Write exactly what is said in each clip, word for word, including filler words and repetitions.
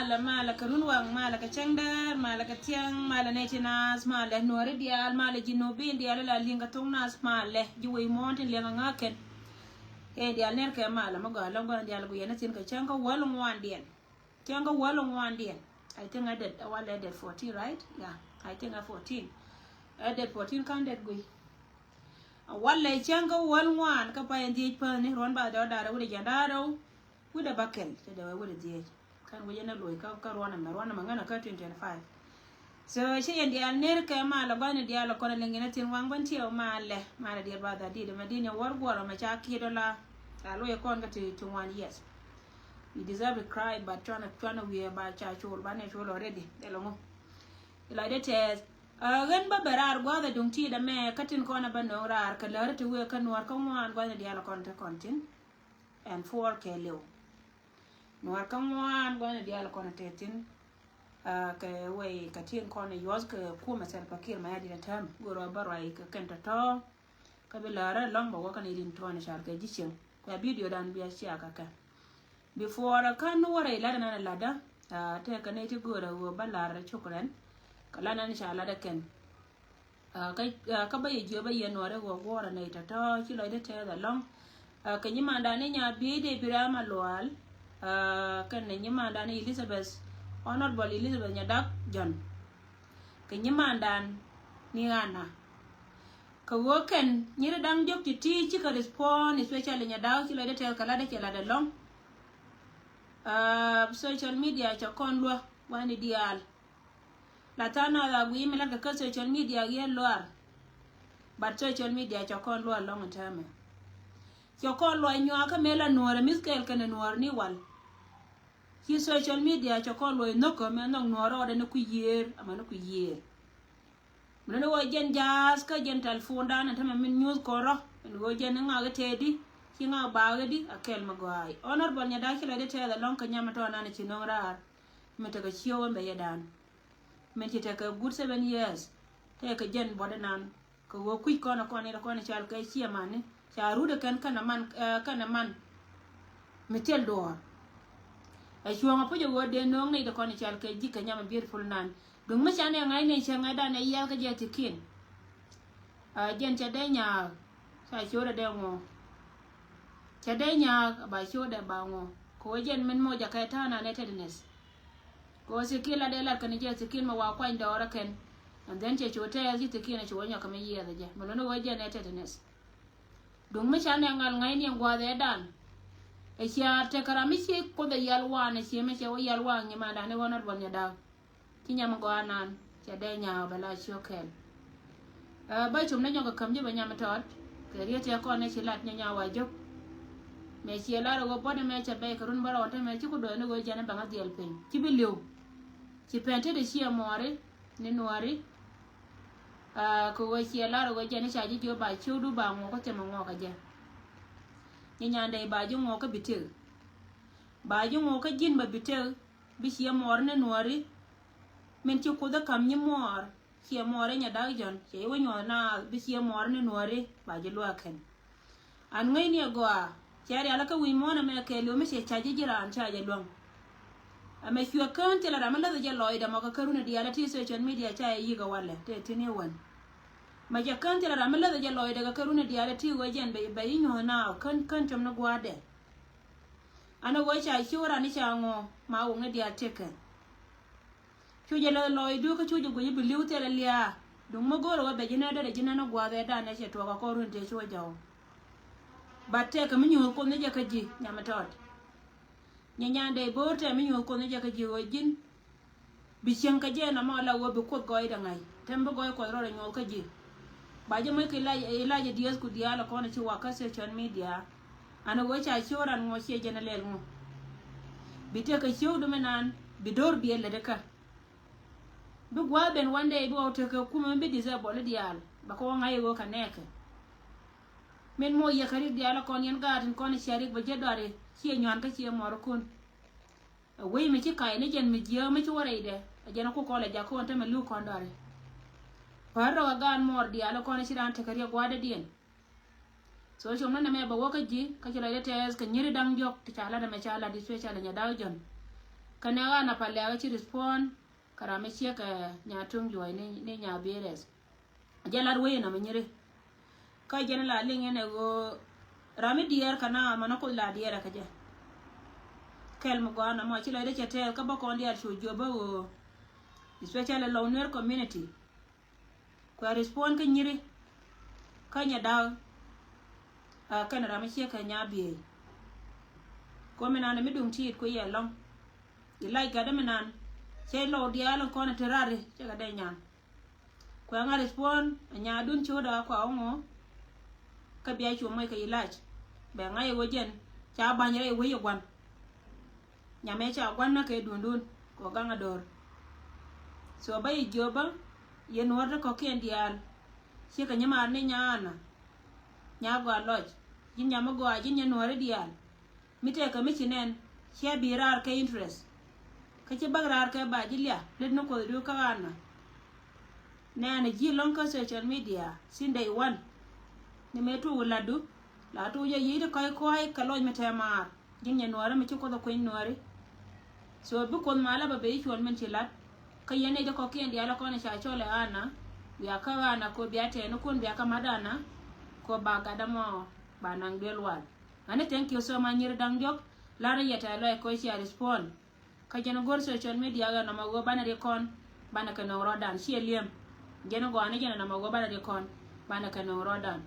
Malɛ, malɛ kɛ runwaŋ, malɛ kɛ cäŋdäär, malɛ kɛ thiaŋ, malɛ nɛy ti naath, malɛ nuɔ̱ɔ̱ri diaal, malɛ ji̱ nubin diaal, la li̱ŋ kɛ thok naath, malɛ ji̱ wec muɔ̱ɔ̱n tin liɛŋ aŋäkɛn. Kɛ diaal ner kɛ malɛ mi gɔaa lɔŋ gua̱n diaal gu yɛn a thin kɛ cäŋ kä wäl ŋuandiɛn. Cäŋ kä wäl ŋuandiɛn. I think a det, a walɛ a det fourteen, right? Yeah, I think a fourteen. A det fourteen ka̱n det gui. A walɛ cäŋ kä wäl ŋuan kä pay in dhiec päni ruɔ̱n ba dɔ̱ da̱rɛ wut a jiɛn da̱rɛ wut a ba kɛl te dee wut a dhiec. Kɛn wi̱c ɛn ɛ loc kä, kä ruɔ̱n ɛmɛ, ruɔ̱n ɛmɛ ŋän ɛ kä twenty twenty-five. So ci yɛn diaal ner kɛ malɛ gua̱thni diaal ɛ kɔn ɛ liŋ in ɛ thin waŋ bän tiɛw malɛ, malɛ diɛt ba dha dit ɛmɛ dit ni wär guɔl ɛmɛ ca kiet ɔ la. Ca loc ɛ kɔn kä ti, ti ŋuan, yes. You deserve to cry, but cuan, cuan wi̱i̱ ba ca col, ba ni col already. Ɛlɛ ŋu. Ilɔcdɛ tɛth. Ɣän bä bɛ raar gua̱th ɛ duŋ ti̱i̱t ɛmɛ kä tin kɔn ɛ bä no̱o̱ŋ raar kɛ läri ti wëë kä nuɔ̱ɔ̱r kä ŋuan gua̱thni diaal ɛ kɔn te kɔn thi̱n. Ɛn four kɛ liw. Nuɔ̱ɔ̱r kä ŋuan gua̱thni diaal ɛ kɔn ɛ te thi̱n. Kɛ wëë kɛ tin kɔn ɛ yuɔth kɛ kumɛ Salva Kiir Mayardit ɛ tääm go̱o̱r ɛ bä ruac kɛ kɛn tɔ̱tɔ̱. Kä bi läärä lɔ̱ŋ bɛ wä kɛn irin tuɔɔn i̱ car kɛ ji̱ cieŋ. Kɛ bidio dan bia cia kɛ kɛ. Before kä ni wä rɛy lat ɛnan ɛ latdä. Tëëkɛ nɛy ti göörä ɣöö bä la̱r cuk rɛn. Kɛ lat ɛnan ca lat ɛ kɛn. Kä bä yɛ jiöpä yɛ nuɔɔri ɣöö guɔ̱ɔ̱rä nɛy tɔ̱tɔ̱ ci lɔcdä tɛɛth ɛlɔ̱ŋ. Kɛ nyimandan ni nya biey dee bi rɛm a lual. Kɛn ni nyimandan ni Elizabeth, Honorable Elizabeth Nyadak Jɔn. Kɛ nyimandan ni ɣana. Kɛ ɣöö kɛn nyiri da̱ŋ diɔ̱k ti̱ti̱ cikɛ respond, especially Nyadak ci lɔcdä tɛth kɛ latdä cɛ latdä lɔ̱ŋ. Social media cɛ kɔn luä wani diaal. La tha̱a̱ŋ nath a guiy mi latkɛ kä social media giɛ luaar. But social media cɛ kɔn luä lɔ̱ŋ in täämɛ. Cɛ kɔn luä nyuakä mëë la nuɔ̱ɔ̱rɛ mi̱th kɛɛl kɛnɛ nuɔ̱ɔ̱r ni wal. Ci social media cɛ kɔn luɔ̱c nhökä mɛ nhɔk nuɔ̱ɔ̱r rɔɔdɛ ni ku yiëër ama ni ku yiëër. Mi ni ɣöö jɛn ja̱a̱th kä jɛn telephone dan ɛn tämɛ min nyuuth kɔn rɔ ɛn ɣöö jɛn ni ŋak i̱ tëëdi ci ŋak baak i̱di a kɛl mi gɔaa. Honorable Nyadak ci lɔcdä tɛɛth ɛlɔ̱ŋ kɛ nyam mi tɔɔnan ci no̱o̱ŋ raar. Mi tekɛ ciöw ɛn bɛ yɛ dan min ci tekɛ good seven years. Tɛɛkɛ jɛn buɔ̱t ɛnan. Kɛ ɣöö kui̱c kɔn ɛ kɔn in ɛ kɔn in cal kɛ ciɛ mani ca rut ɛ kɛn kɛn ɛ man, kɛn ɛ man. Mi thil duɔ̱ɔ̱r. Ɛ cuɔ̱ŋ ɛ puc ɛ ɣöö dee no̱o̱ŋ nɛy dee kɔn in cal kɛ ji̱ kɛ nyam ɛ beautiful nan. Duŋ mi ca nɛ ŋa̱c ni cɛ ŋa̱cdan ɛ yiɛl kä jɛ thi̱kiɛn. Jɛn cɛ dee nyaak ca ciötdɛ dee ŋuɔ. Cɛ dee nyaak ba ciötdɛ ba ŋuɔ. Kɛ ɣöö jɛn min moc a kɛ ta̱a̱ nan ɛ tɛtnɛth. Kɛ ɣöö thi̱kiɛn la dee lat kɛn jɛ thi̱kiɛn mɛ wa kuany dɔɔrä kɛn. And then cɛ cu tɛɛth ci thi̱kiɛn ɛ cu wä nyɔk kɛ mi yiɛth ɛ jɛ mɛ luni ɣöö jɛn ɛ tɛtnɛth. Duŋ mi ca nɛ ŋal ŋa̱cni ɛn gua̱a̱th ɛ dan. Ɛ cia tekɛ ram mi cie Kuoth ɛ yal waan ɛ cie mi cɛ wä yal waan nyimandan i̱ ɣɔn ɛ duɔl nyɛ da̱a̱k. Ci nyam gɔaa nan cɛ dee nyaak bɛ la ciök kɛl. Bä cum ni nyɔk kɛ käm ji̱ bɛ nyam tɔt kɛ riet tiɛ kɔn ni ci lat nyɛ nyaak wa jök. Mɛ ciɛ lar ɛ ɣöö buɔ̱t ɛmɛ cɛ bɛy kɛ run bä rɔɔn te mɛ ci ku dɔɔni ɣöö jɛn ɛ bɛŋ a dhiɛl piny ci bi li̱w. Ci pɛn tet ɛ ciɛ muɔɔri ni nuɔɔri. Kɛ ɣöö ciɛ lar ɛ ɣöö jɛn ɛ ca ji̱ jiök ba ciökdu ba ŋuɔk kä thimɛ ŋuɔk kɛ jɛ. Nyi nyandɛ ba ji̱ ŋuɔk kä bi tëk. Ba ji̱ ŋuɔk kä ji̱n bɛ bi tëk. Bi ciɛ muɔɔr ni nuɔɔri. Min ci Kuoth ɛ ka̱m nyi muɔɔr ciɛ muɔɔri Nyadak Jɔn cɛ i̱ wä nyuɔth naath bi ciɛ muɔɔr ni nuɔɔri ba ji̱ luaak kɛn. An ŋäcni ɛ gɔaa cɛ rialikä wi̱i̱ muɔ̱ɔ̱n ɛmɛ kɛɛliw mi cɛ ca ji̱ ji̱ raan ca jɛ luäŋ. Ɛmɛ cuɛ kään thilɛ ram mi läth jɛ lɔcdɛ mɔ kɛ kärun ɛ diaal ɛ ti social media ca jɛ yi̱k ɛ walɛ tëë thi̱n i̱ wän. Mɛ cɛ kään thilɛ ram mi läth jɛ lɔcdɛ kɛ kärun ɛ diaal ɛ ti ɣöö jɛn bɛ bɛ i̱ nyuɔ̱th naath kään kään com ni gua̱a̱thdɛ. An ɛ ɣöö ca ciöt ran i̱ ca ŋɔ ma wuŋ i̱ diaal tëkɛ. Cu jɛ lɛ lɔcdu kä cu jɛ guic i̱ bi li̱w thilɛ lia̱a̱. Duŋ mi go̱o̱rɛ wä bɛ ji̱ nɛn dee ji̱ nɛn i̱ gua̱a̱th ɛ dan ɛ cɛ tuɔɔk a kɔr run tëë cu jɔw. Bat tɛkɛ mi nyuuth Kuoth ni jɛ kä ji̱ nyam mi tɔt. Nyɛ nyan dee bo̱o̱r tɛk mi nyuuth Kuoth ni jɛ kä ji̱ ɣöö ji̱n. Bi cieŋ kɛ jɛ nɔmɔ la ɣöö bi Kuoth gɔɔydɛ ŋa̱c. Tɛm bi gɔɔy Kuɔth rɔɔdɛ nyuɔth kä ji̱. Ba jɛ moc kɛ ilac, ilac ɛ dieth ku diaal ɛ kɔn ɛ ci wak kä social media. An ɛ ɣöö ca ciöt ran ŋuɔ ciɛ jɛn ɛ lɛl ŋu. Bi tëk kɛ ciökdu mi nan bi do̱r biɛl lät ɛ kä. Bi gua̱a̱th ben one day bi wä tekɛ kumɛ mi bi disable diaal bɛ kɛ wä ŋa̱c i̱ ɣöö kɛ nɛɛkɛ. Min moc yɛ kɛ rik diaal ɛ kɔn yɛn gaat in kɔn i̱ cia rik bɛ ji̱ dɔari ciɛ nyuan kä ciɛ muɔɔrikun. Ɛ wec mi ci kac ni jɛn mi jiääk mi ci wä rɛydɛ ɛ jɛn ɛ ku kɔl ɛ jak kɔn te mɛ li̱w kɔn dɔari. Päär rɔk ɛ gaat muɔɔr diaal ɛ kɔn i̱ ci raan tekɛ riɛk gua̱a̱thdädiɛn. So com ni nɛmɛ bɛ wä kä ji̱ kä ci lɔcdä tɛɛth kɛ nyiri da̱ŋ diɔ̱k ti ca lat ɛmɛ ca lat i̱ cuɛ ca lɛ nyɛ da̱k jɔ̱n. Nɛ ɣan a pa lɛ̈k ci respond kɛ ram mi ciek kɛ nya tuŋ juɔc ni, ni nya B R S. Jɛ lat wee nɔmɔ nyiri. Kä jɛn la liŋ ɛn ɛ ɣöö ram mi diɛɛr kɛ na mɔnɔ kuth la diɛɛr ɛ kɛ jɛ. Kɛl mi gɔaa nɔmɔ ci lɔcdɛ cɛ tɛɛl kä bä kɔn diaal cu jiöp bä ɣöö, especially Lou Nuer community. Kuɛ respond kä nyiri kä nyɛ da̱a̱k. A kɛn ram mi ciek kɛ nya biey. Komi nan mi duŋ tiit ku yɛ lɔŋ. I lac gatdä mi nan cɛ Lou diaal in kɔn in te rari cɛ kɛ dee nyan. Kuɛ ŋa respond a nya dun cio̱o̱da kua ɔŋɔ. Kä bia cu moc kɛ i lac bɛ ŋa̱c i wä jɛn ca ba̱ny rɛy wec i gua̱n. Nyamɛ ca gua̱n na kɛ duundun kɛ gaŋ a do̱r. So bä yi jiöpä yɛ nuɔ̱ɔ̱r ti kɔ̱kiɛn diaal. Ciɛ kɛ nyɛ maar ni nyaana. Nya gɔaa lɔc ji̱n nyam mi gɔaa ji̱n nyɛ nuɔ̱ɔ̱ri diaal. Mi tɛkɛ mi ci nɛn ciɛ bi raar kɛ interest. Kä ci bäk raar kɛ ba ji̱ lia lit ni kuothdu kä ɣaana. Nɛɛnɛ ji̱ lɔ̱ŋ kä social media since day one. Ni mëë tuuk latdu la tuuk jɛ yiëë ti kɔ̱c kɔ̱c kɛ lɔc mi tɛɛ maar. Ji̱n nyɛ nuɔ̱ɔ̱ri mi ci kuoth ɛ kueny nuɔ̱ɔ̱ri. So bi kuoth malä bɛ ben i̱ cuɔ̱n min ci la̱t. Kä yɛn nɛy ti kɔ̱kiɛn diaal ɛ kɔn ɛ ca cɔl ɛ Anna. Bia kä Anna kɔ bia tɛɛni kun bia kä ma̱t Anna. Kɔ ba gatdä mɔ ba naŋ duel wal. Ani thank you so much nyiri da̱ŋ diɔ̱k. La̱rä yɛ tɛ̈th lɔc kɔ cia respond. Kä jɛn go̱r social media ɣän nɔmɔ ɣöö banɛ ri kɔn banɛ kɛ no̱o̱ŋ rɔɔdan ciɛ li̱em. Jɛn gɔaa ni jɛn nɔmɔ ɣöö banɛ ri kɔn banɛ kɛ no̱o̱ŋ rɔɔdan.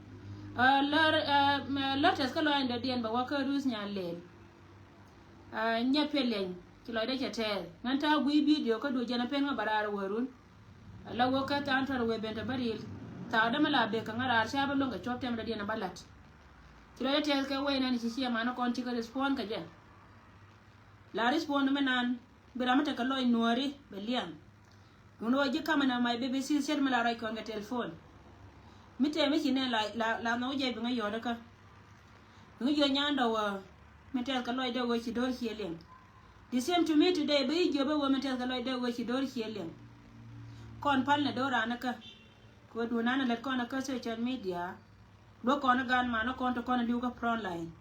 Ɛ, lär, ɛ, mɛ, lär tɛth kä lɔaacdɛ diɛn bɛ wä kä Ruth Nyan Lel. Ɛ, nyɛ piɛ liɛny ci lɔcdɛ cɛ tɛɛth ŋän ta̱a̱ gui̱i̱ video kä duɔ̱c jɛn ɛ pen ŋä bɛ raar wärun. Ɛ, la wä kä tha̱a̱ŋ tɔ̱r wëë ben te bä ril. Thaakdä mi la bek kɛ ŋä raar ca bä luäŋ kɛ cuɔ̱p tɛmdɛ diɛn ɛ bä la̱t. Ci lɔcdɛ tɛɛth kɛ wec nɛn ci ciɛ manä kɔn cikɛ respond kɛ jɛ. La respond mi nan bi ram mi tekɛ lɔc nuɔ̱ɔ̱ri bɛ liam. Duundɛ wä ji̱ kamɛ nɛ my B B C ciet mi la ruac kɔn kɛ telephone. Mi tɛɛ mi ci nɛn la, la, la nhɔk jɛ bi ŋä yɔ̱ɔ̱dä kä. Bi ŋä yɔ̱ɔ̱ nyandɔ wä mi tɛth kɛ lɔc dee wä ci do̱r cië liɛŋ. The same to me today bi jiöpä wä mi tɛth kɛ lɔc dee wä ci do̱r cië liɛŋ. Kɔn pal nɛ do̱r ranä kä. Kɛ wä duundɛ nanɛ lät kɔn kä social media. Luäk kɔn i̱ gan manä kɔn ti kɔn iliw kä front line.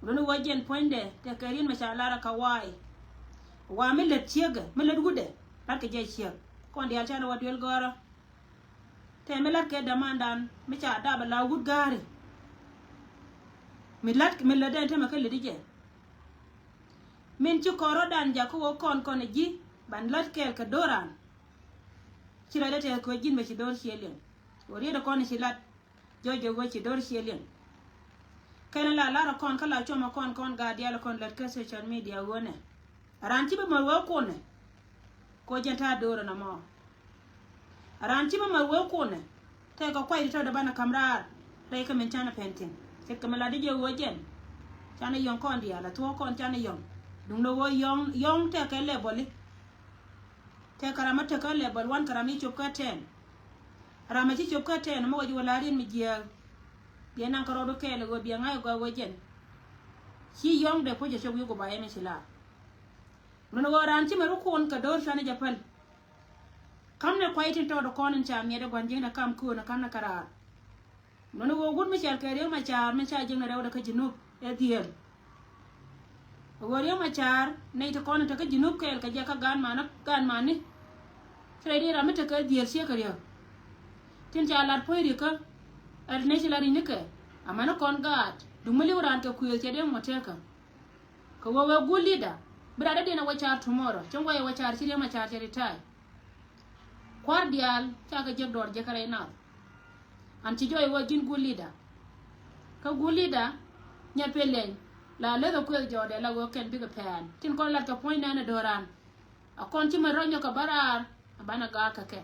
Luni wä jiɛn puɔ̱nydɛ tɛ kɛ ri̱n mɛ ca lar ɛ ka wa̱a̱ i̱ wa̱a̱ mi lät ciekɛ mi lät wutdɛ. La̱t kɛ jɛ ciek kɔn diaal canɛ wä duel gɔ̱rä. Tɛ mi la̱t kɛ dämandan mi ca dap ɛ la wut ga̱a̱ri. Mi la̱t mi lät dɛn tämɛ kä lät i̱ jɛ. Min ci kɔn rɔ̱dan jakä wä kɔn kɔn ɛ ji̱ ban la̱t kɛɛl kɛ do̱ran. Ci lɔcdɛ tɛ kɛ wä ji̱n mɛ ci do̱r cië liɛŋ. Wä riet ɛ kɔn ci la̱t. Jɔc jɛ wee ci do̱r cië liɛŋ. Kɛn la lar ɛ kɔn kä la cuɔmɛ kɔn kɔn gaat diaal ɛ kɔn lät kä social media ɣöö nɛ. Raan ci bä mär wee kunɛ. Ko jɛn ta̱a̱ do̱r ɛn ɛmɔ. Raan ci bä mär wee kunɛ. Tɛkɛ kuay ti tɔ̱ dee banɛ ka̱m raar rɛy kä min canɛ pɛn thi̱n. Ce̱tkɛ mi la di jɛ ɣöö jɛn. Canɛ yɔ̱ŋ kɔn diaal ɛ thuɔ̱k kɔn canɛ yɔ̱ŋ. Duundɛ ɣöö yɔ̱ŋ, yɔ̱ŋ tɛkɛ level i̱. Tɛkɛ ram mi tekä level one kɛ ram mi cop kä ten. Ram mi ci cop kä ten mi wä ji̱ wä la riet mi jiääk. Biɛ naŋ kärɔɔdu kɛɛl ɛ ɣöö biɛ ŋa̱c ɛ gɔaa ɣöö jɛn. Ci yɔ̱ŋdɛ puc ɛ cop wi̱i̱ gubayɛ mi ci laar. Nɔnɔ ɣöö raan ci mɛ rukun kɛ do̱r cuanɛ jɛ päl. Ka̱m nɛ kuay tin tɔɔt ɛ kɔn in ca miɛt ɛ gua̱n ji̱n ɛ kam köön ɛ ka̱n ɛ käraar. Nɔnɔ ɣöö wut mi cɔal kɛ Riek Macar mi ca jiäkni rɛwdɛ kä Junub ɛ dhieel. Ɣöö Riek Macar nɛy ti kɔn in te kä Junub kɛɛl kɛ jɛ kä gaan mani, gaan mani. Ci rɛy di ram mi te kɛ dhieel ciek kɛ Riek. Tin ca lat puɔ̱ny Riek kä ɛ ti nɛy ci la ri̱c ni kɛ. Amäni kɔn gaat duŋ mi li̱w raan kɛ kuëëth cɛ dee ŋuɔ̱t tekä. Kɛ ɣöö wee good leader bi rat dee diɛn ɛ wä car tomorrow. Cäŋ wee wä car ci Riek Macar cɛ retire. Kua̱r diaal cakɛ jek dɔɔr jek kɛ rɛy nath. An ci jɔɔc wä ji̱n good leader. Kä good leader nyɛ piliɛny la leth ɛ kueth jɔɔdɛ la ɣöö kɛn bikɛ pɛn tin kɔn lat kɛ puɔ̱ny nɛn ɛ do̱ran. A kɔn ci mɛ rɔ̱ nyɔk kɛ bä raar a banɛ gaak kɛ kɛ.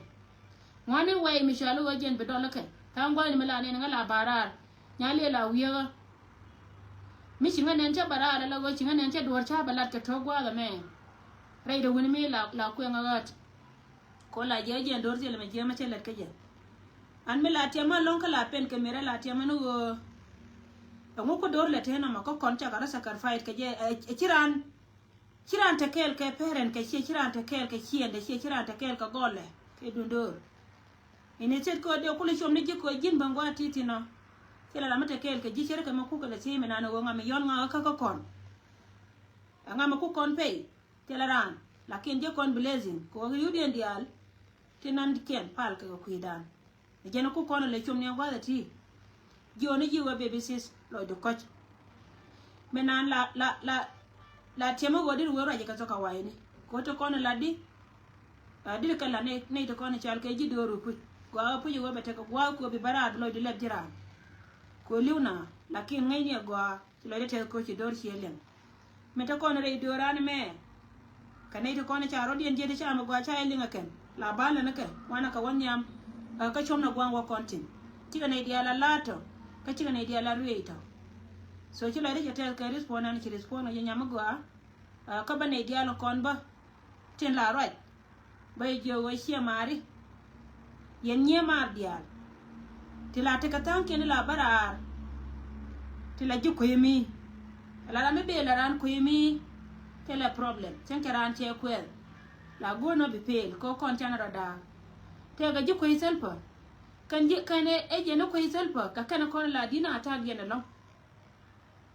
Ŋuani wɛy mi cɔal i̱ ɣöö jiɛn bi dɔl ikɛ tha̱a̱ŋ gua̱thni mi la nɛn ŋä la ba raar. Nya liɛl a wi̱eekä. Mi ci ŋä nɛn cä bä raar ala ɣöö ci ŋä nɛn cä duɔ̱ɔ̱r cä bä lat kɛ to̱k gua̱a̱th ɛmɛ. Rɛy dee wi̱ni mi la, la kueŋä ɣäät. Ko la jiɛ jiɛn do̱r thilɛ mɛ jiɛ mɛ cä lät kä jɛ. An mi la tiɛmä lo̱ŋ kä la pen kɛ mi rɛ la tiɛmä ni ɣöö. Ɛŋu kä do̱r lɛ tɛn ɔmɔ kä kɔn cakɛ rɔ sacrifice kɛ jɛ, ɛ, ɛ, ci raan. Ci raan te kɛɛl kɛ parent kɛ ciɛ, ci raan te kɛɛl kɛ ciɛndɛ ciɛ, ci raan te kɛɛl kɛ gɔlɛ kɛ dundor. Ini thiet kɛ dee kuli com ni ji̱ kɛ ji̱n bäŋ gua̱a̱th ti̱ti̱ nɔ. Thilɛ ram mi te kɛɛl kɛ ji̱ cär kɛ mi kukɛ lɛ thiec mi naan ɣöö ŋa mi yɔn ŋa kä kä kɔn. Ɛ ŋa mi kuk kɔn pɛy. Thilɛ raan. Lakin jɛ kɔn blessing kɛ wä kɛ yut yɛn diaal. Ti nan kiɛn pal kɛ kɛ kui̱dan. Ɛ jɛn ku kɔn lɛ com ni gua̱th ɛ ti. Jiɔni ji̱ wä baby sis lɔcdu kɔc. Mɛ nan la la la la tiɛmɛ wä dit wä ruac kɛ thok kɛ wayni. Kɛ wä ti kɔn la di. Dit kɛ la nɛy ti kɔn cal kɛ ji̱ do̱r wä puc gɔaa wä puc wä bɛ tekɛ gua̱a̱ kɛ wä bi bä raar bi lɔcdu lɛp ji̱ raan. Kɛ wä li̱w na lakin ŋäcni ɛ gɔaa. Ci lɔcdä tɛth koci do̱r ciɛ liŋ. Mi te kɔn rɛy do̱ran mɛ. Kɛ nɛy ti kɔn ca rɔ̱diɛn jiɛt ca mi gɔaa ca yɛ liŋ ɛ kɛn la bal ni kɛ wanɛ kɛ wä nhiam. Kä com na gua̱a̱ŋ wä kɔn tin cikɛ nɛy diaal a la̱a̱t tɔ. Kä cikɛ nɛy diaal a ruëëc tɔ. So ci lɔcdä cɛ tɛth kɛ respond an ci respond kɛ jɛ nyam mi gɔaa. Kä bä nɛy diaal kɔn bä tin la ruac. Bä yɛ jiök ɣöö ciɛ maari. Yɛn nyiee maar diaal. Ti la tekɛ tha̱a̱ŋkiɛn la bä raar. Ti la ji̱ kui̱ mi. Ala ram mi bee la raan kui̱ mi. Thilɛ problem cäŋ cɛ raan cɛ kuɛɛl. La guɔ̱n ɔ bi peel kɛ kɔn can rɔ daak. Tɛkɛ ji̱ kui̱ thil pä. Kɛn ji̱ kɛn ɛ jɛn ɛ kui̱ thil pä kɛ kɛn kɔn la di̱n a ta̱a̱k yɛn ɛlɔ̱ŋ.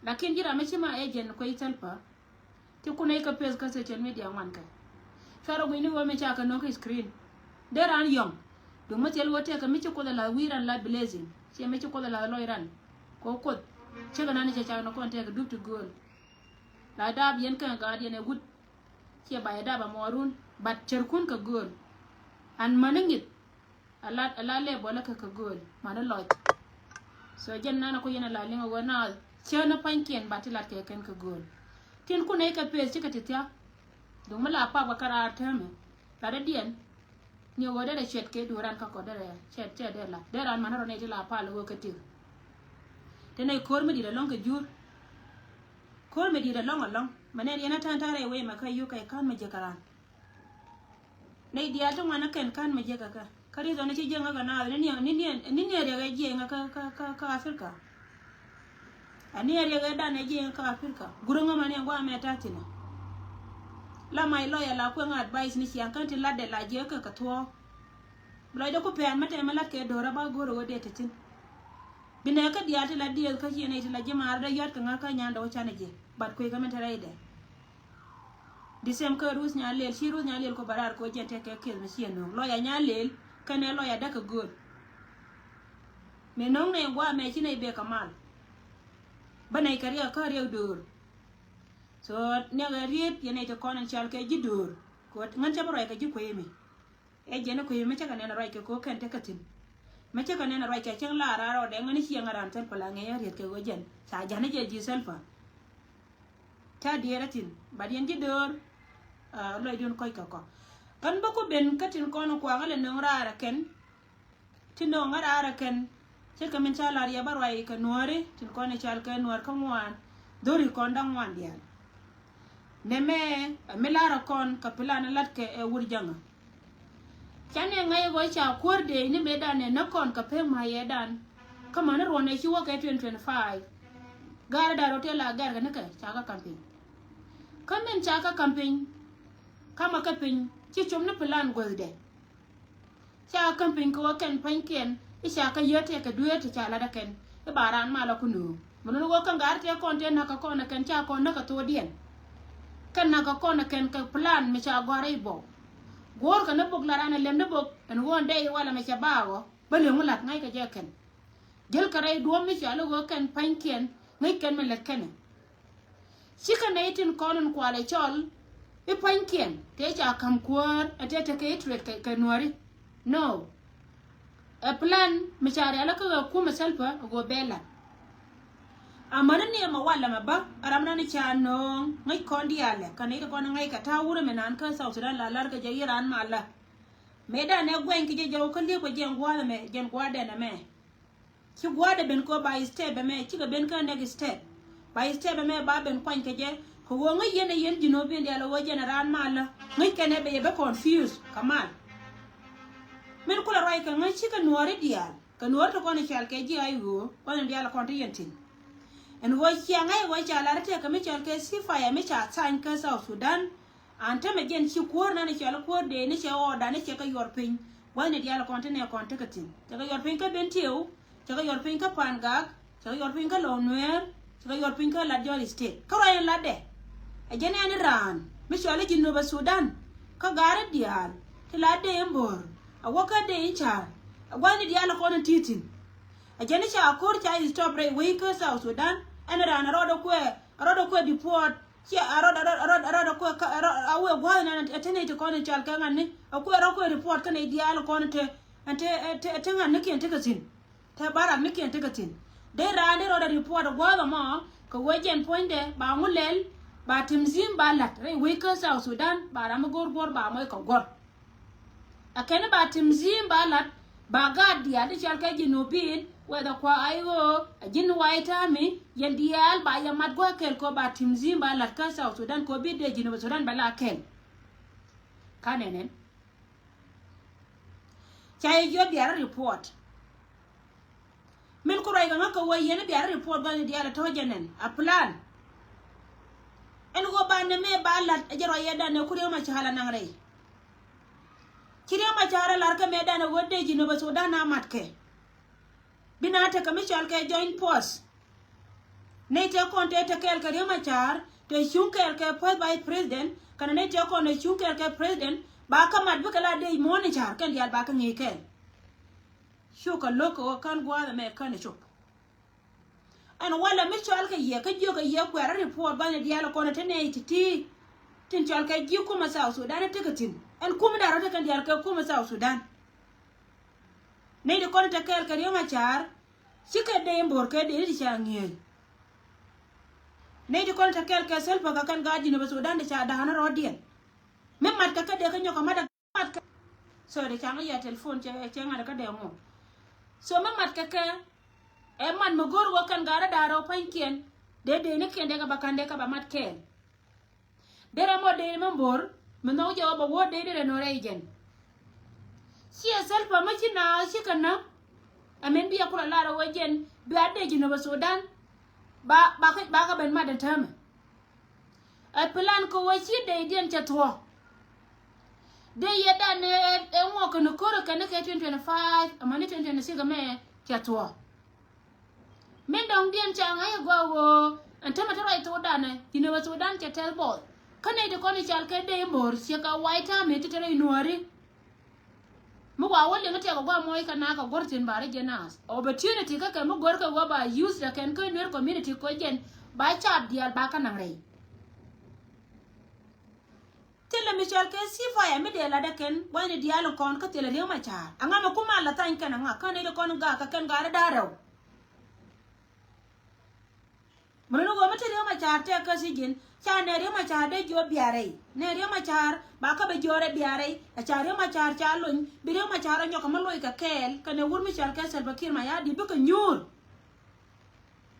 Lakin ji̱ ram mi ci ma ɛ jɛn kui̱ thil pä. Ti kun nɛy kä peth kä social media ŋuan kɛ. Cuarɛ gui̱ni ɣöö mi ca kɛ no̱o̱ŋ kä screen. Dee raan yɔ̱ŋ. Duŋ mi thil ɣöö tëëkɛ mi ci Kuoth ɛ la̱th wi̱i̱ ran la blessing. Ciɛ mi ci Kuoth ɛ la̱th lɔc ran. Kɛ ɣöö Kuoth. Cäkɛ nan cɛ cak ni kɔn tëëkɛ dup ti gööl. La daap yɛn kɛn gaat yɛn ɛ wut. Ciɛ ba yɛ daap ɛ mɔɔrun. But cärkun kɛ gööl. An mäni ŋi̱th. A la, a la lɛ bɔlä kä kä gööl. Mani lɔc. So jɛn nana ku yɛn a la liŋ a wä na cä ni pa̱nykiɛn ba ti lat kɛ kɛn kä gööl. Tin ku nɛy kɛ peth cikɛ ti thia̱k. Duŋ mi la pap kɛ kä raar täämɛ. Lat dee diɛn. Ni wä dee dee cuɛt kɛ duɔ̱ɔ̱ran kä kɔ dee dee cuɛt cuɛt dee lat. Dee ran mani rɔ nɛy ti la pal wä kä tik. Te nɛy ko̱r mi di̱t ɛlɔ̱ŋ kɛ jur. Ko̱r mi di̱t ɛlɔ̱ŋ ɛlɔ̱ŋ. Mɛ nɛn yɛn a ta̱a̱ŋ ta̱a̱ rɛy wee mɛ kä yuk kɛ ka̱n mi jiäk kɛ ran. Nɛy diaal ti ŋuan ni kɛn ka̱n mi jiäk kɛ kɛ. Kä rieth ɣän ci jiäk ŋä kɛ naath ni niɛ, ni niɛ, ni niɛ riɛk ɛ jiɛk ŋä kä, kä, kä, kä Africa. Ɛ niɛ riɛk ɛ dan ɛ jiɛk ŋä kä Africa. Gurä ŋä ma ni ɛ guamɛ ta̱thinä. La mac lɔyɛ la kueŋ advice ni ciaŋ kän ti latdɛ la jiäk kɛ kɛ thuɔ̱ɔ̱k. Lɔcdɛ ku pɛn mä tɛmɛ lat kɛ do̱rä ba go̱rä wä dee te thi̱n. Bi nɛ kä diaal ti la dieth kä ciɛ nɛy ti la ji̱ maarä dee yɔt kɛ ŋä kä nyandɛ wä canɛ ji̱. Bat kuekä min te rɛydɛ. Di sɛm kä Ruth Nyalel, ci Ruth Nyalel ko barar ko jɛn tekɛ kieth mi ciɛ no̱o̱ŋ. Lɔya Nyalel kɛnɛ lɔya däk kɛ gööl. Mi no̱o̱ŋ nɛ guamɛ ci nɛ bek kɛ mal. Bä nɛ kɛ riɛk kä riɛk döör. So niɛkɛ riet yɛn nɛ ti kɔn in cal kɛ ji̱ döör. Ko ŋän cɛ bä ruac kɛ ji̱ kuey mi. Ɛ jɛn kuey mi cɛ kɛ nɛn ruac kɛ ko kɛn tekɛ thi̱n. Mi cɛ kɛ nɛn ruac kɛ cieŋ la rar rɔɔdɛ ŋän ciɛ ŋä ran thil pala ŋɛ yɛn riet kɛ ɣöö jɛn ca ja̱n jɛ ji̱ thil pa. Ca diɛɛrɛ thi̱n, but yɛn ji̱ döör, ah, lɔcdun kɔc kɛ kɔ. Ɣän bä ku ben kä tin kɔn kuakä lɛ nöŋ raarä kɛn, ti nöŋ ŋä raarä kɛn, ce̱tkɛ min ca la̱r yɛ bä ruac kɛ nuääri, tin kɔn i̱ cal kɛ nuäär kä ŋuan, dho̱ri kɔn da̱ŋ ŋuan diaal. Nɛmɛ, mi la̱rä kɔn kɛ plan la̱tkɛ ɛ wur jäŋä. Canɛ ŋäc ɣöö ca kuäär dee ni mëëdan ɛ näk kɔn kɛ pek ma̱a̱c yɛɛdan. Kä mäni ruɔ̱n ɛ ci wä kɛ twenty twenty-five. Gaarä da̱r rot tëë la gɛr kɛ nikɛ ca kä campaign. Kä min ca kä campaign. Kamä kä piny ci com ni plan guäthdɛ. Ca kä piny kɛ wä kɛn pa̱nykiɛn i̱ ca kä yät tëë kɛ dueer ti ca lat ɛ kɛn i̱ ba raan malä ku nööŋ. Mɛ luni wä kä ŋa̱r tëë kɔn tëë näk kä kɔn ɛ kɛn ca kɔn näk kä thokdiɛn. Kɛn näk kä kɔn ɛ kɛn kɛ plan mi ca gɔ̱a̱r i̱ bɔw. Guɔ̱ɔ̱r kɛ ni bok la raan ɛ lɛm ni bok ɛn ɣöö ɛn dɛy i̱ walɛ mɛ cɛ baak ɔ bä li̱eŋ wä la̱t ŋa̱ckɛ jɛ kɛn. Jäl kɛ rɛy duɔ̱ɔ̱p mi ca li ɣöö kɛn pa̱nykiɛn ŋäc kɛn mi lät kɛnɛ. Cikɛ nɛy tin kɔn in kualɛ cɔl i̱ pa̱nykiɛn tëë ca ka̱m kuäär ɛ tëë tekɛ i̱ turet kɛ, kɛ nuääri. No. Ɛ plan mi ca rial kä ɣä kumɛ Salva ɛ ɣöö bɛ la̱t. Amäni ni ɛmɛ walɛ mɛ bä ɛ ram nan i̱ ca nööŋ ŋäc kɔn diaalɛ kɛ nɛy ti kɔn in ŋäc kɛ ta̱a̱ wurɛ mi naan kä South Sudan la la̱r kɛ jɛ i̱ raan malä. Mëëdan ɛ guɛny kɛ jɛ jɔw kä liep kɛ jɛn gua̱a̱th ɛmɛ jɛn gua̱a̱th dɛn ɛmɛ. Ci gua̱a̱dɛ ben kɛ ɣöö by step ɛmɛ cikɛ ben kä next step. By step ɛmɛ ba ben kuany kɛ jɛ kɛ ɣöö ŋäc yɛn ɛ yɛn ji̱n ɣöö ben diaal ɛ ɣöö jɛn ɛ raan malä ŋäc kɛn ɛ bɛ yɛ bä confuse kɛ mal. Min kulɛ ruac kɛ ŋäc cikɛ nuɔɔri diaal kɛ nuɔɔri ti kɔn i̱ cal kɛ ji̱ ay ɣöö kɔn in diaal ɛ kɔn ti yɛn thi̱n. Ɛn ɣöö cia ŋa̱c ɣöö ca lar tëëkɛ mi cal kɛ ceasefire mi ca tha̱a̱ny kä South Sudan. An tämɛ jɛn ci kuäär nan i̱ cɔal i̱ kuäär dee ni cɛ ɣɔɔda ni cɛ kɛ yuɔr piny. Gua̱thni diaal kɔn ti nɛ kɔn tekɛ thi̱n. Cɛ kɛ yuɔr piny kä Bentiu, cɛ kɛ yuɔr piny kä Pangak, cɛ kɛ yuɔr piny kä Lɔw Nueer, cɛ kɛ yuɔr piny kä Lat Jɔɔl State. Kä ruac in latdɛ. Ɛ jɛn ɛn i̱ raan. mi cɔal i̱ Jinubä Sudan, kä gaari diaal ti la dee in bo̱o̱r a wä kä dee in ca̱a̱r. A gua̱thni diaal kɔn in ti̱ti̱n a jɛn i̱ ca ko̱r ca stop rɛy wec kä South Sudan. Ɛn raan a rɔɔdɛ kuɛ, a rɔɔdɛ kuɛ deport. Ciɛ a rɔɔdɛ, a rɔɔdɛ, a rɔɔdɛ kuɛ a wee gua̱a̱th nɛn a te nɛy ti kɔn in cɔal kɛ ŋa̱tni a kuɛ rɔɔdɛ kuɛ report kä nɛy diaal kɔn in te, in te, in te ŋa̱tnikiɛn tekɛ thi̱n. Te barak ni kiɛn tekɛ thi̱n. Dee raan dee rɔɔdɛ report gua̱a̱th ɛmɔ kɛ wee jɛn puɔ̱nydɛ ba ŋu lɛl, ba timzim ba la̱t rɛy wec kä South Sudan, ba ram mi go̱r guɔ̱r ba mɔc kɛ guɔ̱r. A kɛn ba timzim ba la̱t, ba gaat diaal ti cɔal kɛ Jinubin, whether kua I O, a ji̱n White Army, yɛn diaal ba yɛ mat gua̱a̱th kɛl kɔ ba timzim ba la̱t kä South Sudan kɔ bi dee Jinubä Sudan bɛ la kɛl. Ka nɛnɛn. Ca yɛ jiɔ biarä report. Min ku ruac kɛ ŋä kɛ wee yɛn biarä report gua̱thni diaal a tɔ̱ jɛ nɛn a plan. Ɛn ɣöö ba nɛmɛ ba la̱t ɛ jɛ ruac yɛ danɛ ku Riek Machar a naŋ rɛy. Ci Riek Machar a la̱r kä mɛ danɛ ɣöö dee Jinubä Sudan a matkɛ. Bi na tekɛ mi cɔal kɛ joint force. Nɛy tëë kɔn tëë te kɛɛl kɛ Riek Machar, tëë cuŋ kɛɛl kɛ first vice president, kɛnɛ nɛy tëë kɔn tëë cuŋ kɛɛl kɛ president, ba kä mat bikɛ la dee muɔ̱ɔ̱n in ca̱a̱r kɛn diaal ba kä ŋi̱i̱c kɛɛl. Cukɛ lo̱k kɛ ɣöö kän gua̱a̱th ɛmɛ kän ɛ cop. Ɛn walɛ mi cɔal kɛ yɛ kä jiök kɛ yɛ kuɛɛrä report banɛ diaal kɔn te nɛy ti̱ti̱. Tin cɔal kɛ ji̱ kumɛ South Sudan tekɛ thi̱n. Ɛn kumɛ da̱rä tekɛ diaal kɛ kumɛ South Sudan. Nɛy ti kɔn te kɛɛl kɛ Riek Machar, cikɛ dee in bo̱o̱r kɛ dee ni ti ca ŋi̱eec. Nɛy ti kɔn te kɛɛl kɛ Salva kɛ kɛn gaat Jinubä Sudan ti ca da̱a̱n rɔɔdiɛn. Mi mat kɛ kɛ dee kä nyɔk kɛ mat kɛ. Sorry, ca ŋä yɛ telephone cɛ, cɛ ŋa̱t kä dee ŋu. So mi mat kɛ kɛ, ɛ mat mi go̱o̱r wä kɛn gaat rɔ da̱a̱n rɔɔ pa̱nykiɛn. Dee dee ni kiɛn dee kɛ ba ka̱n dee kɛ ba mat kɛɛl. Derɛ mɔ dee mɛ bo̱r mi nhɔk jɛ wä bɛ wä dee derɛ nɔ rɛy jɛn. Ciɛ Salva mɛ ci na ci kɛ na. Ɛ min bi a kulɛ lar wä jɛn bi a dee Jinubä Sudan. Ba, ba kɛ, ba kɛ ben mat den täämɛ. Ɛ plan kɛ wä ci dee diɛn cɛ thuɔ. Dee yɛ dan ɛ, ɛ ŋuɔ kɛ ni ko̱r kɛ ni kɛ twenty twenty-five, ɛmɛ ni twenty twenty-six ɛmɛ cɛ thuɔ. Min dɔ̱ŋ diɛn ca ŋa̱c ɛ gɔaa ɣöö ɛn tämɛ te ruac thokdan ɛ, Jinubä Sudan cɛ tɛth bɔɔth. Kä nɛy ti kɔn i̱ cal kɛ dee mo̱o̱r ciɛ kɛ White Army ti te rɛy Nuääri. Mi wa wä liŋ tiɛk ɛ gɔaa mɔc kɛ naak kɛ guɔ̱r thi̱n ba ri jɛ naath. Opportunity kä kɛ mi go̱r kɛ wä ba use dɛ kɛn kä Nuer community kɔ jɛn ba cap diaal ba kä naŋ rɛy. Thilɛ mi cɔal kɛ ceasefire mi dee latdɛ kɛn gua̱thni diaal in kɔn kä thilɛ Riek Machar. Aŋa mi kum a la thany kɛn aŋa kä nɛy ti kɔn in gaak kɛ kɛn gaari da̱a̱ rɛw. Mi luni ɣöö mi te Riek Machar tɛk kä thi̱ji̱n ca nɛ Riek Machar dee jiɔ biarɛy. Nɛ Riek Machar ba kä bɛ jiɔrɛ biarɛy. A ca Riek Machar ca lony bi Riek Machar ɔ nyɔk kɛ mi loc kɛ kɛɛl kɛnɛ wur mi cɔal kɛ Salva Kiir Mayardit bikɛ nyuur.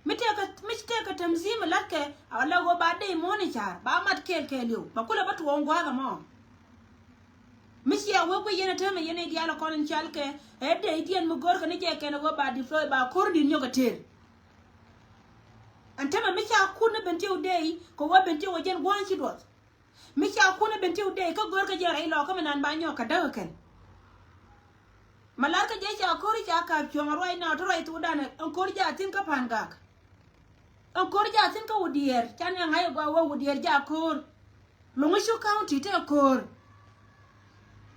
Mi tëëkɛ, mi tëëkɛ tämzim mi la̱tkɛ a la ɣöö ba dee muɔ̱ɔ̱n in ca̱a̱r ba mat kɛɛl kɛɛliw ba kulɛ bä tuɔɔŋ gua̱a̱th ɛmɔ. Mi cia wee guic yɛn ɛ täämɛ yɛn ɛ diaal ɛ kɔn in cal kɛ ɛ dee idiɛn mi go̱o̱rkɛ ni jɛ kɛn ɛ ɣöö ba deploy ba ko̱r di̱t nyɔk ɛ tëër. Ɛn täämɛ mi ca kun ni Bentiu dee kɛ ɣöö Bentiu ɛ jɛn gua̱a̱ny ci duɔth. Mi ca kun ɛ Bentiu dee kä go̱o̱rkɛ jɛ rɛy lɔɔkä mi nan ba nyɔk kɛ däk ɛ kɛn. Ma lar kä jɛ ca ko̱ri ca ka̱p cuɔ̱ŋ a ruac na tɔ ruac thokdan ɛn ko̱ri jɛ a thi̱n kä pa̱n gak. Ɛn ko̱ri jɛ a thi̱n kä Wudiɛɛr ca ni a ŋa̱c a gɔaa wä Wudiɛɛr jɛ a ko̱r. Lo̱ŋ i̱ cu county te ko̱r.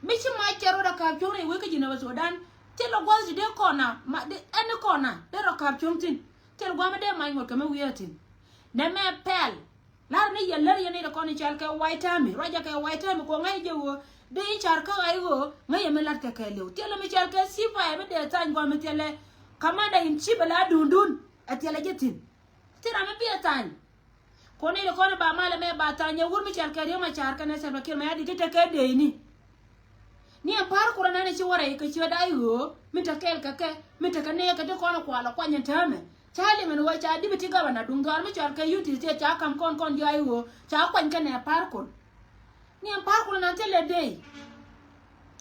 Mi ci mac cɛ rot a ka̱p cuɔ̱ŋ rɛy wec kä Jinubä Sudan. Thilɛ gua̱th ti dee kɔn a ma dee ɛn kɔn a dee rɔ ka̱p cuɔ̱ŋ thi̱n. Thilɛ gua̱th mi dee mac ŋot kɛ mi wi̱i̱ a thi̱n. Nɛ mɛ pɛl. Lar ni yɛ lär yɛn ni dee kɔn i̱ cal kɛ White Army ruacɛ kɛ White Army kɔ ŋäc jɛ ɣöö dee i̱ car kä ɣac ɣöö ŋäc yɛ mi la̱t kɛ kɛɛliw thilɛ mi cal kɛ ceasefire mi dee thany gɔaa mi thilɛ commander in chief ala duundun. Ɛ thilɛ jɛ thi̱n. Thil ram mi bi ɛ thany. Kɔn ni dee kɔn i̱ ba malɛ mɛ ba thany ɛ wur mi cal kɛ Riek Machar kɛnɛ Salva Kiir Mayardit ti tekɛ dee ni. Ni ɛn pa̱a̱r kurɛ nɛn ɛ ci wä rɛy kɛ ciöt ay ɣöö min te kɛɛl kɛ kɛ min te kɛ nɛɛkɛ ti kɔn ɛ kual ɛ kuany ɛn täämɛ. Ca liŋ ɛn ɣöö ca deputy governor duŋ dhɔaar mi cɔal kɛ Unity State ca ka̱m kɔn kɔn jiɔ ay ɣöö ca kuany kɛnɛ pa̱a̱r kol. Ni ɛn pa̱a̱r kol ɛn an thilɛ dey.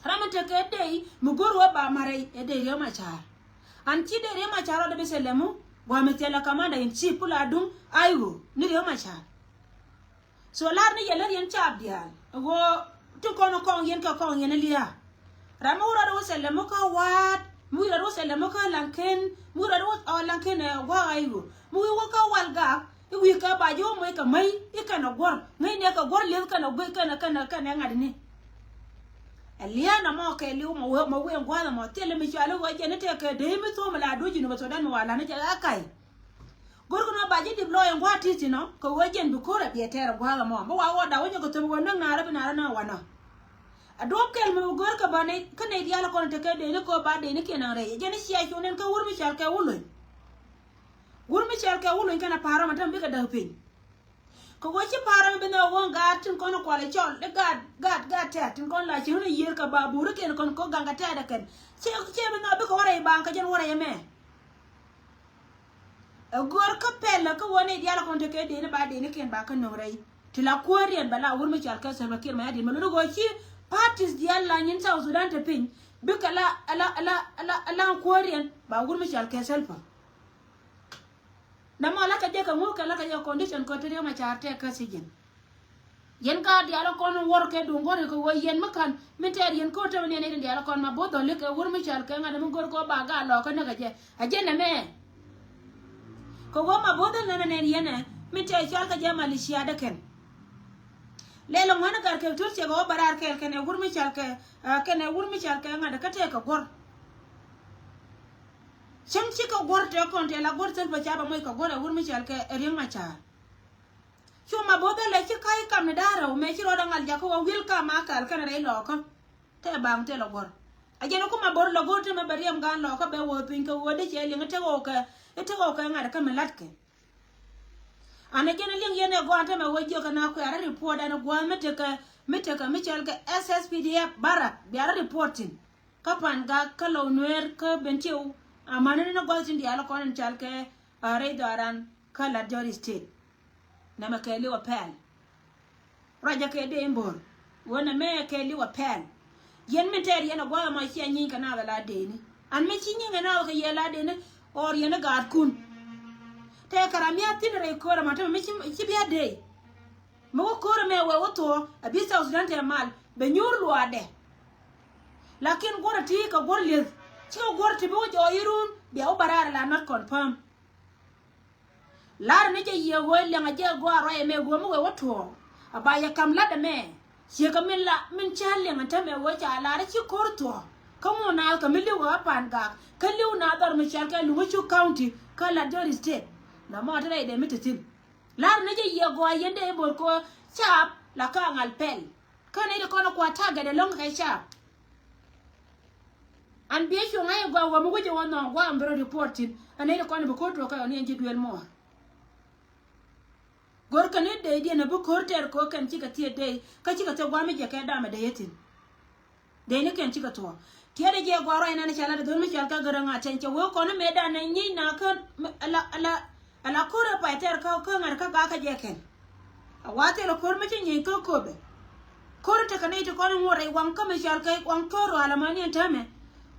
Ram min te kɛ dey mi go̱r ɣöö ba ma̱r ɛ dey Riek Machar. An ci dey Riek Machar rɔɔdɛ bi thilɛ mu gua̱a̱ mi thilɛ commander in chief pula duŋ ay ɣöö ni Riek Machar. So lar ni yɛ lär yɛn caap diaal ɛ ɣöö ti kɔn kɔŋ yɛn kɛ kɔŋ yɛn lia̱a̱. Ram mi wurɔt wä thɛlɛ mi kä wa̱a̱t mi wurɔt wä thɛlɛ mi kä laŋken mi wurɔt wä ɔ laŋken ɛ gua̱a̱k a i̱ ɣöö mi wi̱i̱ wä kä wal gak. I̱ wi̱i̱ kɛ ba ji̱ wä moc kɛ mäc i̱ kɛn ɛ guɔ̱r ŋäcnɛ kɛ guɔ̱r li̱eth kɛn ɛ guic kɛn ɛ kɛn ɛ kɛn ɛ ŋa̱tni. Ɛ lia̱a̱n ɛmɔ kɛɛliw mɔ wee mɔ wee gua̱a̱th ɛmɔ thilɛ mi cɔal i̱ ɣöö jɛn i̱ tëëkɛ dee mi thuɔ̱ɔ̱m ɛ la duɔ̱c Jinub Sudan mi wa la̱t ni cɛ ɣä ka̱c. Go̱rkɛ nɔ ba ji̱ dip lɔɔc ɛn gua̱a̱th ti̱ti̱ nɔ kɛ ɣöö jɛn bi ko̱r ɛ biɛ tɛɛr ɛ gua̱a̱th ɛmɔ mi wa ɣɔɔ da̱k wä nyɛ kɛ thöp ɣöö näk naar ɛ bi naar ɛ na wanɔ. A duɔ̱ɔ̱p kɛl mi bi go̱rkɛ bä nɛy kä nɛy diaal ɛ kɔn tekɛ dee ni kɛ ɣöö ba dee ni kiɛn naŋ rɛy ɛ jɛn i̱ cia cuɔ̱n ɛn kä wur mi cɔal kɛ wä lony. Wur mi cɔal kɛ wä lony kɛn a pa̱a̱r ɔmɔ tɛm bikɛ däk piny. Kɛ ɣöö ci pa̱a̱r ɔmɔ bi nhɔk ɣöö gaat tin kɔn kualɛ cɔl i̱ gaat gaat gaat tɛ̈t tin kɔn la ci ɣän a yiër kɛ ba buurikiɛn kɔn kɛ gaŋ kɛ tɛ̈t ɛ kɛn. Ciɛ ciɛ bi nhɔk bikɛ wä rɛy baŋ kɛ jɛn wä rɛy ɛmɛ. Ɛ gör kä pɛl kä ɣöö nɛy diaal kɔn tekɛ deni ba denikiɛn ba kä nöŋ rɛy. Ti la kuääriɛn bɛ la wur mi cɔal kɛ Salva Kiir Mayardit mɛ luni ɣöö ci parties diaal la nyin South Sudan te piny bikɛ la la la la la kuääriɛn ba wur mi cɔal kɛ Salva. Nɛmɔ la kɛ jɛ kɛ ŋuk kɛ la kɛ jɛ condition kɛ ti Riek Machar tɛk kä sijin. Yɛn ka diaal kɔn wär kɛ duŋ gɔ̱ri kɛ ɣöö yɛn mi ka̱n min tɛɛr yɛn ko̱r tɛmɛ ni ɛn itin diaal kɔn ma bo̱th dhɔli kɛ wur mi cɔal kɛ ŋa̱t mi go̱r kɛ ɣöö ba gaa lɔɔkä näk kɛ jɛ. A jɛ nɛmɛ kɛ ɣöö ma bo̱th dhɔl nɛn ɛ nɛn yɛn ɛ min tɛɛr cɔal kɛ jɛ ma licia däkɛn. Lɛl ŋuän ɛ gat kɛ tuɔ̱l ciɛ kɛ ɣöö bɛ raar kɛɛl kɛn ɛ wur mi cɔal kɛ kɛn ɛ wur mi cɔal kɛ ŋa̱t kä tɛɛk kɛ guɔ̱r. Cäŋ cikɛ guɔ̱r tɛk kɔn tɛɛl a guɔ̱r thil pɛ ca bɛ moc kɛ guɔ̱r ɛ wur mi cɔal kɛ Riek Machar. Cu ma bo̱th ɛ lɛ ci ka̱c kam ni da̱a̱ rɛw mëë ci rɔɔdɛ ŋal jakä wä wi̱el kam a kɛl kɛn rɛy lɔɔkä. Tɛ baŋ tɛ lɛ guɔ̱r. A jɛn ɛ ku ma bo̱r lɛ go̱o̱r tɛmɛ bɛ riɛm gaan lɔɔkä bɛ wä piny kɛ ɣöö dee cɛ liŋ i̱ te ɣɔw kɛ i̱ te ɣɔw kɛ ŋa̱t kä mi la̱tkɛ. An ɛ jɛn ɛ liŋ yɛn ɛ gɔaa tɛmɛ ɣöö jiök kɛ na kuɛ̈rä report ɛn ɛ gua̱a̱th mi tekɛ mi tekɛ mi cɔl kɛ S S P D F barak biarä report thi̱n. Kä Pan Gak kä Lɔw Nueer kä Bentiu amäni ni gua̱th tin diaal kɔn in cal kɛ a rɛy dhɔaran kä Lat Jɔr State. Nɛmɛ kɛ liw a pɛl. Ruacä kɛ dee in bo̱r ɣöö nɛmɛ kɛ liw a pɛl. Yɛn min tɛɛr yɛn a gua̱th ɛmɔ cia nyieeny kɛ naath a la deeni. An mi ci nyieeny kɛ naath kɛ yɛ la deeni ɣɔr yɛn a gaatkun. Tɛɛr kɛ ram mi a thi̱n rɛy köör ɛmɔ tämɛ mi ci bia dee. Mi wä ko̱r ɛmɛ wee wä thuɔ̱ɔ̱ a bi South Sudan tɛ mal bɛ nyuur luaadɛ. Lakin guɔ̱rä ti kɛ guɔ̱r lieth cikɛ guɔ̱r ti bi wä jɔɔc irun bia wä bä raar la not confirm. Lar ni jɛ yiëë ɣöö liɛŋ a jɛ gɔaa ruac ɛmɛ ɣöö mi wee wä tuɔɔk a ba yɛ kam lat ɛmɛ. Ciekɛ min la min cä liɛŋ ɛn täämɛ ɣöö ca lar ci ko̱r thuɔ̱ɔ̱k kä ŋu naath kɛ mi li̱w ɣöö Pan Gak kä li̱w naath dhɔr mi cɔal kɛ Luŋä Cuk County kä Lat Jɔr State. Nɔmɔ te rɛydɛ mi te thi̱n. Lar ni jɛ yiëë gɔaa yɛn dee i̱ bo̱r kɛ ɣöö caap la kä aŋal pɛl. Kä nɛy ti kɔn ɛ kua target ɛlɔ̱ŋ kɛ caap. An biɛ cuŋ a i̱ gɔaa wä mi wecɛ wä nhɔɔŋ gua̱a̱m bi rɔ report thi̱n. An nɛy ti kɔn ɛ bi ko̱r tuɔɔk kɛ ɣɔni ɛn ji̱ duel muɔɔr. Go̱r kɛn i̱ dey diɛn ɛ bi ko̱r tɛɛr kɛ ɣöö kɛn cikɛ thiee dey kä cikɛ thiee gua̱a̱m mi jɛ kɛ dam ɛ dey ɛ thi̱n. Dee ni kɛn cikɛ thuɔ̱ɔ̱. Tiɛɛt ɛ jɛ gɔaa ruac nan cɛ lat ɛ dho̱l mi cɔal kä Gäräŋ Ateny cɛ wee kɔn mëëdan ɛ nyiec na kä ala ala ala ko̱r ɛ pay thɛɛr kä kä ŋa̱t kä gakä jɛ kɛn. A wa thil ko̱r mi ci nyiec kä Köpɛ. Ko̱r tekɛ nɛy ti kɔn in ŋuɔ̱t rɛy waŋ kä mi cɔal kɛ waŋ ko̱r rual ɛmɔ ni ɛn täämɛ.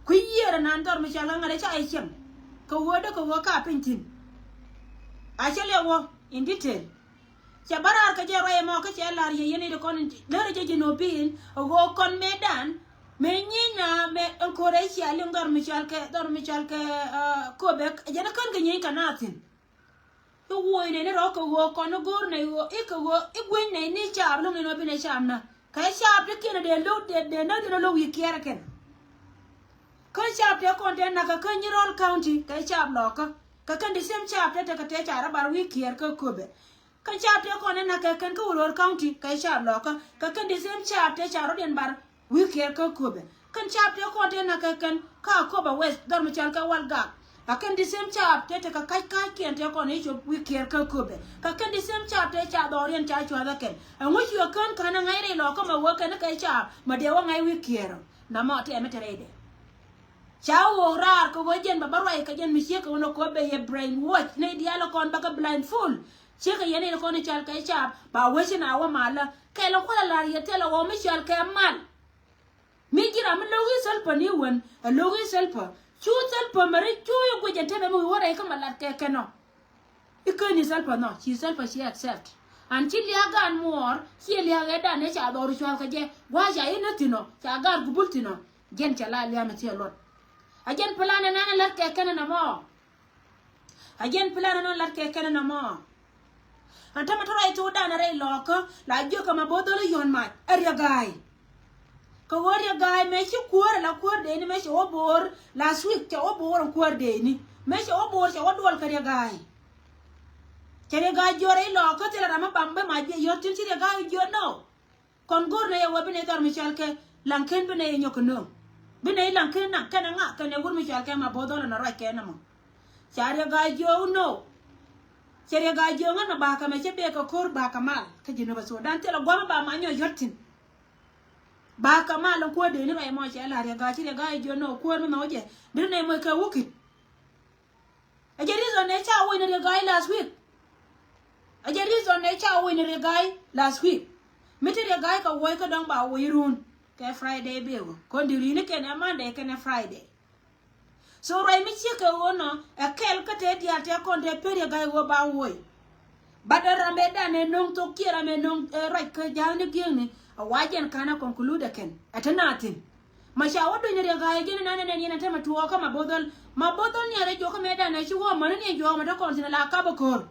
Kui̱ yiëër ɛnan dhɔr mi cɔal kɛ ŋa̱t ɛ ca yɛ cieŋ. Kɛ ɣöö dee kɛ ɣöö ka piny thi̱n. A cä lɛ wä in detail. Cɛ bä raar kɛ jɛ ruac ɛmɔ kä cɛ lar yɛ yɛn i̱ ti kɔn in lärä jɛ ji̱ nɔ pi̱i̱n a ɣöö kɔn mëëdan. Mëë nyiec na mëë ɛn ko̱r ɛ cia liŋ dhɔr mi cɔal kɛ dhɔr mi cɔal kɛ Köpɛ jɛn ɛ kän kɛ nyiec kɛ naath thi̱n. I̱ wuɔ̱c nɛy ni rɔ̱ kɛ ɣöö kɔn i̱ go̱o̱r nɛy ɣöö i̱ kɛ ɣöö i̱ gui̱ny nɛy ni caap lo̱ŋ nɛy ni ɣöö bi nɛy caap na kɛ caap ti kiɛn dee lo̱k dee dee näk dee lo̱k wi̱i̱ kiɛɛr kɛn. Kä caap tëë kɔn tëë nakä kä Nyirol County kɛ caap lɔɔkä kɛ kɛn the same caap tëë tekɛ tëë ca rɔ bar wi̱i̱ kiɛɛr kä Köpɛ. Kä caap tëë kɔn tëë nakä kɛn kä Uror County kɛ caap lɔɔkä kɛ kɛn the same caap tëë ca rɔ̱diɛn bar wi̱i̱ kiɛɛr kä Köpɛ. Kɛn caap tëë kɔn tëë nakä kɛn kä Akobo West dhɔr mi cɔal kɛ Walgak. A kɛn the same caap tëë tekɛ ka̱c ka̱ckiɛn tëë kɔn i̱ cop wi̱i̱ kiɛɛr kä Köpɛ. Kɛ kɛn the same caap tëë ca dhɔriɛn ca cua̱th ɛ kɛn. Ɛŋu cuɛ kään ka̱n ɛ ŋa̱c rɛy lɔɔkä mɛ wee kɛn kɛ caap mɛ dee wä ŋa̱c wi̱i̱ kiɛɛr. Namɔ tɛmɛ te rɛydɛ. Ca wok raar kɛ ɣöö jɛn bɛ bä ruac kɛ jɛn mi ciek kɛ ɣöö nɔ kɛ ɣöö bɛ yɛ brainwash nɛy diaal kɔn bɛ kɛ blindfold. Ciek kɛ yɛn nɛy kɔn i̱ cɔal kɛ caap ba wec in a wä malä kɛl ɛ kuäl ɛ la̱r yɛ thilɛ ɣɔw mi cɔal kɛ mal. Mi ji̱ ram mi lo̱k i̱ Salva ni wän ɛ lo̱k i̱ Salva cu Salva mɛ ri cu i̱ guic ɛn tɛmɛ mi wi̱i̱ wä rɛy kä mɛ lat kɛ kɛn ɔ. I̱ ken i̱ Salva nhɔ ci Salva ci accept. An ci lia̱a̱ gaan muɔɔr ciɛ lia̱a̱ ɣɛɛdan ëë ca dhɔr cua̱th kɛ jɛ gua̱a̱c ca i̱ nä thi̱n ɔ ca gaat gubul thi̱n ɔ. Jɛn cɛ la lia̱a̱ mi thiɛ luɔt. A jɛn plan ɛnan ɛ la̱t kɛ kɛn ɛn ɛmɔ. A jɛn plan ɛnan la̱t kɛ kɛn ɛn ɛmɔ. Pan tämɛ te ruac thokdan rɛy lɔɔkä la jiök kɛ Mabothol i̱ yɔ̱n mac ɛ Riek Gai. Kɛ ɣöö Riek Gai mëë ci kuäär ala kuäär dee ni mëë cɛ wä bo̱o̱r last week, cɛ wä bo̱o̱r ɛn kuäär dee ni mëë cɛ wä bo̱o̱r cɛ wä duɔl kɛ Riek Gai. Cɛ Riek Gai jiök rɛy lɔɔkä thilɛ ram mi bam bi mac bi yɔ̱r tin ci Riek Gai jiök nɔ. Kɔn go̱r nɛ yɛ wä bi nɛ dhɔr mi cɔal kɛ Laŋken bi nɛ yɛ nyɔk kɛ nööŋ. Bi nɛ Laŋken naŋ kɛnɛ ŋa kɛnɛ wur mi cɔal kɛ Mabothol nɔ ruac kɛ nɔmɔ. Ca Riek Gai jiök nɔ. Cɛ Riek Gai jiök ŋän mɛ bakɛ mɛ cɛ bek kɛ ko̱r bakɛ mal kä Jinub Sudan thilɛ gua̱m ba ma nyɔk yɔ̱t thi̱n. Bakɛ mal ɛn kuäär dee ni ruac mɔ cɛ la Riek Gai ci Riek Gai jiök nɔ kuäär mi mɛ wä jɛ. Dee nɛ mɔ kɛ wukit. A jɛ reason nɛ ca woc ni Riek Gai last week. A jɛ reason nɛ ca woc ni Riek Gai last week. Mi ti Riek Gai kɛ woc kä dɔ̱ŋ ba woc run kɛ Friday bek ɣöö kɔn di rin ni kɛn ɛ Monday kɛn ɛ Friday. So ruac mi ciek kɛ ɣöö nɔ ɛ kɛl kä tëë diaal tëë kɔn tëë pen Riek Gai ɣöö ba woc. But ɛ ram ëë dan ɛ no̱ŋ thok kiɛ ram ɛ no̱ŋ ɛ ruac kä ja̱a̱ŋ ni gi̱eŋni a wa jɛn ka̱n ɛ conclude ɛ kɛn ɛ te na thi̱n. Ma ca wä duny Riek Gai ji̱n inan ɛ nɛn yɛn ɛ te ma tuɔɔkä Mabothol. Mabothol ni a rɛ juɔkä mɛ dan ɛ ci wä mäni ni ɛ juɔk ma te kɔn thi̱n ɛ la kap ɛ ko̱r.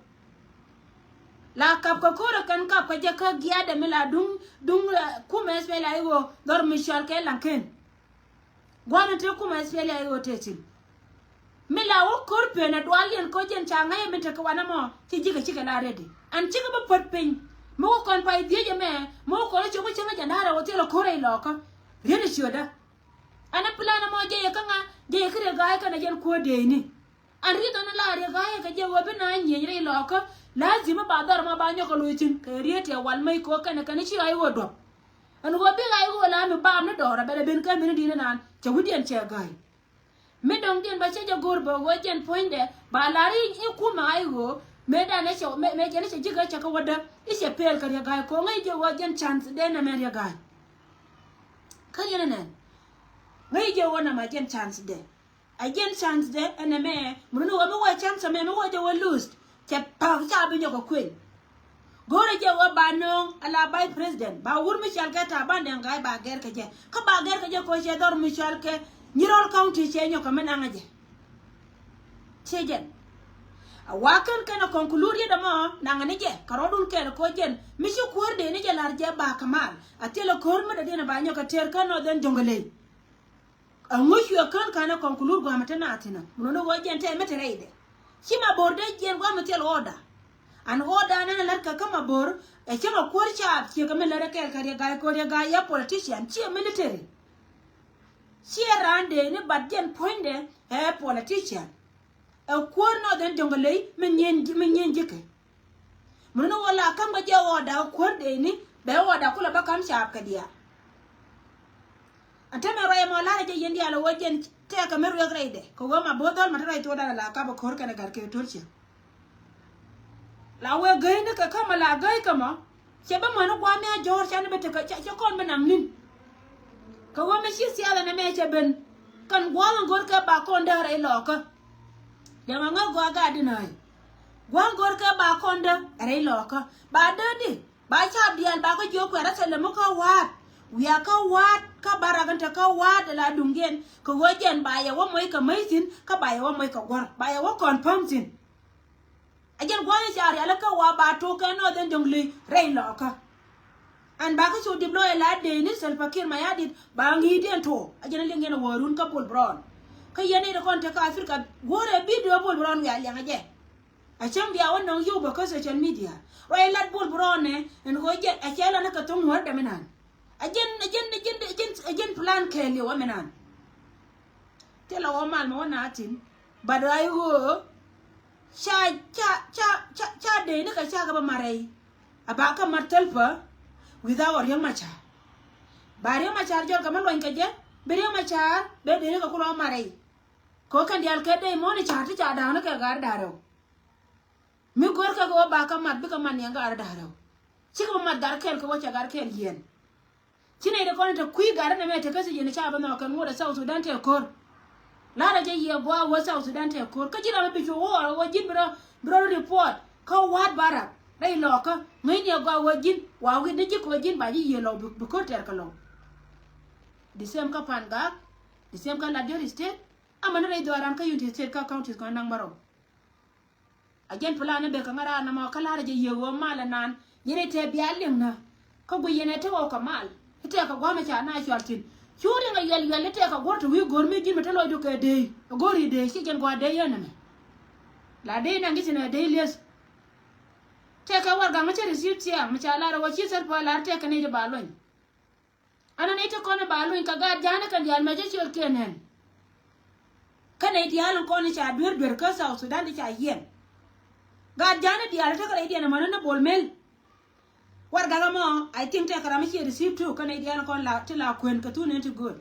La kap kɛ ko̱r ɛ kɛn kap kɛ jɛ kä giaatdɛ mi la duŋ duŋ ɛ kumɛ SPLA-IO ɣöö dhɔr mi cɔal kɛ Laŋken. Gua̱n in te kumɛ SPLA-IO te thi̱n. Mi la wä ko̱r pen ɛ dual yɛn ko̱ jɛn ca ŋäc ɛ min tekɛ wanɛ mɔ ci ji̱kɛ cikɛ la ready. Ɛn cikɛ bä puɔ̱t piny mi wä kɔn pay dhiec ɛmɛ mi wä kɔn ɛ cop kä cäŋ ɛ jɛn da̱rɛ wä thilɛ ko̱r ɛ ilɔɔkä. Riet ɛ ciötdä. Ɛn ɛ plan ɛmɔ jɛ yɛ kä ŋa jɛ yɛ kä Riek Gai kɛnɛ jɛn kuäär deeni. Ɛn riet ɛn la Riek Gai kɛ jɛ wä bi na nyieny rɛy ilɔɔkä. Lazim ɛ ba dhɔr ɛmɔ ba nyɔk kɛ loc thi̱n kɛ riet ɛ wal mec ko̱ kɛnɛ kɛnɛ ci ɣa̱c wä duɔ̱p. Ɛn ɣöö bi ɣa̱c ɣöö la mi baam ni dɔɔr a bɛl a ben kä mini di̱t ni naan cɛ wi̱cdiɛn cɛ ga̱a̱c. Mi dɔ̱ŋdiɛn bä cä jɛ go̱r bä ɣöö jɛn puɔ̱nydɛ ba la̱r i̱ kumɛ ɣa̱c ɣöö mëë dan ɛ cɛ mëë jɛn ɛ cɛ ji̱ kä cɛ kä wädä i̱ cɛ pɛɛl kɛ Riek Gai ko̱ ŋäc jɛ ɣöö jɛn chance dee nɛmɛ Riek Gai. Kä yɛn ɛ nɛn ŋäc jɛ ɣöö nɛmɛ jɛn chance dee. A jɛn chance dɛ ɛnɛ mɛ mi run wä mi wä chance mɛ mi wä jɛ wä lose. Cɛ pa̱k ca bi nyɔk ɛ kuël. Go̱rɛ jɛ wä ba nööŋ ala vice president ba wur mi cɔal kɛ Taban Deng Gai ba gɛr kɛ jɛ kä ba gɛr kɛ jɛ kɛ cɛ dhɔr mi cɔal kɛ Nyirol County cɛ nyɔk kɛ mi naŋ jɛ. Cɛ jɛn a wa kɛn kɛn a conclude yet ɛmɔ naŋ ni jɛ kɛ rɔɔdun kɛn kɛ jɛn mi ci kuäär dee ni jɛ la̱r jɛ ba kɛ mal a thilɛ ko̱r mi dee diɛn a ba nyɔk kɛ tëër kä Northern Jonglei. Aŋu cuɛ kän ka̱n ɛ kɔn ku lur gua̱a̱mɛ te naath thi̱n ɔ. Mun ɣöö jɛn tɛmɛ te rɛydɛ. Ci Mabor dee jiɛn gua̱a̱mɛ thil ɣɔɔda. An ɣɔɔda nɛn ɛ la̱t kɛ kä Mabor ɛ cäŋ ɛ kuäär caap ciek kɛ mi lät ɛ kɛɛl kɛ Riek Gai kɛ Riek Gai ɛ politician ciɛ military. Ciɛ raan dee ni bat jɛn puɔ̱nydɛ ɛ politician. Ɛ kuäär Northern Jonglei mi nyieny mi nyieny ji̱kɛ. Mun ni wä la ka̱m kɛ jɛ ɣɔɔda kuäär dee ni bɛ ɣɔɔda kulɛ bä ka̱m caap kɛ diaal. Ɛn te mɛ ruac ɛmɔ la̱rä jɛ yɛn diaal ɛ wä jɛn tɛɛkɛ mi ruɛk rɛydɛ kɛ wä Mabor Dhɔl ma te ruac thokdan la kap ɛ ko̱r kɛnɛ gat kɛ to̱r ciɛ. La wee gäy ni kɛ ka̱mä la gäy kɛ mɔ cɛ bä mäni gua̱a̱m mi a jɔ̱ɔ̱r ca ni bä tekɛ cɛ kɔn bä naŋ ni̱n. Kɛ wä mi ci thiath ɛn ɛmɛ cɛ ben kɛn gua̱a̱m in go̱r kɛ ba kɔn däär rɛy lɔɔkä. Liɛŋɛ ŋäk gɔaa gaat di nääc. Gua̱a̱ŋ go̱rkɛ ba kɔndä rɛy lɔɔkä ba däädi ba caap diaal ba kä jiök kuɛ rɛthɛlɛ mi kä wa̱a̱t. Wiakä wa̱a̱t kä ba rak in te kä wa̱a̱t ala duŋdiɛn kɛ ɣöö jɛn ba yɛ wä moc kɛ mäc thi̱n kä ba yɛ wä moc kɛ gua̱r ba yɛ wä confirm thi̱n. A jɛn gua̱a̱ŋ in ca rialikä wa ba tok kɛ Northern Jonglei rɛy lɔɔkä. An bakä cu dip lɔɔyɛ la dee ni Salva Kiir Mayardit ba ŋi̱i̱cdiɛn tuɔɔk. A jɛn a liŋ yɛn a wä run kä Bol Brown. Kä yɛn i̱ ti kɔn te kä Africa guɔ̱rɛ video Bol Brown wiaa liɛŋ a jɛ. A cäŋ bia wä nɔŋ yio̱w bä kä social media. Ruac lat Bol Brown nɛ ɛn ɣöö jɛ a cɛ lan kä thoŋ ŋuäär dɛm inan. A jɛn a jɛn a jɛn a jɛn a jɛn plan kɛɛliw a minan. Thilɛ wä mal mɛ wä naath thi̱n. But ruac ɣöö ca ca ca ca ca dee ni kɛ ca kɛ bä mat rɛy. A ba kä mat thäl pä without Riek Machar. Ba Riek Machar jɔl kɛ mi luɔny kɛ jɛ bi Riek Machar bɛ dee ni kɛ kulɔ mat rɛy. Kɛ ɣöö kɛn diaal kɛ dee mɔni car ti ca da̱a̱k ni kɛ gar da̱a̱k rɛw. Mi go̱rkɛ kɛ wä ba kä mat bikɛ mat niɛŋ gat da̱rɛ. Cikɛ bä mat gat kɛl kɛ wä cɛ gat kɛl yiɛn. Ci nɛy ti kɔn te kui̱ gat nɛmɛ te kä thiec yɛn ca bä nhɔk kɛn ŋot ɛ South Sudan te ko̱r. La̱rä jɛ yiɛ gua̱a̱k wä South Sudan te ko̱r kä ji̱n ram mi bi cu wä ɣɔr wä ji̱n bi rɔ bi rɔ report kä wa̱a̱t barak rɛy lɔɔkä. Ŋäcni ɛ gua̱a̱k wä ji̱n wa wi̱i̱ ni ji̱ kɛ wä ji̱n ba ji̱ yiëë lɔw bi ko̱r tɛɛr kɛ lɔw. The same kä Pangak, the same kä Ladior State. Amäni rɛy dhɔaaran kä Unity State kä counties kɔn naŋ bärɔw. Jɛn plan ni bek kɛ ŋa̱ raan nɔmɔ kä la̱rä jɛ yiëë ɣöö mal ɛnan. Yɛn i̱ tɛɛ bia liŋ nä. Kä guic yɛn ɛ ti ɣɔw kɛ mal i̱ tɛɛ kɛ gua̱a̱m i̱ ca na cual thi̱n. Cu riŋ ɛ yuɛl yuɛl i̱ tɛɛ kɛ guɔ̱r ti wi̱i̱ go̱r mi ji̱n mi te lɔcdu kɛ dee. Ɛ go̱r i̱ dee ci jɛn gua̱a̱r dee yɛn ɛmɛ. La dee naŋ ji̱ thi̱n ɛ dee lieth. Tɛkɛ warɛgak mi cä receive thiaŋ mi ca lar ɛ wä ci thil pɔ lar tɛkɛ nɛy ti ba luny. Ɛn ɛ nɛy ti kɔn i̱ ba luny kɛ gaat ja̱a̱n i̱ kɛn diaal mɛ cä ciöl kiɛn ɛn. Kä nɛy diaal in kɔn i̱ ca duer duer kä South Sudan ti ca yiɛn. Gaat ja̱a̱n i̱ diaal i̱ tekɛ rɛydiɛn ɛmɔni ni Bol Mel. Warɛgak ɛmɔ, I think tɛkɛ ram mi ciɛ receive too kä nɛy diaal in kɔn la ti la kuën kɛ thun in ti gööl.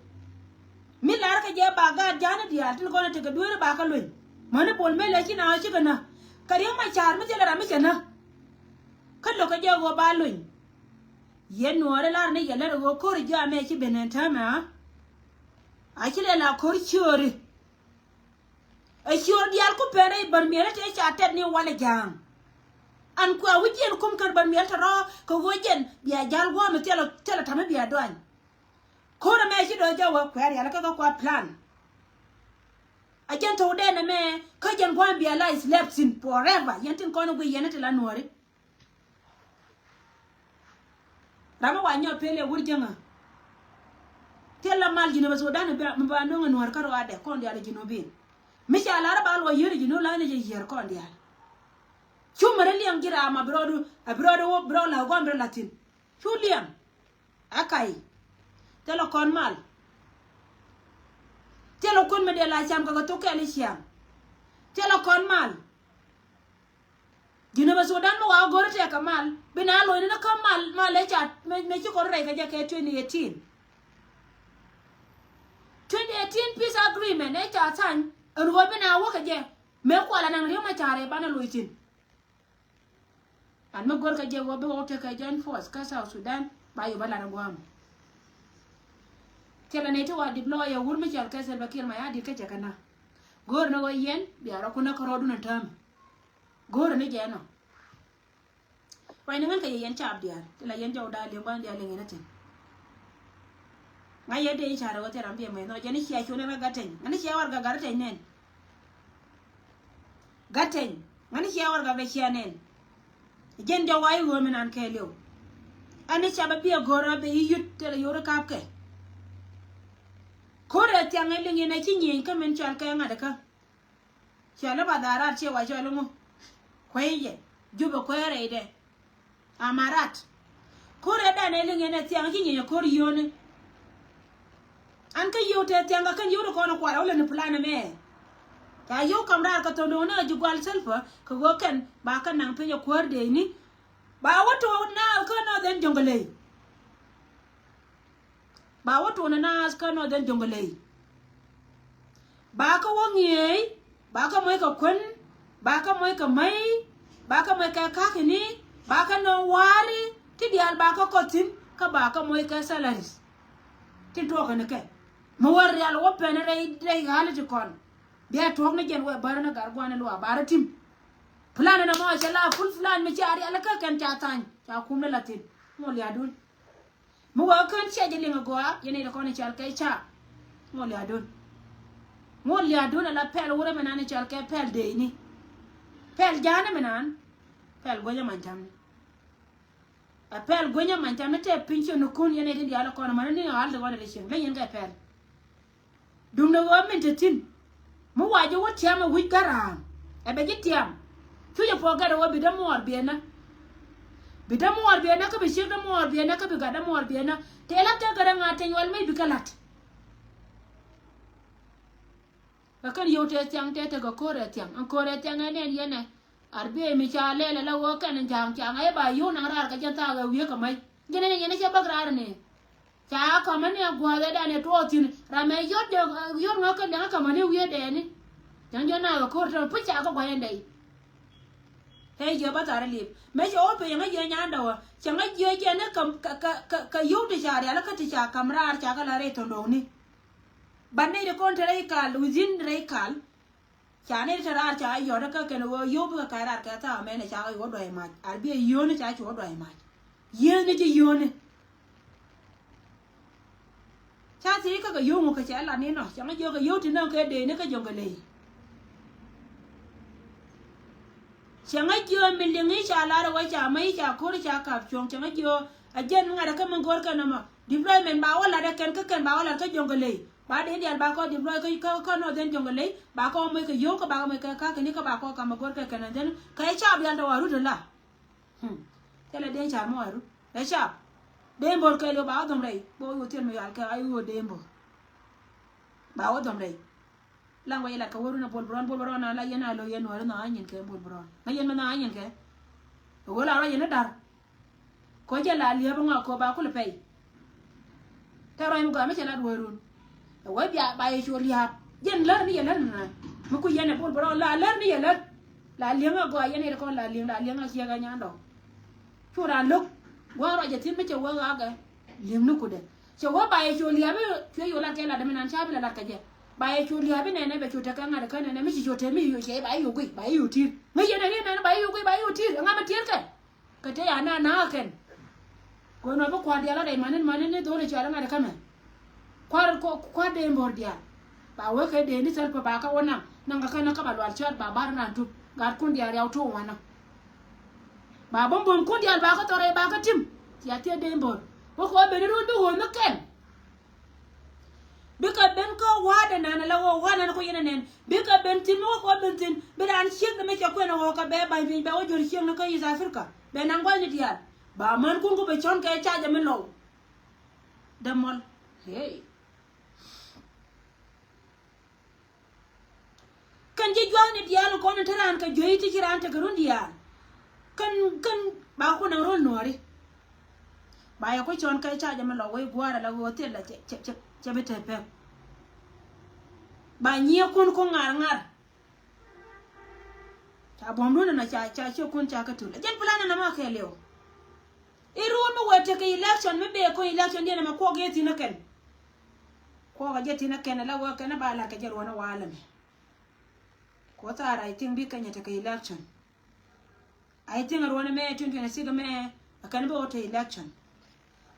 Mi lar kɛ jɛ ba gaat ja̱a̱n i̱ diaal tin kɔn i̱ tekɛ duer i̱ ba kä luny. Mäni Bol Mel ɛ ci na ɣä cikɛ nä. Kɛ Riek Macar mi thilɛ ram mi cɛ nä. Kä lo̱kɛ jɛ ɣöö ba luny. Yɛn nuɔɔri lar ni yɛ lät ɣöö ko̱ri jɔamɛ ci ben ɛn täämɛ a. A ci lɛ la ko̱r ciööri. Ɛ ciöör diaal ku pɛn rɛy bär miɛl i̱ tëë ca tɛt ni walɛ ja̱a̱ŋ. An kuɛ wi̱c yɛn kum kär bär miɛl tɔ̱ rɔ̱ kɛ ɣöö jɛn bia ja̱l gua̱a̱m i̱ thilɛ, thilɛ ta̱mi bia duany. Ko̱r ɛmɛ ci dɔ̱ jɛ wä kuɛ rial kä kɛ kua plan. A jɛn thok dɛn ɛmɛ kä jɛn gua̱a̱m bia la slept in forever. Yɛn tin kɔn i̱ guiy yɛn i̱ ti la nuɔɔri. Ram mi wa nyɔk pele wur jäŋä. Thil la mal Jinub Sudan mi ba, mi ba no̱ŋ nuɔr kä ruaadɛ kɔn diaal Jinubin. Mi ca lar ba luɔ yier Jinub la ni jɛ yier kɔn diaal. Cu mɛ ri liɛŋ ji̱ ram a bi rɔɔdu, a bi rɔɔdu wä, bi rɔɔdu la gɔm bi rɔ la thin. Cu liɛŋ. A ka̱y. Thil la kɔn mal. Thil la kun mi dee la cam kɛ kɛ thok kɛl i̱ ciaŋ. Thil la kɔn mal. Jinub Sudan mi wa go̱r tɛk kɛ mal bi na lo̱c ni ni kä mal, mal ëë ca mɛ, mɛ ci kɔn rɛy kɛ jɛ kɛ twenty eighteen. Twenty eighteen peace agreement ëë ca tha̱ny ɛn ɣöö bi na wä kɛ jɛ mëë kual anaŋ Riek Macar ëë banɛ lo̱c thi̱n. An mi go̱r kɛ jɛ ɣöö bi wä tɛk kɛ joint force kä South Sudan ba yop a lat a gua̱a̱m. Thilɛ nɛy ti wa deploy ɛ wur mi cɔal kɛ Salva Kiir Mayardit kä cɛ kɛ na. Go̱o̱r ni ɣöö yɛn bia rɔ kun ɛ kärɔɔdun ɛ täämɛ. Go̱o̱rä ni jɛ ɛnɔ. Ruacni ŋän kɛ yɛ yɛn caap diaal ti la yɛn jɔw da̱a̱ li̱eŋ gua̱n diaal li̱eŋ yɛn a thi̱n. Ŋa̱c yɛ dee i̱ ca̱rɛ wä thil ram biɛ mɛn nhɔk jɛn i̱ cia cuɔ̱n ɛn ɣä gat teny ŋän i̱ cia warɛgak gat teny nɛn. Gat teny ŋän i̱ cia warɛgak dee cia nɛn. Jɛn jɔw wa i̱ ɣöö mi nan kɛɛliw. Ɛn i̱ ca bɛ biɛ go̱o̱rä bɛ i̱ yut thilɛ yo̱o̱r i̱ ka̱p kɛ. Ko̱rɛ thiaŋ ɛ liŋ yɛn ɛ ci nyieny kä min cɔal kɛ ŋa̱t kä. Cɔal i̱ ba dharat ciɛ wa cɔal i̱ ŋu. Kuey jɛ. Jupɛ kuey rɛydɛ. Amarat. Ko̱rɛ danɛ liŋ yɛn ɛ thiaŋ ci nyieny ɛ ko̱r yio̱o̱ni. An kä yio̱w tɛ thiaŋ kɛ kɛn yio̱w ti kɔn ɛ kual ɛ wä lɛ ni plan ɛmɛ. Ca yio̱w kam raar kɛ thon do̱o̱ni ɛ ji̱ gual Salva kɛ ɣöö kɛn ba kɛ naŋ piny ɛ kuäär dee ni. Ba wä tuɔɔk naath kä Northern Jonglei. Ba wä tuɔɔk naath kä Northern Jonglei. Ba kä wä ŋi̱eec, ba kä moc kɛ kuän, ba kä moc kɛ mäc, ba kä moc kɛ ka̱ki̱ni, ba kä nööŋ wa̱a̱ri ti diaal ba kä kɔth thi̱n kä ba kä moc kɛ salaries. Tin tuɔɔk kɛn kɛ mi wä rial wä pɛn rɛy, rɛy ɣa̱li ti kɔn. Bia tuɔɔk ni jɛn wɛ bärä ni gat gua̱n ni luaak ba rɔ ti̱m. Plan ni mɔ cɛ la full plan mi ca rial kä kɛn ca tha̱ny ca kum ni la thi̱n. Ŋuɔl lia̱a̱dun. Mi wä kän cia jɛ liŋ agɔaa yɛn i̱ kɔn i̱ cɔal kɛ ca. Ŋuɔl lia̱a̱dun. Ŋuɔl lia̱a̱dun ala pɛl wurɛ mi nan i̱ cɔal kɛ pɛl deeni. Pɛl ja̱a̱ni mi nan. Pɛl guänyä ma̱ny tamni. Ɛ pɛl guänyä ma̱ny tamni tɛ piny ciönikun yɛn i̱ tin diaal kɔn mani ni ɣa̱l ti ɣɔn i̱ ti cieŋ leny yɛn kɛ pɛl. Duundɛ ɣöö min te thi̱n mi wa ji̱ wä tiam ɛ wi̱c kä ra̱a̱ŋ ɛ bɛ ji̱ tiam. Cu jɛ puɔ̱k gɛt ɛ ɣöö bi dämuɔɔr biɛnä. Bi dämuɔɔr biɛnä kä bi ciek dämuɔɔr biɛnä kä bi gat dämuɔɔr biɛnä. Tëë la̱t kɛ gärä ŋa̱ teny wal mec bi kɛ la̱t. Kɛ kɛn yio̱w tëë thiaŋ tëë tekɛ ko̱r ɛ thiaŋ ɛn ko̱r ɛ thiaŋ ɛn ɛn yɛn ɛ. Ar biey mi ca lɛl ala ɣöö kɛn in ja̱a̱ŋ ca ŋa̱c ba yio̱w naŋ raar kɛ jɛn thaak ɛ wiee kɛ mac. Jɛn ɛn yɛn ɛ cɛ bäk raar ni. Ca kamäni a gua̱a̱th ɛ dan ɛ tuɔɔk thi̱n ram ɛ yot jɛ yot ŋä kɛ liaŋ kamäni wiee dɛɛni. Cäŋ jɔn na kɛ ko̱r tɛmɛ puc ca kɛ gua̱c ɛn dɛy. Tɛ jiɛ bä thar ilip mëë cɛ wä piny ŋä jiɛ nyan dɔwä cɛ ŋä jiɛ jɛ ni kɛ kɛ kɛ kɛ yio̱w ti ca rial kä ti ca ka̱m raar ca kɛ la rɛy thɔndɔɔkni. Ban nɛy ti kɔn te rɛy kal within rɛy kal. Ca ni te raar ca yɔt kä kɛn ɣöö yio̱w bikɛ ka̱c raar kɛ thaak mɛn ɛ ca kɛ yuɔ̱t duay mac ar bi ɛ yio̱ni ca cuɔ̱t duay mac. Yieeni ji̱ yio̱ni. Ca thiec kä kɛ yio̱w ŋu kɛ cɛ lat ni nɔ ca ŋä jiök kɛ yio̱w ti nɔŋ kɛ dee ni kä jɔ̱ŋ kɛ ley. Cɛ ŋäc jiö mi liŋ i̱ ca lar ɛ wä ca mäc i̱ ca ko̱r i̱ ca kap cuɔ̱ŋ, cɛ ŋäc jiö a jɛn ŋa̱t ɛ kä mi go̱r kɛn nɔmɔ. Deployment ba wä lat ɛ kɛn kä kɛn ba wä lat kä Jonglei. Ba dee dial ba kɔ deploy kä, kä, kä Northern Jonglei, ba kɔ moc kɛ yio̱w kä ba kɔ moc kɛ ka̱ kɛn i̱ kä ba kɔ kam ɛ go̱r kɛ kɛn ɛn jɛn. Kɛ ca bial tɔ wa rut ɛ la. Hmm. Thilɛ dee car mɔ wa rut. Ɛ ca. Dee bo̱r kɛɛliw ba wä dhɔm rɛy. Bo̱ wä thil mi yal kɛ a i̱ wä dee bo̱r. Ba wä dhɔm rɛy. Laŋ wä yɛ lat kɛ wä run a Bol Bron, Bol Bron a la yɛn a lo yɛn wä ri nhɔk a nyin kɛ Bol Bron. Ŋa yɛn mi nhɔk a nyin kɛ. Wä la rɔ yɛn a dar. Ko jɛ la liɛp ŋa ko ba kul pɛy. Tɛ rɔy mi gɔaa mi cɛ lat wä run. Ɛ wä bia ba yɛ cu liap. Jɛn lär ni yɛ lär ni na. Mi ku yɛn ɛ Bol Bron la lär ni yɛ lär. La liɛŋ a gɔaa yɛn ɛ kɔn la liɛŋ, la liɛŋ a ciɛ kɛ nyan dɔk. Cu raan lo̱k. Gua̱a̱r rɔy jɛ thi̱n mi cɛ wä ɣaakɛ. Liɛŋ ni kudɛ. Cɛ wä ba yɛ cu liap i̱ cuɛ yo̱ lat kɛ lat dämi nan ca bi la lat kɛ jɛ. Ba yɛ cu liap i̱ nɛnɛ bɛ cu tekɛ ŋa̱t kä nɛnɛ mi ci cu te mi yo̱ cɛ ba yɛ yo̱ guic ba yɛ yo̱ ti̱t. Ŋäc yɛn ɛn i̱ nɛnɛ ba yɛ yo̱ guic ba yɛ yo̱ ti̱t. Ɛŋa mi ti̱t kɛ? Kɛ te ya na na kɛn. Kɛ nɔ bi kua̱r diaal a rɛy manin manin ni dho̱r i̱ cual ŋa̱t kä mɛ. Kua̱r kua̱r dee bo̱r diaal. Ba wee kɛ dee ni thäl pä ba kä wä naŋ naŋ kɛ kɛn kä ba lual cɔt ba bar nan tup. Gat kun diaal riaw tuŋ wanä. Ba bum bum kun diaal ba kä thɔrɛ ba kä tim. Cia thiet dee bo̱r. Wä kɛ wä ben run bi wä mi kɛn. Bikɛ ben kä wa̱a̱dɛ nan ala wä wa̱a̱ nan kɔ yɛn anɛn. Bikɛ ben thi̱n mi wä kɛ wä ben thi̱n bi raan ciek ni mi cɛ kuɛn a wä kɛ bɛ ba̱ny piny bɛ wä jor ciek ni kä East Africa. Bɛ naŋ gua̱thni diaal ba män kun ku bɛ cɔn kɛ ca jɛ mi lɔw. Dämɔl. Hey. Kɛn ji̱ jua̱thni diaal kɔn in te raan kɛ juey ti ci raan tekɛ run diaal. Kɛn kɛn ba kun a rol nuɔri. Ba yɛ ku cɔn kɛ ca jɛ mi lɔ wei gua̱a̱r ala wei wä thil la cɛ cɛ cɛ cɛ bi te pek. Ba nyiɛ kun ku ŋar ŋar. Ca buɔ̱m dun ɛnɔ ca ca ciö kun ca kä tul. Jɛn plan ɛnɔ ma kɛɛliw. I̱ ruun mi wee tekɛ election mi bee ko̱ny election diɛn ɛmɛ kuɔk yɛ thi̱n ɛ kɛn. Kuɔk a jɛ thi̱n ɛ kɛn ala wee kɛn ɛ ba lar kɛ jɛ ruɔ̱n ɛ walɛ mɛ. Kuɔth ar I think bi Kenya tekɛ election. I think ruɔ̱n ɛmɛ twenty twenty-six ɛmɛ ɛ kɛn bɛ wä te election.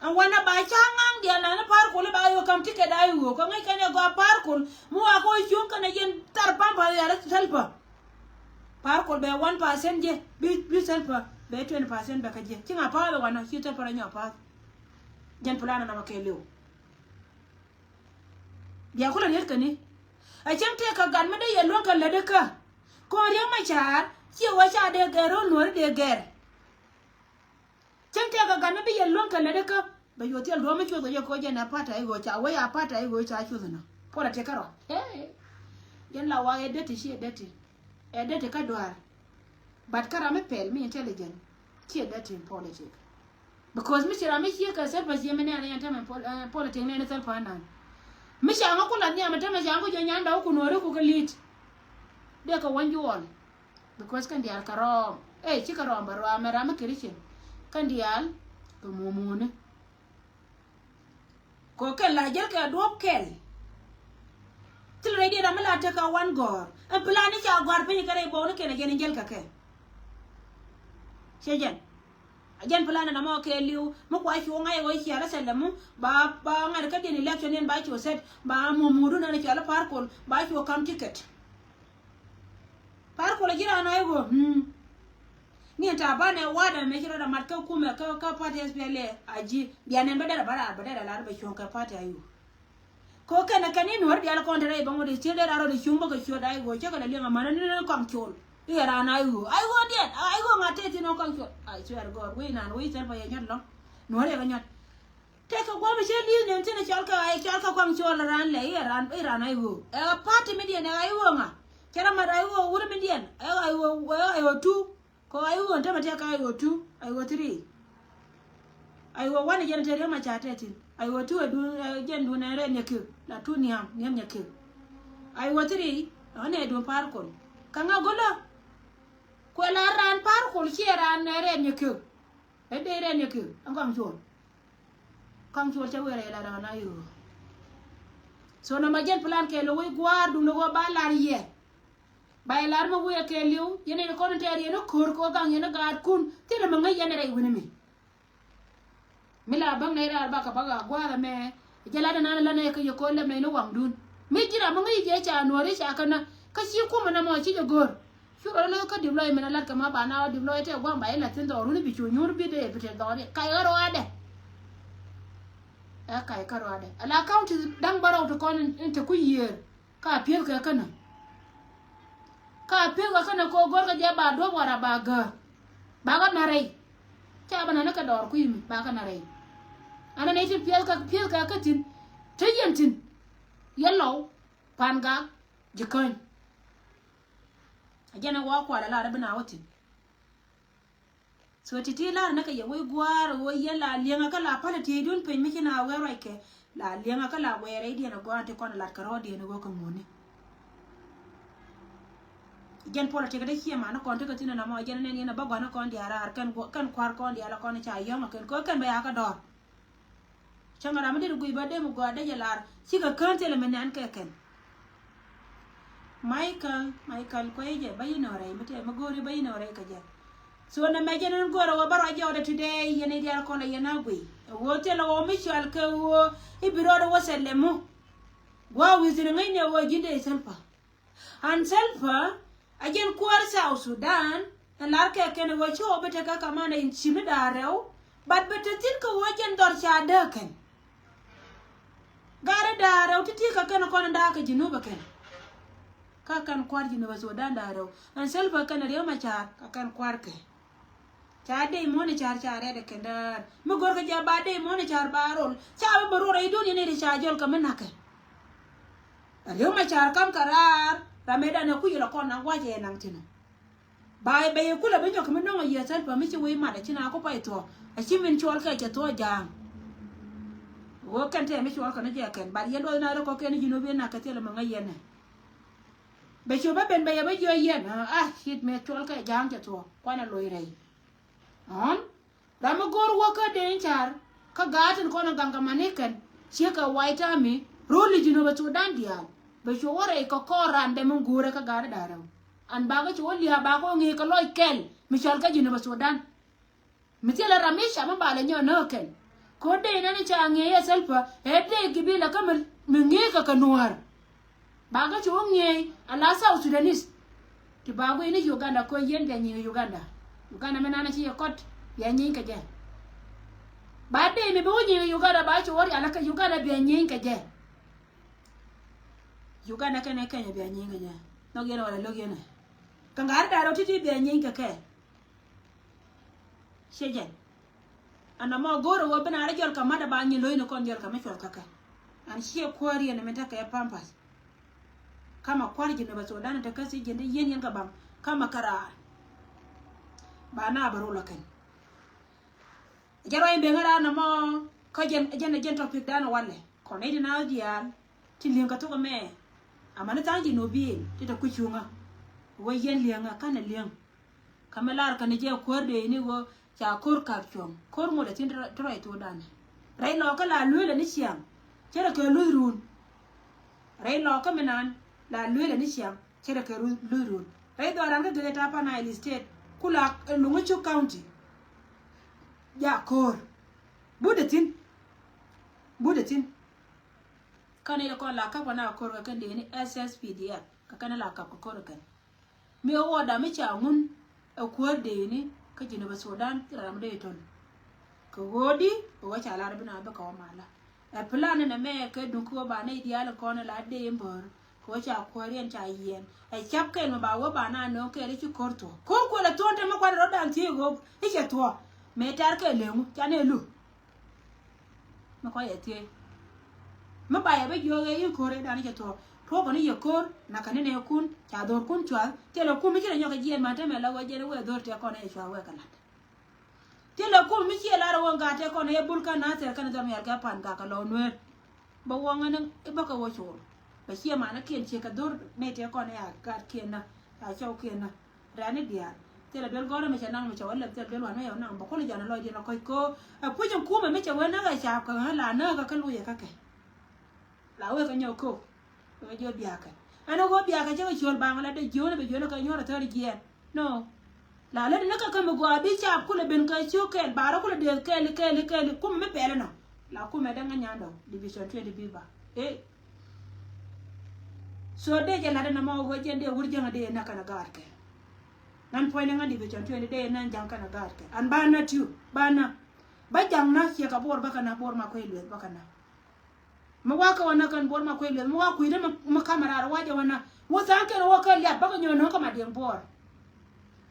Ɛn wanɛ ba ca ŋa̱ŋ diaal nani Par Kuol i̱ ba yo̱o̱ kam ticket a i̱ ɣöö kɛ ŋäc kɛn ɛ gɔaa Par Kuol mi wa kɛ wä cuŋ kɛn ɛ yɛn thar pampa yɛr thäl pä. Par Kuol bɛ one percent jɛ bi bi thäl pä bɛ twenty percent bɛ kä jɛ ci ŋa pa̱a̱th ɛ wanɛ ci thäl pä rɔ nyɔk pa̱a̱th. Jɛn plan ɛ nɔmɔ kɛɛliw. Bia kulɛ riet käni. Ɛ cäŋ tëë kɛ gat mi dee yɛ luäŋ kɛ lätdä kä kɔn riek ma ca̱a̱r ciɛ wä ca dee gɛr ro̱l nuɔ̱ri dee gɛr. Cäŋ tëë kɛ gat mi bi yɛ luäŋ kɛ lätdä kä bɛ yuɔ thil duɔ̱ɔ̱m mi cuoth kɛ jɛ kɛ wä jɛn ɛ pa̱t a i̱ ɣöö ca wä ya pa̱t a i̱ ɣöö ca cuoth nɔ. Puɔl a tëë kärɔa. Ɛ jɛn la wa ɛ deti ci ɛ deti. Ɛ deti kä dua̱a̱r. But kä ram mi pɛl mi intelligent ci ɛ deti in politic. Because mi ci ram mi ciek kɛ Salva ciek mi nɛɛni ɛn tämɛ pol- eh, politic nɛɛni Salva anan. Mi ca ŋä ku lath nhiam ɛn tämɛ ca ŋä ku jɛ nyan dɔw ku nuɔri ku kɛ li̱t. Dee kɛ wä nyuɔl. Because kɛn diaal kɛ rɔɔm. Ɛ ci kɛ rɔɔm bɛ rɔɔm ɛ ram mi Christian. Kɛn diaal kɛ mumuni. Kɛ kɛn la jäl kɛ duɔ̱p kɛl. Thil rɛy diɛ ram mi la tekɛ wan gɔ̱r. Ɛn plan ni ca gɔ̱r piny kɛ rɛy bɔw ni kɛn a jɛn in jäl kɛ kɛ. Cɛ jɛn. A jɛn plan na mɔ kɛ liw mi kua cu ŋa̱c ɣöö ciɛ rɛ thɛlɛ mu ba ba ŋa̱t kä diɛn election diɛn ba cu set ba mumudun ɛn cɔal Par Kuol ba cu kam ticket. Par Kuol a ji̱ raan a i̱ ɣöö hmm. Ni ɛn ta̱a̱ banɛ wa̱a̱dɛ mɛ ci rɔ dɛ mat kä kumɛ kä kä party S P L A a ji̱ bianɛ bä derɛ bä raar bä derɛ lar bɛ cuɔ̱ŋ kɛ party a i̱ ɣöö. Ko kɛnɛ kɛn i̱ nuɔ̱r diaal kɔn te rɛy bä ŋot i̱ ciet dee raar rɔ dee cuŋ bä kɛ ciöt a i̱ ɣöö cä kɛ lɛ liɛŋ a mänä ni ni kɔaŋ col. I̱ ɛ raan a i̱ ɣöö a i̱ ɣöö diɛn a i̱ ɣöö ŋa̱t te thi̱n ɣöö kɔaŋ col. I swear God wec naan wec thil bä yɛ nyɔt lɔ̱ŋ. Nuɔ̱r yɛ kɛ nyɔt. Tëëkɛ gua̱a̱p i̱ cä li̱i̱th nɛn thi̱n ɛ cɔal kɛ ɛ cɔal kɛ kɔaŋ col raan lɛ i̱ ɛ raan i̱ raan a i̱ ɣöö ɛ ɣä party mi diɛn ɛ ɣä i̱ ɣöö ŋa. Cɛ rɔ mat a i̱ ɣöö wur mi diɛn ɛ ɣä i̱ ɣöö ɛ ɣä i̱ ɣöö two. Kɛ ɣä i̱ ɣöö tämɛ tëëkɛ ɣä i̱ ɣöö two a i̱ ɣöö three. A i̱ ɣöö one ɛ jɛn ɛ te riäm a ca tɛth thi̱n a i̱ ɣöö two ɛ duun ɛ jɛn duun ɛ rɛn nyɛ ki̱k la two nhiam nhiam nyɛ ki̱k. A i̱ ɣöö three ɛ ɣän ɛ duun Par Kuol. Kä ŋa go̱lä. Kuɛ la raan Par Kuol ciɛ raan ɛ rɛn nyɛ ki̱k. Ɛ dee rɛn nyɛ ki̱k ɛn kɔaŋ col. Kɔaŋ col cɛ wëë rɛy la raan a i̱ ɣöö. So nɔmɔ jɛn plan kɛɛliw wec gua̱a̱r duundɛ ɣöö ba lar yɛ. Ba yɛ lar mi wëë kɛɛliw yɛn in kɔn in tɛɛr yɛn in ko̱r kɛ ɣöö gaŋ yɛn in gaatkun thilɛ mi ŋäc yɛn in rɛy wi̱ni mi. Mi la bäŋ nɛy raar bakɛ bak a gua̱a̱r ɛmɛ. Jɛ lat ɛnan ɛ la nɛy kä yɛ ko̱r lɛmɛ in waŋdun mi ji̱n ram mi ŋäc jɛ ca nuɔ̱ɔ̱ri ca känä. Kä ci kumɛ nɔmɔ ci jɛ go̱r. Cu rɔ lä kä diploy min a lat kɛ ma ba na wä diploy tɛ gua̱a̱m ba ilɛ thin dhɔr wuni bi cu nyuur bi dee bi tɛ dhɔr i̱ kac ɣä rɔadɛ. Ɛ kac kä rɔadɛ ala county da̱ŋ bärɔw ti kɔn in te ku yiëër. Ka pi̱eth kɛ känä. Ka pi̱eth kɛ känä kɛ ɣöö gɔ̱rkɛ jɛ ba duɔ̱p wara ba gäär. Ba ɣä na rɛy. Ca ba nani kɛ dɔɔr kui̱ mi ba kɛ na rɛy. Ɛn ɛn i̱ ti pi̱eth kɛ pi̱eth kɛ kä thi̱n. Te yɛn thi̱n. Yɛ lɔw pan gak ji̱ käny. A jɛn ɛ wä kual ɛ lar ɛ bi na wä thi̱n. So ti̱ti̱ lar näkɛ yɛ wec gua̱a̱r ɣöö yɛn la liɛŋä kä la pa̱l tieyduun piny mi ci na wee ruackɛ la liɛŋä kä la wee rɛydiɛn a gɔaa ti kɔn lat kɛ rɔɔdiɛn ɣöö kɛ ŋuni. Jɛn politik dee ciɛ man kɔn tekɛ thin ɛn amɔ jɛn nɛn yɛn a bä gua̱n kɔn diaal raar kɛn kua̱r kɔn diaal kɔn ca yɔ̱ŋ a kɛn kɛ kɛn bɛ yakä dɔɔr. Cäŋ ram mi dit guiy bä dem gɔaa dee jɛ lar cikɛ kään thilɛ mi nɛn kɛ kɛn. Michael, Michael kuɛy jɛ bä yinɔ rɛy mi tɛɛ mi go̱o̱ri bä yinɔ rɛy kɛ jɛ. So nɛ mɛ jɛ ni go̱o̱rɛ wä bä ruac jɛ ɔdɛ today yɛn i̱ diaal kɔn la yɛn a guiy. Ɛ ɣöö thilɛ ɣöö mi cual kɛ ɣöö i̱ bi rɔɔdɛ wä sɛt lɛ mu. Gua̱a̱ wi̱i̱ thi̱n ŋäcnɛ ɣöö ji̱n dee thil pa. An Salva a jɛn kuäär South Sudan. Ɛn lar kɛ kɛn ɣöö ci ɣɔw bi tekɛ kamanda in cimi da̱a̱ rɛw. Bat bi te thi̱n kɛ ɣöö jɛn dhɔr ca dääk kɛn. Garɛ da̱a̱ rɛw ti̱ti̱ kɛ kɛn kɔn da̱a̱ kɛ Jinub ɛ kɛn. Kä kɛn kua̱r Jinub ɛ Sudan da̱a̱ rɛw. Ɛn Salva kɛn Riek Machar kɛ kɛn kua̱r kɛ. Ca dee muɔ̱ni car ca rɛɛt ɛ kɛn däär mi go̱rkɛ jɛ ba dee muɔ̱ni car ba rol ca bi bɛ rol rɛy dun yɛn iri ca jɔl kɛ mi na̱kɛ. Riek Machar kam kɛ raar ram ëë danɛ kuc ilɛ kɔn na gua̱c ɛ naŋ thi̱n ɔ. Ba bɛ yɛ kulɛ bi nyɔk kɛ mi nɔŋ a yiëë Salva mi ci wec mat a ci na ku pay thuɔ̱k a ci min cuɔl kɛ cɛ thuɔ̱k ja̱a̱ŋ. Ɣöö kɛn tɛɛ mi cuɔl kɛ ni jɛ kɛn bat yɛn duɔth na ri kɔk kɛn ni ji̱n wä bi nak kɛ thilɛ mi ŋäc yɛn nɛ. Bɛ cu bä ben bɛ yɛ bä jiɔ yɛn a cit mi cuɔl kɛ ja̱a̱ŋ cɛ thuɔ̱k kuanɛ loc rɛy. Ɔn ram mi go̱o̱r wä kä dee in car kä gaat in kɔn in gaŋ kɛ mani kɛn ciek kɛ White Army rol i̱ Jinub Sudan diaal. Bɛ cu wä rɛy kɛ kɔɔr raan dɛm in go̱o̱rɛ kä gaat in da̱a̱ rɛw. An bakɛ cu wä lia̱a̱ bakɛ wä ŋi̱i̱c kɛ lɔc kɛl mi cɔal kä Jinub Sudan. Mi thilɛ ram mi ca mi balɛ nyɔ nä kɛn. Ko dee nani ca ŋiɛ yɛ Salva ɛ dee gibila kä mi ŋiɛ kɛ kɛ nuäär. Ba kä cu ŋiɛ a la South Sudanese. Ti ba guiy ni Uganda ko yɛn bia nyiŋ Uganda. Uganda mi nani ci yɛ kɔt bia nyiŋ kɛ jɛ. Ba dee mi bi wä nyiŋ Uganda ba cu wä rial kɛ Uganda bia nyiŋ kɛ jɛ. Uganda kɛnɛ Kenya bia nyiŋ kɛ jɛ. Nhɔk yɛn wala lo̱k yɛn ɛ. Kɛ ŋa̱r da̱r rɔ ti̱ti̱ bia nyiŋ kɛ kɛ. Ciɛ jɛn. An nɔmɔ go̱o̱r ɛ wä ben a rɛ jɔl kɛ mat ɛ ba nyin lo̱cni kɔn jɔl kɛ mi cuɔl kä kɛ. An ciɛ kuäär yɛn ɛ min tekɛ Pampas. Kamɛ kua̱r Jinub Sudan te kä thiec ji̱n te yien yɛn kɛ baŋ kamɛ kä raar. Ba na bɛ rol ɛ kɛn. Jɛ ruac in ben kä raar nɔmɔ kä jɛn jɛn jɛn topic dan walɛ. Kɔn nɛy ti naath diaal ti li̱eŋ kɛ thok ɛmɛ. Amäni tha̱a̱ŋ Jinubin ti te kui̱ cuŋä. Wä yɛn li̱eŋä kanɛ li̱eŋ. Kä mi lar kɛn jɛ kuäär dee ni wä ca ko̱r kap cuɔ̱ŋ ko̱r ŋot ɛ thi̱n ti ruac thokdan. Rɛy lɔɔkä la lueelɛ ni ciaŋ. Cärɛ kɛ luth run. Rɛy lɔɔkä mi nan la lueelɛ ni ciaŋ. Cärɛ kɛ luth run. Rɛy dhɔran kä gɛgɛ tapa Nile State ku la Loŋicup County. Ja ko̱r. But ɛ thi̱n. But ɛ thi̱n. Kä ni kɔn la kap kɛ na ko̱r kɛ kɛn dee ni S S P D F kɛ kɛn la kap kɛ ko̱r kɛ kɛn. Mi ɣöö da mi ca ŋun ɛ kuäär dee ni kä Jinub Sudan thilɛ ram dee töl. Kɛ ɣöö di ɣöö ca lar bi na bikɛ wä malä. Ɛ plan ni nɛ mɛ kɛ duŋ kä ɣöö ba nɛy diaal kɔn la dee in bär. Kɛ ɣöö ca kuäär yɛn ca yiɛn ɛ cap kɛl mi ba wä ba na nööŋ kɛl i̱ ci ko̱r thuɔ̱k ko̱r kuël ɛ thuɔ̱k te mi kuan rɔ̱dan thiee ɣöö i̱ cɛ thuɔ̱k. Mëë tɛr kɛ leŋu ca nɛ lu. Mi kɔc ɛ thiee mi ba yɛ bi jiöök ɛ i̱ ko̱r ëëdan i̱ cɛ thuɔ̱k. Tuɔɔk kɔn i̱ yɛ ko̱r nakä ni nɛɛkun ca dho̱rkun cuath thilɛ kum mi ci rɛ nyɔk kɛ jiɛn man te mɛ la wä jiɛn i̱ wee dho̱r tɛk kɔn ɛ cuath wee kɛ la̱t. Thilɛ kum mi ciɛ lar ɛ wä gat tɛk kɔn ɛ bul kä nathɛr kɛn dhɔr mial kɛ pan gak kɛ lɔ nueer. Bä wäŋä ni i̱ bä kɛ wä cool bɛ ciɛ manikiɛn ciɛ kɛ dho̱r nɛy tëë kɔn ɛ a gatkiɛn na a cɔwkiɛn na. Rɛ̈ni diaal thilɛ duel gɔ̱rä mi cɛ naŋ mi cɛ wä lɛp thilɛ duel wan mi cɛ wä naŋ bä kulɛ jan lɔcdiɛn a kɔc kɛ ɣöö ɛ puc in kumɛ mi cɛ wee näk ɛ caap kɛ ɣän la näk kɛ kä luc ɛ kä kɛ. La wek kɛ nyɔk kok wek jiɔ biakɛ ɛn ɣöö biakɛ cä kɛ ciöl baŋ la dee jiöönä bɛ jiöönä kɛ nyuɔ̱rä thäri jiɛɛn. No. La lät ni kä kä mi gɔaa bi caap kulɛ ben kɛ ciök kɛɛl barä kulɛ dee kɛɛl kɛɛl kɛɛl kumɛ mi pɛl inɔ. La kumɛ dee ŋä nyandɔ division twenty biba. Ee. So dee jɛ lat inɔ mɔ wee jɛn dee wur jäŋä dee näk kɛn a gaatkɛ. Nan puɔ̱ny ni ŋa̱n division twenty dee nan ja̱ŋ kɛn a gaat kɛ. An ba na tiw, ba na. Ba ja̱ŋ na ciɛ ka Bor bä kɛn a Bor ma kuec lueth bä kɛn a. Mi wa kä wä na kɛn Bor ma kuec lueth, mi wa kui̱dä mi, mi kamɛ raar wa jɛ wä na. Wä tha̱a̱ŋ kɛn wä kä liap bä kɛ nyɔ nɔ kä Madiɛŋ Bor.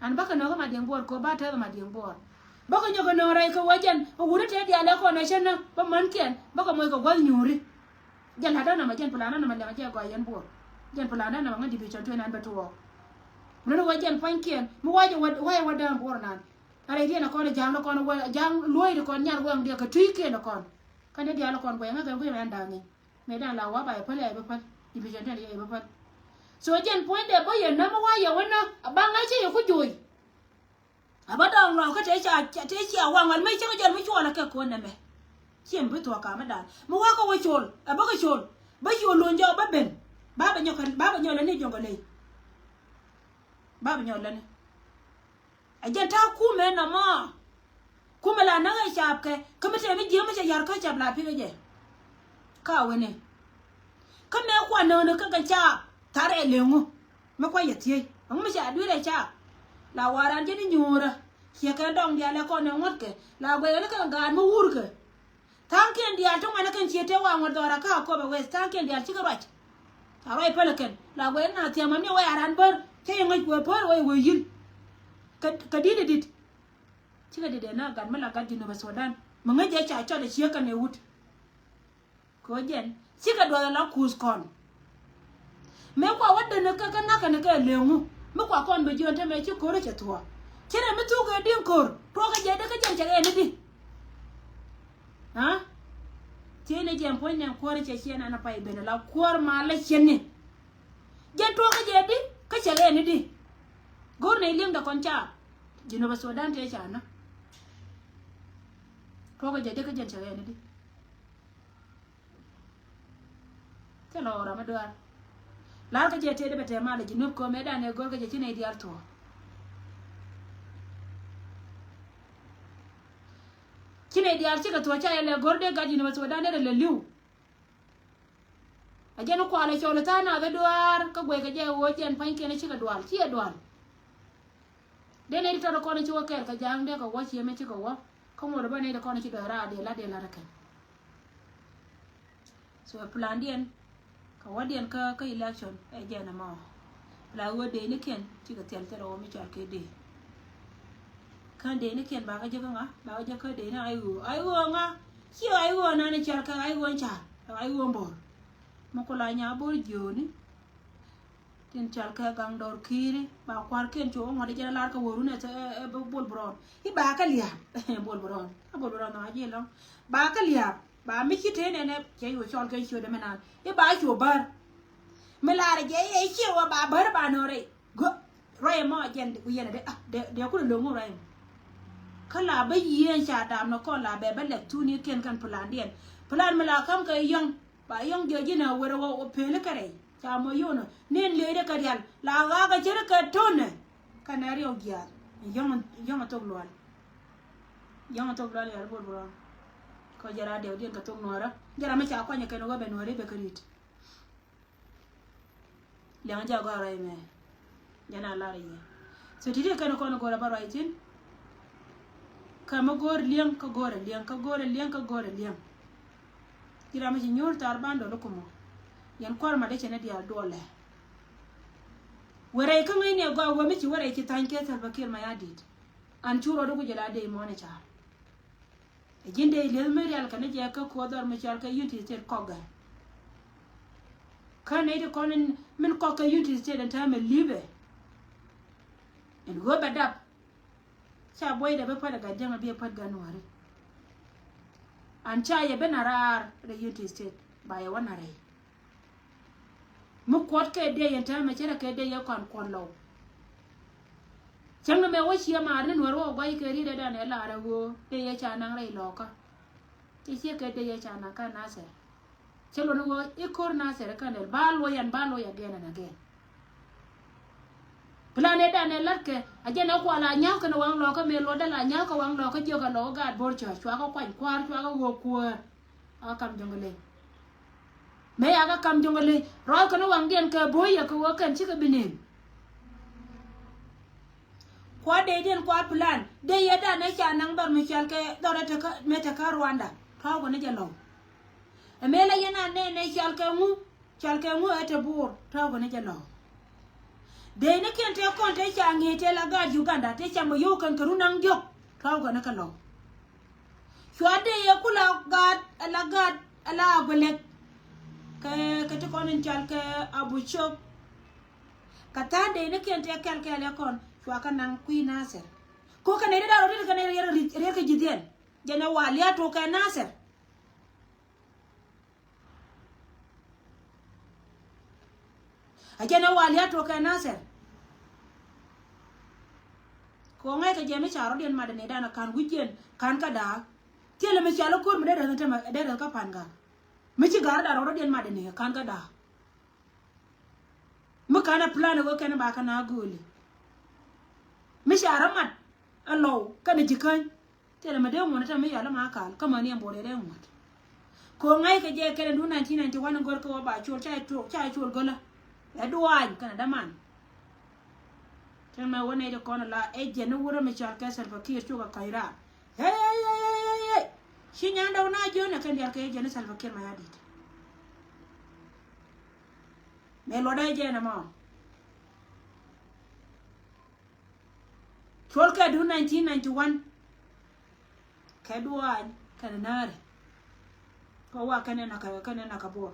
An bä kɛ nɔ kä Madiɛŋ Bor kɛ wä ba tɛth Madiɛŋ Bor. Bä kɛ nyɔ kɛ nɔ rɛy kɛ wä jɛn, wuni tɛ dialɛ kɔn a cɛ na, bä män kɛn, bä kɛ moc kɛ gua̱th nyuuri. Jɛn la̱tdä namɛ, jɛn plan namɛ lɛŋ jɛ gɔaa yɛn Bor. Jɛn plan namɛ ŋä division twenty an bɛ tuɔɔk. Nuni wä jɛn pua̱nykiɛn mi wacɛ wä, wacɛ wä däm Bor nan. A rɛy diɛn a kɔn a ja̱a̱ŋ ni kɔn wä ja̱a̱ŋ luɔ̱c di kɔn nyar wɛŋ diɛ kɛ tui̱kiɛn a kɔn. Kä ni diaal a kɔn guɛy ŋä kɛ gui̱ mɛn da̱a̱ŋ ni. Mëë da̱a̱ŋ la wä ba yɛ päl yɛ bä päl. Division twenty yɛ bä päl. So jɛn puɔ̱nydɛ bä yɛ nä mi wacɛ wä nä a baŋ a cɛ yɛ ku joc. A bä dɔɔŋ lɔɔk kä tëë cia, tëë cia waŋ wal mi cä kɛ jɔl mi cuɔl a kɛ ko̱n nɛmɛ. Ciɛ mi bi thuɔ̱k kamädan mi wä kä wä col a bä kɛ col. Bä col luny jɔk bä ben. Ba bɛ nyɔk, ba bɛ nyɔk lä ni jɔŋ kɛ ley. Ba bɛ nyɔk lä ni. A jɛn ta̱a̱ kumɛ nɔmɔ. Kumɛ la näk ɛ caap kɛ kä mi tëë mi jiäk mi cɛ ya̱r kä caap la pi̱k ɛ jɛ. Ka wen ni. Kä mëë kuan nööni kä kɛ caap tharɛ leŋu. Mi kua̱c yɛ thiec ɛŋu mi ca dui̱r ɛ caap. La waran ji̱n i̱ nyuurä ciɛ kɛn dɔŋ diaal ɛ kɔn ɛ ŋuɔ̱tkɛ la guɛy ɣän kɛ gaat mi wurkɛ. Tha̱a̱ŋkiɛn diaal ti ŋuanä kɛn cië tëë wa ŋuɔ̱t dhɔra kä a kop ɛ weth tha̱a̱ŋkiɛn diaal cikɛ ruac. Ca ruac päl ɛ kɛn la guɛy ɣän a thiam ɣän ni wä yaran bär cä yɛ ŋäc kuɛ pär wä yɛ wee yi̱l. Kɛ, kɛ di̱t ɛ di̱t. Cikɛ di̱t ɛ na gat mi la gat Jinubä Sudan mi ŋäc jɛ ca cɔl ɛ ciek kɛn ɛ wut. Kɛ ɣöö jɛn cikɛ duɔth ala kuuth kɔn. Mëë kua wä däni kä kä ŋa̱kä ni kɛ leŋu mi kua kɔn bi jiön te mëë ci ko̱r cɛ thuɔ̱ɔ̱. Ci rɛ mi thuk kɛ di̱ŋ ko̱r tuɔɔk kɛ jɛ dee kä jɛn cɛ ɣɛɛ ni di. Aa? Thiecni jɛn puɔ̱ny nɛn kuäär cɛ ciɛ nan a pay ben ala kuäär ma la ciɛn ni. Jɛn tuɔɔk kɛ jɛ di kä cɛ ɣɛɛ ni di. Go̱r ni li̱eŋdɛ kɔn ca Jinubä Sudan tëë ca na. Tuɔɔk kɛ jɛ dee kä jɛn cɛ ɣɛɛ ni di. Thilɛ ɣɔw ram mi duaar. Lar kä jɛ tëë dee bɛ tɛm malɛ Jinub kɛ mëë danɛ go̱r kä jɛ ci nɛy diaal thuɔ̱ɔ̱. Ci nɛy diaal cikɛ thuɔ̱ɔ̱ ca yɛ lɛ go̱r dee gat Jinub Sudan dee rɛ lɛ li̱w. A jɛn kualɛ cɔl tha̱a̱ŋ nath i̱ duaar kä guɛy kɛ jɛ ɣöö jɛn pa̱nykiɛn cikɛ dual ciɛ dual. Dee nɛy ti tɔt kɔn ci wä kɛɛl kɛ ja̱a̱ŋ dee kɛ wä ciëmɛ cikɛ wä. Kä ŋuɔ̱t bä nɛy ti kɔn ci dɔ̱ raar dee lat dee lat kɛn. So ɛ plandiɛn kɛ wädiɛn kä kä election ɛ jɛn ɛmɔ. La ɣöö dee ni kiɛn cikɛ thiɛl thil ɛ wä mi cɔal kɛ dee. Kä dee ni kiɛn bakɛ jek kä ŋa bakɛ jek kä dee ni ay ɣöö ay ɣöö ŋa. Ci ay ɣöö nani cɔal kɛ ay ɣöö ca ay ɣöö bo̱r. Mi kula nya bo̱r jiööni. Tin cɔal kɛ gaŋ dɔr ki̱i̱ri ba kua̱rkiɛn cu ŋuɔ̱t jɛn lar kɛ wärun ɛ bol brɔn i̱ ba kɛ lia̱a̱p. Bol brɔn a bol brɔn a ji̱ lɔŋ ba kɛ lia̱a̱p. Ba mi ci tëë nɛnɛ cɛ yuɔ cɔl kɛ ciötdɛ mi naan i̱ ba cuɔ bär. Mi laarɛ jɛ i̱ ciɛ wä ba bär ba nöörɛ i̱ gö ruac ɛmɔ jɛn ku yɛn ɛ dee ah dee kulɛ lo̱ŋ ruac ɛmɔ. Kä la bä yieen ca dam nɔ kɔn la bɛ bä lɛk thuni kiɛn kɛn plandiɛn. Plan mi la ka̱m kɛ yɔ̱ŋ ba yɔ̱ŋ jiɔ ji̱n ɛ wër ɛ wä peli kɛ rɛy. Ca mɔ yonä nin liecdä kɛ rial la ɣakä ce̱tkɛ tonɛ. Kɛnɛ riɔk jiath yɔ̱ŋ thok lual. Yɔ̱ŋ thok lual yɔl bol bol. Kɔ jɛ ra diɛw diɛn kɛ thok nuɔrä jɛ ra mi ca kuanyɛ kɛn wä bɛ nuɔri bɛ kɛ rit. Liɛŋ jɛ gɔr rɛy mɛ. Jɛn a lar yɛ. So ti̱ti̱ kɛn kɔn go̱r a bä ruac thi̱n. Kä mi go̱r liɛŋ kä go̱r a liɛŋ kä go̱r a liɛŋ kä go̱r a liɛŋ. Ji̱ ram mi ci nyuur thar ban dɔl kumɔ. Yɛn kuar ma dee cɛ ni diaal duɔlɛ. Wä rɛy kä ŋäcni a gɔaa wä mi ci wä rɛy ci tha̱ny kɛ Salva Kiir Mayardit. An cu rɔɔdu ku jɛ la dee mɔni ca. Ɛ ji̱n dee lieth mi rial kɛn jɛ kä kuɔ dhɔr mi cɔal kɛ Unity State kɔkɛ. Kä nɛy ti kɔn min kɔk kɛ Unity State ɛn täämɛ li̱pɛ. Ɛn ɣöö bɛ dap. Ca buɔydɛ bi päl ɛ gat jäŋ a bi ɛ päl gat nuääri. An ca yɛ ben a raar rɛy Unity State ba yɛ wä na rɛy. Mi kuɔt kɛ dee yɛn täämɛ cɛ rɛ kɛ dee yɛ kɔn kuɔn lɔw. Cäŋ ni mɛ wä ciɛ maar ni nuɔr wä guay kɛ ri̱t ɛ dan ɛ lar ɛ ɣöö dee yɛ ca naŋ rɛy lɔɔkä. Cɛ ciɛ kɛ dee yɛ ca naŋ kä Nasir. Cɛ luɔt ni ɣöö i̱ ko̱r Nasir ɛ kɛn dɛl ba luɔy ɛn ba luɔy again and again. Plan ɛ dan ɛ la̱t kɛ a jɛn ɛ kual a nyäk kɛn waŋ lɔɔkä mëë luɔt dee la nyäk kɛ waŋ lɔɔkä jiök ɛ lɔɔkä gaat bo̱r cɔ̱ɔ̱c cua kɛ kuany kua̱r cua kɛ ɣöö kuäär. A kam jɔŋ kɛ ley. Mëë ya kɛ kam jɔŋ kɛ ley rɔɔk kɛn waŋdiɛn kɛ bo̱o̱c yɛ kɛ wä kɛn cikɛ bi neen. Kua dee diɛn kua plan. Dee yɛ dan ɛ ca naŋ dhɔr mi cɔal kɛ dhɔr ɛ te kä, mi te kä Rwanda. Tɔ̱ kɔn ni jɛ lɔw. Ɛ mëë la yɛn a nɛn ɛ cɔal kɛ ŋu, cɔal kɛ ŋu ɛ te Bor. Tɔ̱ kɔn ni jɛ lɔw. Dee ni kiɛn te kɔn te ca ŋi̱i̱c te la gaat Uganda te ca mɔ yo̱o̱ kɛn kɛ run naŋ diɔ̱k. Tɔ̱ kɔn ni kɛ lɔw. Cua dee yɛ ku la gaat, ɛ la gaat, ɛ la Agwelek. Kɛ, kɛ ti kɔn in cɔal kɛ Abucok. Kɛ tha̱a̱ŋ dee ni kiɛn tëë kɛl kɛl ɛ kɔn cua kä naŋ kui̱ Nasir. Ko kɛn ɛ ri da̱r ɔ ri kɛn ɛ riɛr, riɛr kɛ ji̱ dhiɛn. Jɛn ɛ wa lia̱a̱ tok kɛ Nasir. A jɛn ɛ wa lia̱a̱ tok kɛ Nasir. Ko ŋäc kɛ jɛ mi ca rɔ̱diɛn mat ɛ nɛy dan ɛ ka̱n wi̱c jɛn ka̱n kä da̱a̱k. Thilɛ mi ca lɔ ko̱r mi dee rɛth ni tämɛ dee rɛth kä pa̱n gak. Mi ci ga̱r da̱r rɔ̱diɛn mat ɛ nɛy ka̱n kä da̱a̱k. Mi ka̱n a plan ɛ wee kɛn ba kɛn a gööli. Mi ca rɔ mat a lɔw kɛn a ji̱ käny. Thilɛ mi dee ŋuɔ̱t a tämɛ mi yɔl a ma kal kä mäni ɛn Bor yɛ dee ŋuɔ̱t. Ko ŋäc kɛ jɛ kɛn a duun nineteen ninety one in gör kä wä ba col ca col ca col gölä. Ɛ duany kɛn a däman. Tɛn mɛ wä nɛy ti kɔn a la ɛ jɛn ni wurä mi cɔal kɛ Salva Kiir cukɛ ka̱ny raar. Hey, hey, hey, hey, hey, hey. Ci nyan dɔw na jiön ɛ kɛn diaal kɛ ɛ jɛn ni Salva Kiir Mayardit. Mëë luɔt ɛ jɛn ɛmɔ. Cuɔl kɛ duun nineteen ninety one. Kɛ duaany kɛnɛ na̱a̱ri. Kɛ wa kɛnɛ na kɛ, kɛnɛ na kɛ Bor.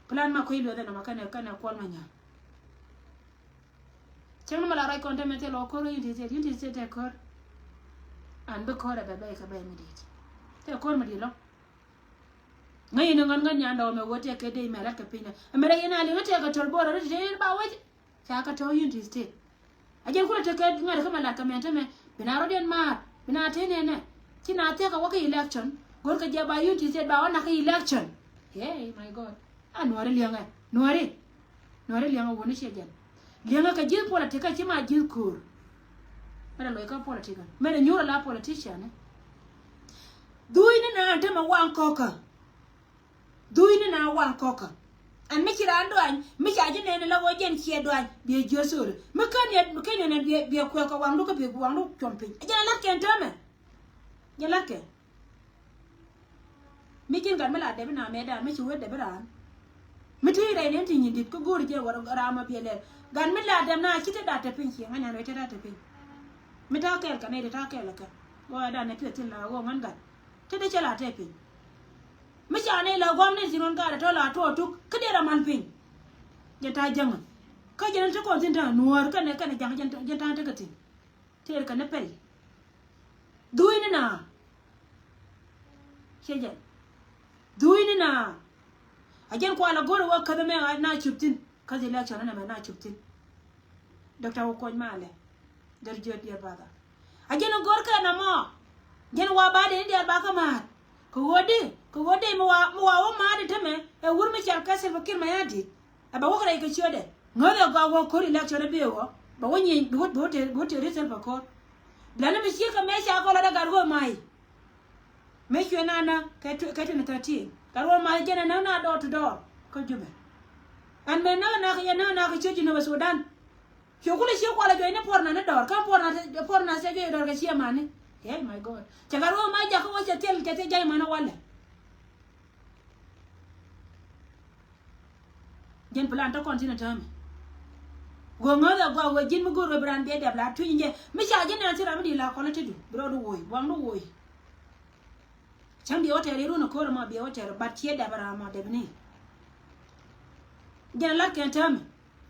Plan ma kui̱ luɛth ɛnɔmɔ kɛnɛ, kɛnɛ Kuɔl Manyaŋ. Cäŋ ni mɛ la ruac kɔn te mɛ thil ɔ ko̱r Unity State, Unity State tɛ ko̱r. An bi ko̱r ɛ bɛ bɛy kɛ bɛy mi dit. Tɛ ko̱r mi dit lɔ. Ŋäc ni ŋän ŋän nyan dɔw mɛ wä tɛ kɛ dee mɛ lat kɛ piny nɛ. Mɛ rɛ yɛn a liŋ tɛ kɛ töl Bor ri tɛ ba wec. Ca kɛ tɔ̱ Unity State. A jɛn kulɛ tekɛ ŋa̱t kä mɛ lat kɛ mɛ te mɛ. Bi na rɔ̱diɛn maar. Bi na te nɛnɛ. Ci na thia̱k kɛ wä kä election. Go̱r kɛ jɛ ba Unity State ba wä nak kä election. Hey, my God. A Nuäri liɛŋɛ. Nuäri. Nuäri liɛŋɛ wuni ciɛ jɛn. Liɛŋɛ kɛ ji̱th politic kä ci ma ji̱th ko̱o̱r. Mɛnɛ loc kä politic. Mɛnɛ nyuur a la politician. Dhuucni naan te mɛ waŋ kɔkä. Dhuucni naan waŋ kɔkä. Ɛn mi ci raan duany, mi ca ji̱ nɛn la ɣöö jɛn ciɛ duany, biɛ jiöt sori. Mi ken yɛ, mi ken yɛ nɛn biɛ, biɛ kuɛ kɛ waŋdu kä biɛ waŋdu cuɔm piny. Jɛn a la̱t kɛn täämɛ. Jɛn la̱t kɛn. Mi ji̱n gat mi la dɛp inamɛ dan mi ci wee dɛp iran. Mi ti rɛy ni ɛn ti nyin dit kä go̱o̱ri jɛ wä ram a biɛ lɛl. Gat mi la dɛp na ci te dat te piny ci ŋa̱ny an rɛy te dat te piny. Mi ta̱a̱ kɛɛl kɛ nɛy ti ta̱a̱ kɛɛl kɛ. Wä dan ni piɛth tin la wä ŋa̱n gat. Te dee cɛ la te piny. Mi ca nɛy la guam ni ci ruɔ̱n gat tɔ la tuɔ tuk kä dee ra man piny. Jɛ ta̱a̱ jäŋä. Kä jɛn ti kɔn thin ta̱a̱ nuɔ̱ɔ̱r kɛnɛ kɛnɛ ja̱ŋ jɛn ta̱a̱ tekɛ thin. Tëër kɛ ni pɛl. Dhuucni na. Ciɛ jɛn. Dhuucni na. A jɛn kual a go̱r a wä käth mɛ a na cup thin. Käth election ni mɛ na cup thin. Doctor Wä Kuɔny Malɛ. Dɛr jiöt diɛɛr batha. A jɛn a go̱r kɛ na mɔ. Jɛn wa ba dee ni diaal ba kä ma̱a̱t. Kɛ ɣöö di, kɛ ɣöö di mi wa, mi wa wä ma̱a̱t i̱ tämɛ. Ɛ wur mi cɔal kɛ Salva Kiir Mayardit. Ɛ bɛ wä kɛ rɛy kɛ ciötdɛ. Ŋäth ɛ gɔaa wä ko̱r election ɛ bi ɛ wä. Bɛ wä nyieny, bi wä, bi wä te, bi wä te ri Salva Kiir. Bilani mi ciek kɛ mɛ ca kɔl ɛ dee gat wä ma̱a̱c. Mëë cuɛ nana kɛ tw-, kɛ twenty thirteen. Gat wä ma̱a̱c jɛn ɛ näk na door to door. Kä Jubɛ. Ɛn mɛ näk na kɛ, yɛ näk na kɛ ciöt Jinubä Sudan. Cuɛ kulɛ ciek kualɛ juɔc ni puɔr na ni dɔɔr. Kä puɔr na te, puɔr na cɛ juɔc dɔɔr kɛ ciɛ mani. Hey my God. Cɛ gat wä ma̱a̱c jakä wä cɛ thil, cɛ thil ja̱c mani walɛ. Jɛn plan te kɔn tin a täämɛ. Go̱o̱ŋä dhɛ gɔaa wee ji̱n mi go̱o̱r wee bi raan biɛ dɛp la tui̱ny jɛ. Mi ca ji̱n nɛn thil ram mi di̱i̱t la kɔn a te du. Bi rɔɔdu woc, buaŋdu woc. Cäŋ biɛ wä tɛɛr irun a ko̱r ɛmɔ biɛ wä tɛɛr, but ciɛ dɛp a ram mɔ dɛp ni. Jɛn a lat kɛn täämɛ.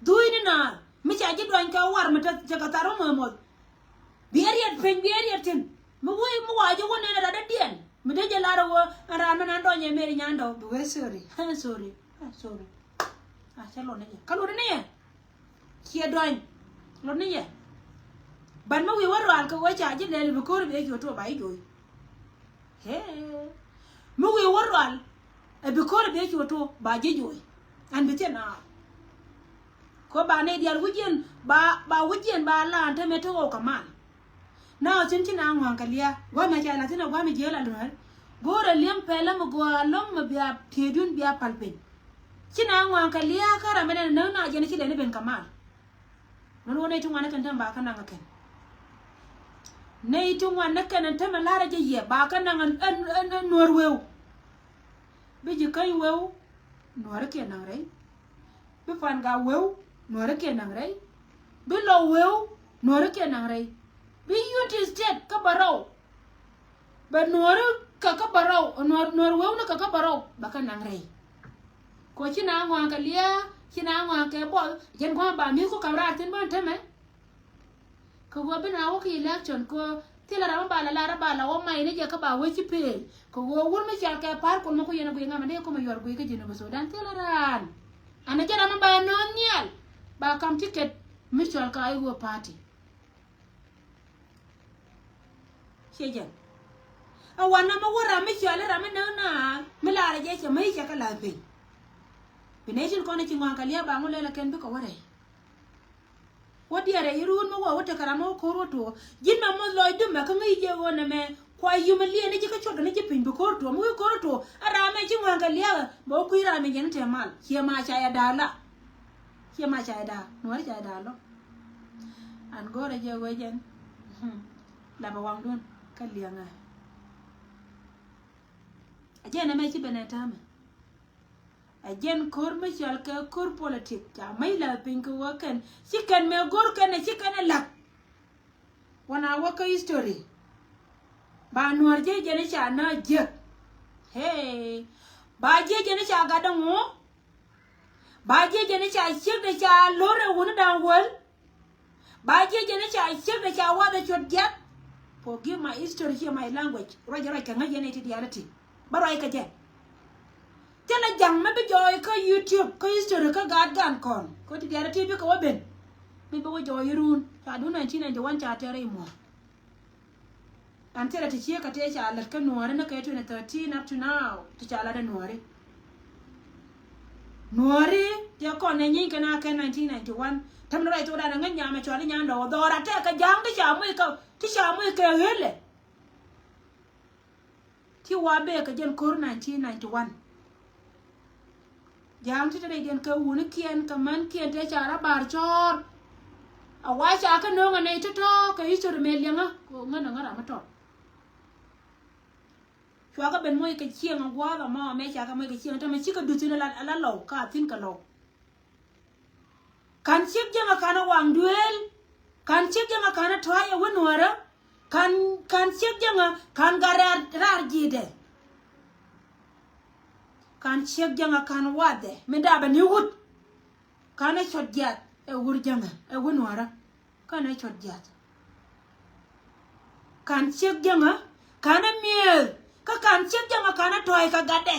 Dhuucni na. Mi ca ji̱ duany kɛ war mi te, te kɛ thar wä mɔth mɔth. Biɛ riɛt piny, biɛ riɛt thi̱n. Mi wee, mi wa ji̱ wä nɛn a rat dädiɛn. Mi dee jɛ lar a wä, ɛn raan mi nan dɔny ɛ Mary Nyandɔw, bi wee sorry. Ɛ, sorry. Ɛ, sorry. A, cɛ luɔt ni jɛ. Kä luɔt ni jɛ. Ciɛ duany. Luɔt ni jɛ. Ban mi wi̱i̱ wä rual kɛ wä ca ji̱ lɛl bi ko̱r bi ɛ cuɔ tuɔ ba ji̱ jo̱o̱c. Hee. Mi wi̱i̱ wä rual. Ɛ bi ko̱r bi ɛ cuɔ tuɔ ba ji̱ jo̱o̱c. An bi thiɛ naath. Ko ba nɛy diaal wi̱cdiɛn ba, ba wi̱cdiɛn ba laan te mëë te ɣɔw kɛ mal. Na ɔ thi̱n ci na ŋua̱a̱ŋ kɛ lia̱a̱ gua̱a̱mɛ ca la thi̱n ɛ gua̱a̱mɛ jiääl a luäär. Go̱o̱rɛ li̱em pɛl ɛmɛ gɔaa ɛlɔ̱ŋ mɛ bia tiëëdun bia pal piny. Ci na ŋua̱a̱ŋ kɛ lia̱a̱ kä ram ɛn ɛn näk na jɛn ci lɛni ben kɛ mal. Nɔn wä nɛy ti ŋuan ɛ kɛn tɛm ba kä naŋ ɛ kɛn. Nɛy ti ŋuan ni kɛn ɛn tämɛ la̱rä jɛ yɛ ba kä naŋ ɛn, ɛn, ɛn, ɛn nuɔ̱ɔ̱r weu. Bi ji̱ käny weu, nuɔ̱ɔ̱ri kiɛ naŋ rɛy. Bi pan gak weu, nuɔ̱ɔ̱ri kiɛ naŋ rɛy. Bi lɔw weu, nuɔ̱ɔ̱ri kiɛ naŋ rɛy. Bi Unity State kä bärɔw. Bɛ nuɔ̱ɔ̱ri kɛ kä bärɔw, nuɔ̱ɔ̱r, nuɔ̱ɔ̱r weu ni kɛ kä bärɔw bɛ kä naŋ rɛy. Kɛ ci na ŋɔaŋ kɛ lia̱a̱, ci na ŋɔaŋ kɛ buɔth, jɛn gua̱a̱ ba mi̱th ku ka̱m raar thi̱n bä ɛn tämɛ. Kɛ ɣöö bi na wä kä election kɛ ɣöö thilɛ ram mi ba la lar ba la wä may ni jɛ kä ba wee ci pëël. Kɛ ɣöö wur mi cɔal kɛ pa̱a̱r kuɔl mi ku yɛn a guiy ŋa mɛ dee kumɛ yuɔr guiy kä Jinub Sudan thilɛ raan. An a jɛ ram mi ba nööŋ nhial ba ka̱m ticket mi cɔal kɛ Ai Ɣöö party. Ciɛ jɛn. A wanɛ mi wä ram mi cɔal i̱ ram mi näk na mi laarɛ jɛ cɛ mi cɛ kä la̱a̱th piny. Bi nation kɔn i̱ ci ŋɔaŋ kɛ lia̱a̱ ba ŋu lɛl a kɛn bikɛ wä rɛy. Wä diɛɛrɛ iruun mi wä wä tekɛ ram mi wä ko̱r wä tuɔ. Ji̱n mɛ muth lɔcdu mɛ kä ŋäc jɛ ɣöö nɛmɛ kua yum liɛɛn ni ji̱ kä cuɔt kɛ ni ji̱ piny bi ko̱r tuɔ mi wi̱i̱ ko̱r tuɔ. A ram mɛ ci ŋɔaŋ kɛ lia̱a̱ bɛ wä kui̱ ram mɛ jɛn i̱ tɛm mal ciɛ ma ca yɛ da̱a̱ la. Ciɛ ma ca yɛ da̱a̱ nuɔ̱ɔ̱ri ca yɛ da̱a̱ lɔ. An go̱o̱rɛ jɛ ɣöö jɛn lapɛ waŋdun kä liɛŋɛ. A jɛn ɛmɛ ci ben ɛ täämɛ. A jɛn ko̱r mi cɔal kɛ ko̱r politik ca mac la̱a̱th piny kɛ ɣöö kɛn ci kɛn mɛ go̱r kɛn ɛ ci kɛn ɛ la̱k. Wanɛ wä kä history ba nuɔ̱ɔ̱r jiɛ jɛn i̱ ca nä jiäk. Hee. Ba jiɛ jɛn i̱ ca gat däŋ ŋu. Ba jiɛ jɛn i̱ ca ciek dee ca lo̱r ɛ wuni da̱a̱ŋ wäl. Ba jiɛ jɛn i̱ ca ciek dee ca wath ɛ cuɔt jiath. Forgive my history, hear my language. Ruac ruac kɛ ŋäc yɛn ɛ ti diaal ɛ ti bä ruac kɛ jɛ. Thilɛ ja̱ŋ mi bi jɔɔy kä YouTube kä history kä gaat gan kɔn kä ti diaal ɛ ti bikɛ wä ben. Mi bi wä jɔɔy iruun ca duun nineteen ninety one ca tɛr i̱ muɔ̱ɔ̱r. An thilɛ ti ciek kɛ tëë ca lät kä nuɔ̱ɔ̱ri ni kɛ twenty thirteen up to now ti ca lat ɛ nuɔ̱ɔ̱ri. Nuɔ̱ɔ̱ri tiɛ kɔn ɛ nyiny kɛn a kɛ nineteen ninety one. Tɛm ni ruac thokdan ɛ ŋäc nyam ɛ cɔal i̱ nyan dɔw dhɔr a tɛk kɛ ja̱a̱ŋ ti ca muc kɛ ti ca muc kɛ ɣelɛ. Ti wa bee kɛ jɛn ko̱r nineteen ninety one. Ja̱a̱ŋ ti te dee jɛn kɛ wunikiɛn kɛ mänkiɛn te ca rɔ bar cɔɔr. A wa ca kä no̱o̱ŋ a nɛy tɔ̱tɔ̱ kɛ history mëë liɛŋä kɛ ŋän a ŋän ram mi tɔt. Cua kä ben moc kɛ cieŋ a gua̱a̱th a ma mɛ ca kɛ moc kɛ cieŋ a tämɛ cikɛ duth thi̱n a la lɔw ka a thi̱n kɛ lɔw. Ka̱n ciek jäŋä ka̱n a waŋ duëël. Ka̱n ciek jäŋä ka̱n a tɔ̱a̱c a wä nuäärä. Ka̱n, ka̱n ciek jäŋä ka̱n gat raar, raar ji̱dɛ. Ka̱n ciek jäŋä ka̱n wathɛ mi dapɛ ni wut. Ka̱n a cɔt jiath ɛ wur jäŋä ɛ wä nuäärä. Ka̱n a cɔt jiath. Ka̱n ciek jäŋä ka̱n a miëëth kä ka̱n ciek jäŋä ka̱n a tɔ̱a̱c kɛ gatdɛ.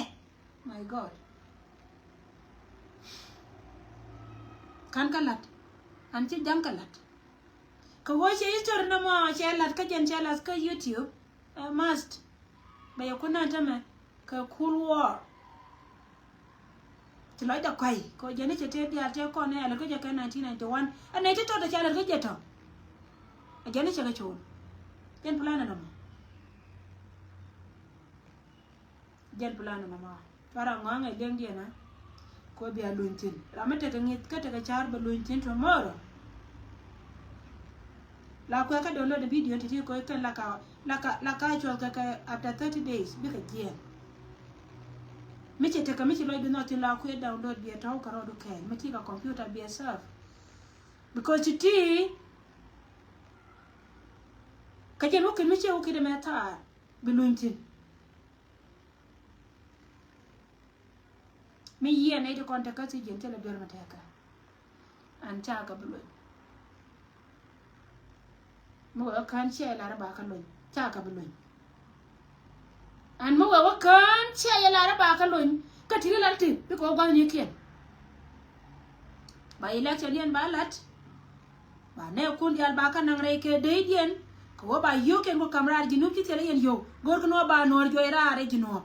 My God. Ka̱n kä la̱t. An ci ja̱ŋ kä la̱t. Kɛ ɣöö cɛ history nɔmɔ cɛ la̱t kä jɛn cɛ la̱t kä YouTube. Ɛ must. Bɛ yɛ kun naan tämɛ kɛ Cold War. Ci lɔcdɛ kɔ̱a̱c kɛ ɣöö jɛn ni cɛ tëë diaal tëë kɔn ni a lät kä jɛ kɛ nineteen ninety one. Ɛ nɛy ti tɔt ɛ ca lät kä jɛ tɔ̱. Ɛ jɛn ni cɛ kɛ cool. Jɛn plan ɛ nɔmɔ. Jɛn plan nɔmɔ. Para ŋɔaŋ ɛ liɛŋdiɛn a. Kɔ bia luny thi̱n. Ram mi tekɛ ŋi̱th kä tekɛ ca̱r bɛ luny thi̱n tomorrow. La kuɛ kä download video ti ti kɔ kɛn la ka, la ka, la ka cuɔl kɛ kɛ after thirty days bikɛ jiɛn. Mi ci tekɛ mi ci lɔcdu nhɔk thi̱n la kuɛ download biɛ tɔ̱w kɛ rɔɔdu kɛɛl mi ti kɛ computer biɛ surf. Because ti ti kä jɛn wä kɛn mi ci wä kɛn mɛ thaar bi luny thi̱n. Mi yiëë nɛy ti kɔn te kä thiec jiɛn thilɛ duel mi tɛkä. An ca kɛ bi luny. Mi wee wä kään ciɛ lar ba kä luny ca kɛ bi luny. An mi wee wä kään ciɛ yɛ lar ba kä luny kä ti ri lar ti bikɛ wä gua̱thnikiɛn. Ba election diɛn ba lat. Ba nɛ kun dial ba kä naŋ rɛy kɛ dey diɛn kɛ wä ba yio̱o̱kiɛn ku kam raar ji̱ nuɔ̱p ci thilɛ yɛn yio̱w go̱o̱r kä nuɔ̱p ba nuɔ̱ɔ̱r juɔy raar rɛy ji̱ nuɔ̱p.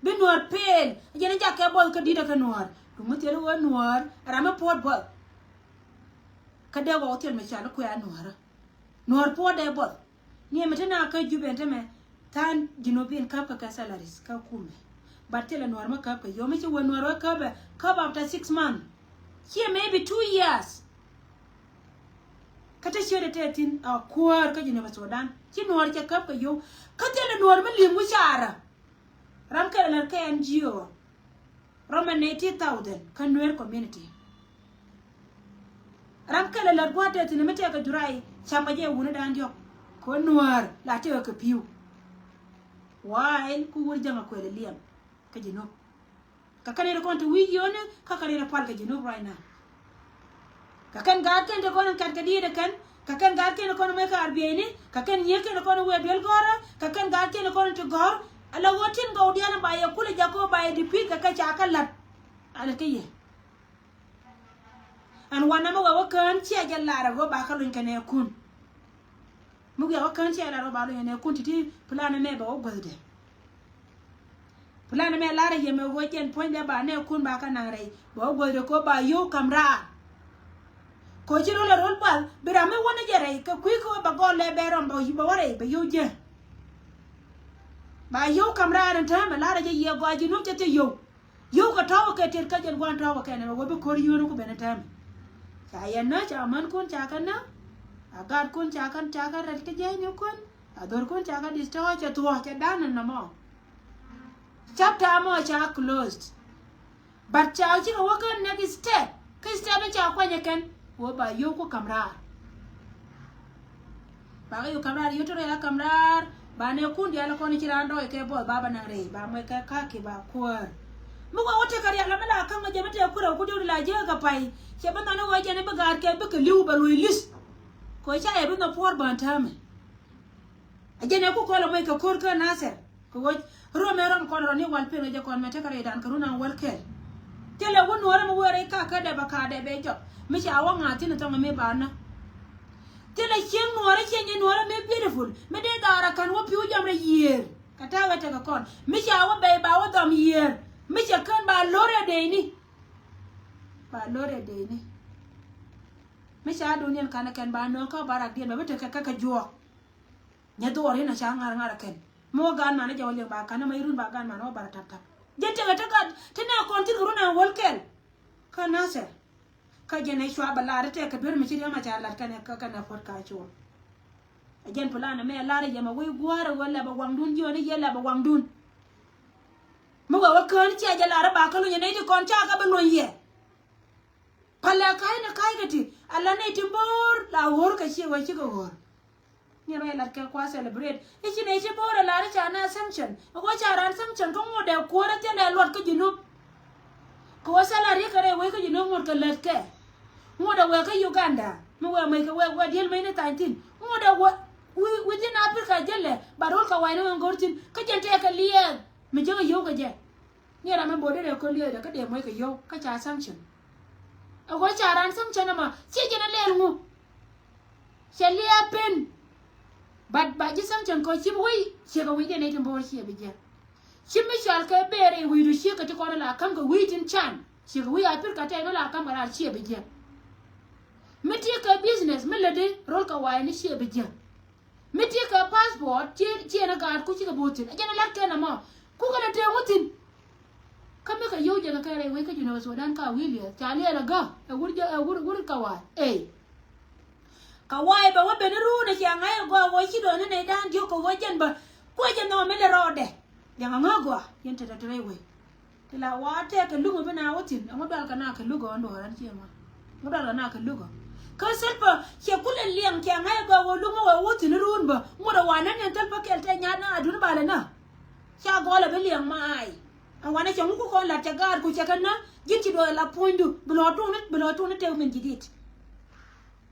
Bi nuɔ̱ɔ̱r peel. Jɛn jakɛ buɔth kä di̱t ɛ kä nuɔ̱ɔ̱r. Duŋ mi thil wä nuɔ̱ɔ̱r ram mi puɔt buɔth. Kä dee wä wä thil mi cal kuɛ a nuɔ̱ɔ̱rä. Nuɔ̱ɔ̱r puɔt dee buɔth. Ni ɛmɛ ti na kä Jubɛ ɛn tämɛ than Junubin käp kɛ kɛ salaries kä kumɛ. But thilɛ nuɔ̱ɔ̱r mi käp kɛ yom mi ci wä nuɔ̱ɔ̱r wä käp ɛ käp after six months. Ciɛ maybe two years. Kä te ciötdɛ te thi̱n a kuäär kä Jinub Sudan. Ci Nuäär cɛ käp kɛ yio̱w. Kä thilɛ Nuäär mi li̱em wi̱c caarä. Ram kɛl lät kɛ N G O. Ram mɛ nɛy ti thousand kä Nuer community. Ram kɛl lät gua̱a̱th te thi̱n mi tɛk kɛ juray, camɛ jɛ wuni da̱a̱n diɔ̱k. Kɛ Nuäär la tɛk kɛ pi̱w. While ku wur Jäŋ a kuɛl liɛm kä Jinub. Kä kɛn in kɔn te wi̱i̱ yio̱o̱ni, kä kɛn in pal kɛ Jinub right now. Kä kɛn gaat kɛn te kɔn in kat kɛ diet kɛn, kä kɛn gaat kɛn kɔn in mɛ kɛ arbieyni, kä kɛn nyiek kɛn kɔn in wee duel gɔrä, kä kɛn gaat kɛn kɔn in te gɔr. Ala ɣöö tin gɔw diaal in ba yɛ kulɛ jakä ba yɛ dipit kɛ kɛ ca kä la̱t. Ala kä yɛ. Ɛn wanɛ mi wee wä kään ciɛ jɛ lar ɛ ɣöö ba kä luny kɛnɛ kun. Mi wiak wä kään ciɛ lar ɣöö ba luny kɛnɛ kun ti̱ti̱ plan ɛmɛ bɛ wä guäthdɛ. Plan ɛmɛ lar ɛ yɛ mɛ ɣöö jɛn puɔ̱nydɛ ba nɛ kun ba kä naŋ rɛy bɛ wä guäthdɛ kɛ ɣöö ba yio̱w ka̱m raar. Kɛ ɣöö ci rol ɛ rol puath bi ram mi wä ni jɛ rɛy kɛ kui̱ kɛ ɣöö bɛ gɔl lɛ bɛ rɔm bɛ wä rɛy bɛ yio̱w jɛ. Ba yio̱w ka̱m raar ɛn täämɛ lar ɛ jɛ yɛ gɔaa ji̱ nuɔ̱m cɛ thil yio̱w. Yio̱w kɛ tɔ̱wä kɛ tet kä jɛn gua̱n tɔ̱wä kɛn ɛmɛ wä bi ko̱r yio̱o̱ni ku ben ɛ täämɛ. Ca yɛn nä ca mänkun ca kɛ nä. A gaatkun ca kɛ ca kɛ rɛl kä jiɛcnikun. A dhorkun ca kɛ di̱th tɔ̱wä cɛ thuɔ̱k cɛ da̱n ɛn nɔmɔ. Chapter mɔ ca closed. But ca cikɛ wä kä next step. Kä step in ca kuanyɛ kɛn wä ba yio̱w ku ka̱m raar. Ba kɛ yio̱w ka̱m raar yio̱w ti rɛy a ka̱m raar ba nɛ kun diaal kɔn ci raan dɔɔc kɛ buɔth ba ba naŋ rɛy ba muec kɛ ka̱kiɛ ba kuäär. Mi wä wä tekɛ rial mi la ka̱ŋ jɛ mi tɛk kurɛ ku diw di la jiäk kɛ pay. Cɛ bi nhɔn i̱ wä jɛn i̱ bi ga̱a̱r kɛ bikɛ li̱w bɛ luɔ̱c li̱th. Kɛ ca yɛ bi nhɔ puɔ̱ɔ̱r bän täämɛ. A jɛn ɛ ku kɔl ɛ muec kɛ ko̱r kä Nasir. Kɛ ɣöö rom ɛ rom kɔn rɔ ni wal pen ɛ jɛ kɔn mɛ tekɛ rɛydan kɛ run an wäl kɛl. Thilɛ wä nuɔ̱ɔ̱rä mi wee rɛy kakä dɛ bɛ ka̱a̱dɛ bɛ jɔk mi ca wä ŋa̱a̱ thi̱n ɛ thɔŋ mi ba nä. Thilɛ cieŋ nuɔ̱ɔ̱rä cieŋ jɛ nuɔ̱ɔ̱rä mi beautiful mi dee dhaarä ka̱n wä pi̱w jɔm rɛy yiëër. Kɛ ta̱a̱ wee tekɛ kɔn mi ca wä bɛy ba wä dhɔm yiëër mi cɛ kän ba lo̱r ɛ dɛyni. Ba lo̱r ɛ dɛyni. Mi ca duun yɛn ka̱n ɛ kɛn ba nööŋ kä ba rak diɛn bɛ bi tekɛ kɛ kɛ juɔk. Nyɛ dhuɔɔr in a ca ŋa̱r ŋa̱r a kɛn. Mi wä gaan man a jɛ wä liɛŋ ba ka̱n a ma irun ba gaan man wä bara tap tap. Jɛ tekɛ te gat te na kɔn thil kɛ run a wäl kɛl. Kä Nasir. Kä jɛ nɛ cua bɛ lar tɛk kɛ duer mi ci riɛm a ca lat kɛn ɛ kä kɛn ɛ puɔt ka cuɔl. A jɛn plan a mɛ lar a yɛm a wei gua̱a̱r a wä lɛp a waŋdun jiɔn a yɛ lɛp a waŋdun. Mi wä wä kään cia jɛ lar a ba kä luny a nɛy ti kɔn ca kä bi luny yɛ. Palɛ ka̱cni ka̱ckɛ ti ala nɛy ti bo̱o̱r la ɣöör kɛ ciɛ wee cikɛ ɣöör. Ni rɔ yɛ lat kɛ kua celebrate i̱ ci nɛy ti bo̱o̱r ɛ lar i̱ ca na sanction. Ɛ wä ca ran sanction kä ŋot ɛ kuäär ɛ thilɛ luɔt kä Jinub. Kɛ wä salary kɛ rɛy wec kä Jinub ŋot kɛ lät kɛ. Ŋot ɛ wek kä Uganda mi wek mec kɛ wek wek diel mec ni thany thi̱n. Ŋot ɛ wek within Africa jälɛ ba rol kɛ wa̱i̱ni wek go̱r thi̱n kä jɛn tɛk kɛ liɛɛth mi jäk ɛ yio̱w kɛ jɛ. Ni ram mi bo̱o̱r derɛ ko̱l yio̱w dɛ kä dee muec kɛ yio̱w kä ca sanction. Ɛ ɣöö ca ran sanction ɛmɔ ciɛ jɛn ɛ lɛl ŋu. Cɛ liɛɛp pen. But ba ji̱ sanction kɔ cip wei ciɛ kɛ wi̱i̱ jɛn ɛ tin bo̱o̱r ciɛ bi jiɛn. Cip mi cɔal kɛ ber i̱ wi̱i̱du ciɛ kɛ ti kɔn ɛ la ka̱m kɛ wi̱i̱ tin can ciɛ kɛ wi̱i̱ a pir kɛ tɛy mi la ka̱m kɛ raar ciɛ bi jiɛn. Mi ti kɛ business mi lätdi rol kɛ wa̱i̱ ni ciɛ bi jiɛn. Mi ti kɛ passport ci ci ɛn a gaat ku cikɛ bo̱o̱th thi̱n a jɛn a lat kɛn ɛmɔ. Kukɛ lɛ tëë ŋu thi̱n. Kä mi kɛ yio̱w jɛ kɛ kɛ rɛy wec kä Junub Sudan ka wi̱i̱ liɛth ca liɛl a gä ɛ wur jɛ ɛ wur wur kɛ wa̱a̱ ey. Kɛ wa̱a̱ ɛ bɛ wä ben i̱ ruun ɛ cia ŋa̱c ɛ gɔaa wä ci dɔɔni nɛy da̱a̱n diɔ̱k kɛ wä jɛn bä. Kuɛ jɛ nhɔɔm mi lɛ rɔɔdɛ. Liɛŋ a ŋä gɔaa yɛn te te te rɛy wec. Ti la wa tɛk kɛ luk mi bi na wä thi̱n ɛŋu dual kɛ na kɛ luk ɔ ɛn duɔ̱ɔ̱r ɛn ciɛ ma. Ɛŋu dual kɛ na kɛ luk ɔ. Kä Salva cɛ kulɛ liɛŋ cɛ ŋa̱c ɛ gɔaa wä luk mi wä wä thi̱n run bä ŋut ɛ wa nɛn yɛn Salva kɛl tɛ nyaat na adun balɛ na. Ca gɔɔl ɛ bi liɛŋ ma ay. Ɛn wanɛ cɛ ŋuk kɔn lat cɛ gaat ku cɛ kɛ na ji̱n ci duɔɔr la puɔ̱nydu bi lɔ tuuni bi lɔ tuuni tɛk min ji̱ dit.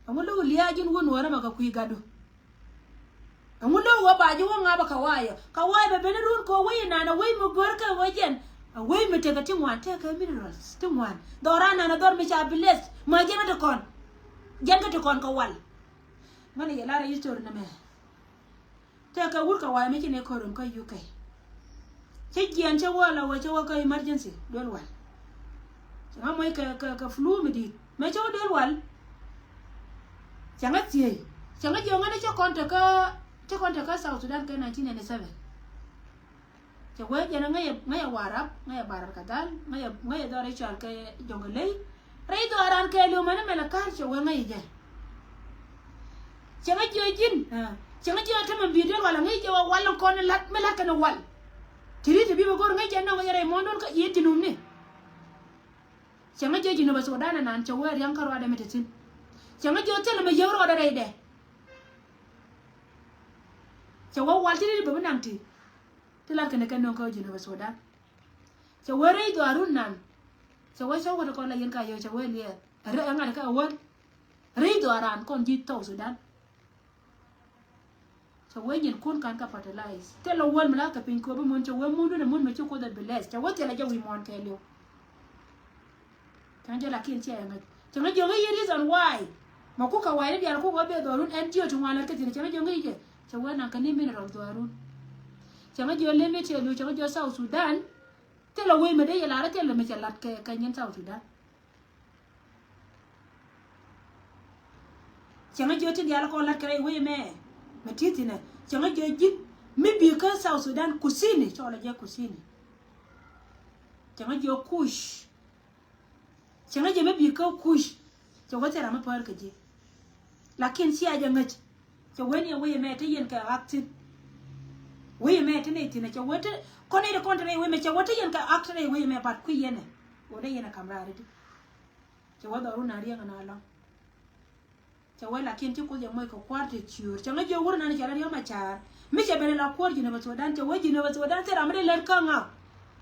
Ɛŋu luk lia̱a̱ ji̱n wun wä rɛmɛ kɛ kui̱ gatdu. Ɛŋu lëë wä ba ji̱ wä ŋa̱p ɛ kɛ wa̱a̱ yɛ kɛ wa̱a̱ yɛ bɛ ben i̱ ruun kɛ wec inan ɛ wec mi go̱r kɛ wec jɛn. Ɛ wec mi tekɛ ti ŋuan tekɛ minerals ti ŋuan dhɔran nan ɛ dhɔr mi ca bless. Ma jɛn kä ti kɔn jɛn kä ti kɔn kɛ wal. Ŋäni yɛ lar ɛ history nɛmɛ. Tekɛ wur kɛ wa̱a̱ yɛ mi ci nɛ ko̱r in kä U K. Cä jiɛn cä wä la wä cä wä kä emergency duel wal. Cä ŋa moc kɛ kɛ kɛ flu mi di̱i̱t mɛ cä wä duel wal. Cä ŋa thiec cä ŋa jiɔŋ ŋäni cä kɔn tekä cä kɔn tekä South Sudan kɛ nineteen ninety seven. Cɛ wee jɛn ŋäcɛ ŋäcɛ Warap ŋäcɛ Bahr el Ghazal ŋäcɛ ŋäcɛ dhɔr i̱ cɔal kɛ Jonglei. Rɛy dhɔran kɛɛliw mɛn imɛn ɛ ka̱r cɛ wee ŋäcɛ jɛ. Cäŋä jiɔ ji̱n. Cäŋä jiɔ tämɛ bi̱i̱ duel wal aŋäc jɛ wä wal in kɔn in la̱t mi la̱t kɛn wal. Ti ri ti bi bä go̱r ŋäc jɛ nɔŋ kɛ jɛ rɛy muɔ̱ɔ̱n duɔl kä yiëë ji̱n wumni. Cäŋä jiɔ ji̱n ɛ bä Sudan anan cɛ wee riaŋ kä ruaadɛ mi te thi̱n. Cäŋä jiɔ thilɛ mi yäk ruɔdɛ rɛydɛ. Cɛ wä wal ti ri ti bä bi naŋ ti. Ti la̱t kɛn kɛ nöŋ kä ji̱n ɛ bä Sudan. Cɛ wee rɛy dhuaarun nan. Cɛ wee cä wä ti kɔn la yɛn ka yɛ cɛ wee liɛɛr. Ɛ ŋa̱t kɛ wä. Rɛy dhuaaran kɔn ji̱ South Sudan. Cɛ wee nyin kun kan ka fertilize. Thilɛ wäl mi la kɛ piny kööbi mun cɛ wee mun dun mun mi ci Kuoth ɛ bless. Cɛ wee thilɛ jɛ wi̱i̱ muɔ̱ɔ̱n kɛɛliw. Cɛ ŋä jɛ lakin ciɛ ŋäc. Cɛ ŋä jiɔ ŋä yi reason why. Mɛ kukɛ wayni diaal kukɛ wä bɛ dhuaarun ɛn jiɔ ti ŋuan lät kä thi̱n. Cɛ ŋä jiɔ ŋä yi jɛ. Cɛ wee naŋ kɛ ni mineral dhuaarun. Cɛ ŋä jiɔ lemi tiɛɛliw cɛ ŋä jiɔ South Sudan. Thilɛ wec mɛ dee yɛ lar thilɛ mɛ cɛ lat kɛ kɛ nyin South Sudan. Cäŋä jiɔ tin diaal kɔn la̱t kɛ rɛy wec mɛ. Mɛ ti thinɛ cäŋä jiɔ ji̱n mi bi kä South Sudan Kusini, cɔɔlɛ jɛ Kusini. Cäŋä jiɔ Kuc. Cäŋä jiɔ mi bi kä Kuc. Cɛ wä thil ram mi päär kɛ ji̱. Lakin cia jɛ ŋäc. Cɛ wee ni wec mɛ te yɛn kɛ ɣak thin. Wec mɛ te nɛy thin cɛ wee te kɔn nɛy te kɔn te rɛy wec mɛ cɛ wee te yɛn kɛ ɣak te rɛy wec mɛ bat kui̱ yɛn ɛ. Wä dee yɛn ɛ kam raar iti. Cɛ wä dhɔru na riɛŋ na lɔŋ. Cɛ wee lakin ci Kuoth yɛ moc kɛ kua̱r te ciöör. Cɛ ŋäc jiɔ wur nan cɛ la riɔm a ca̱a̱r. Mi cɛ ben la kuɔr Jinubä Sudan, cɛ wee Jinubä Sudan thil ram mi dee lät kä ŋa̱k.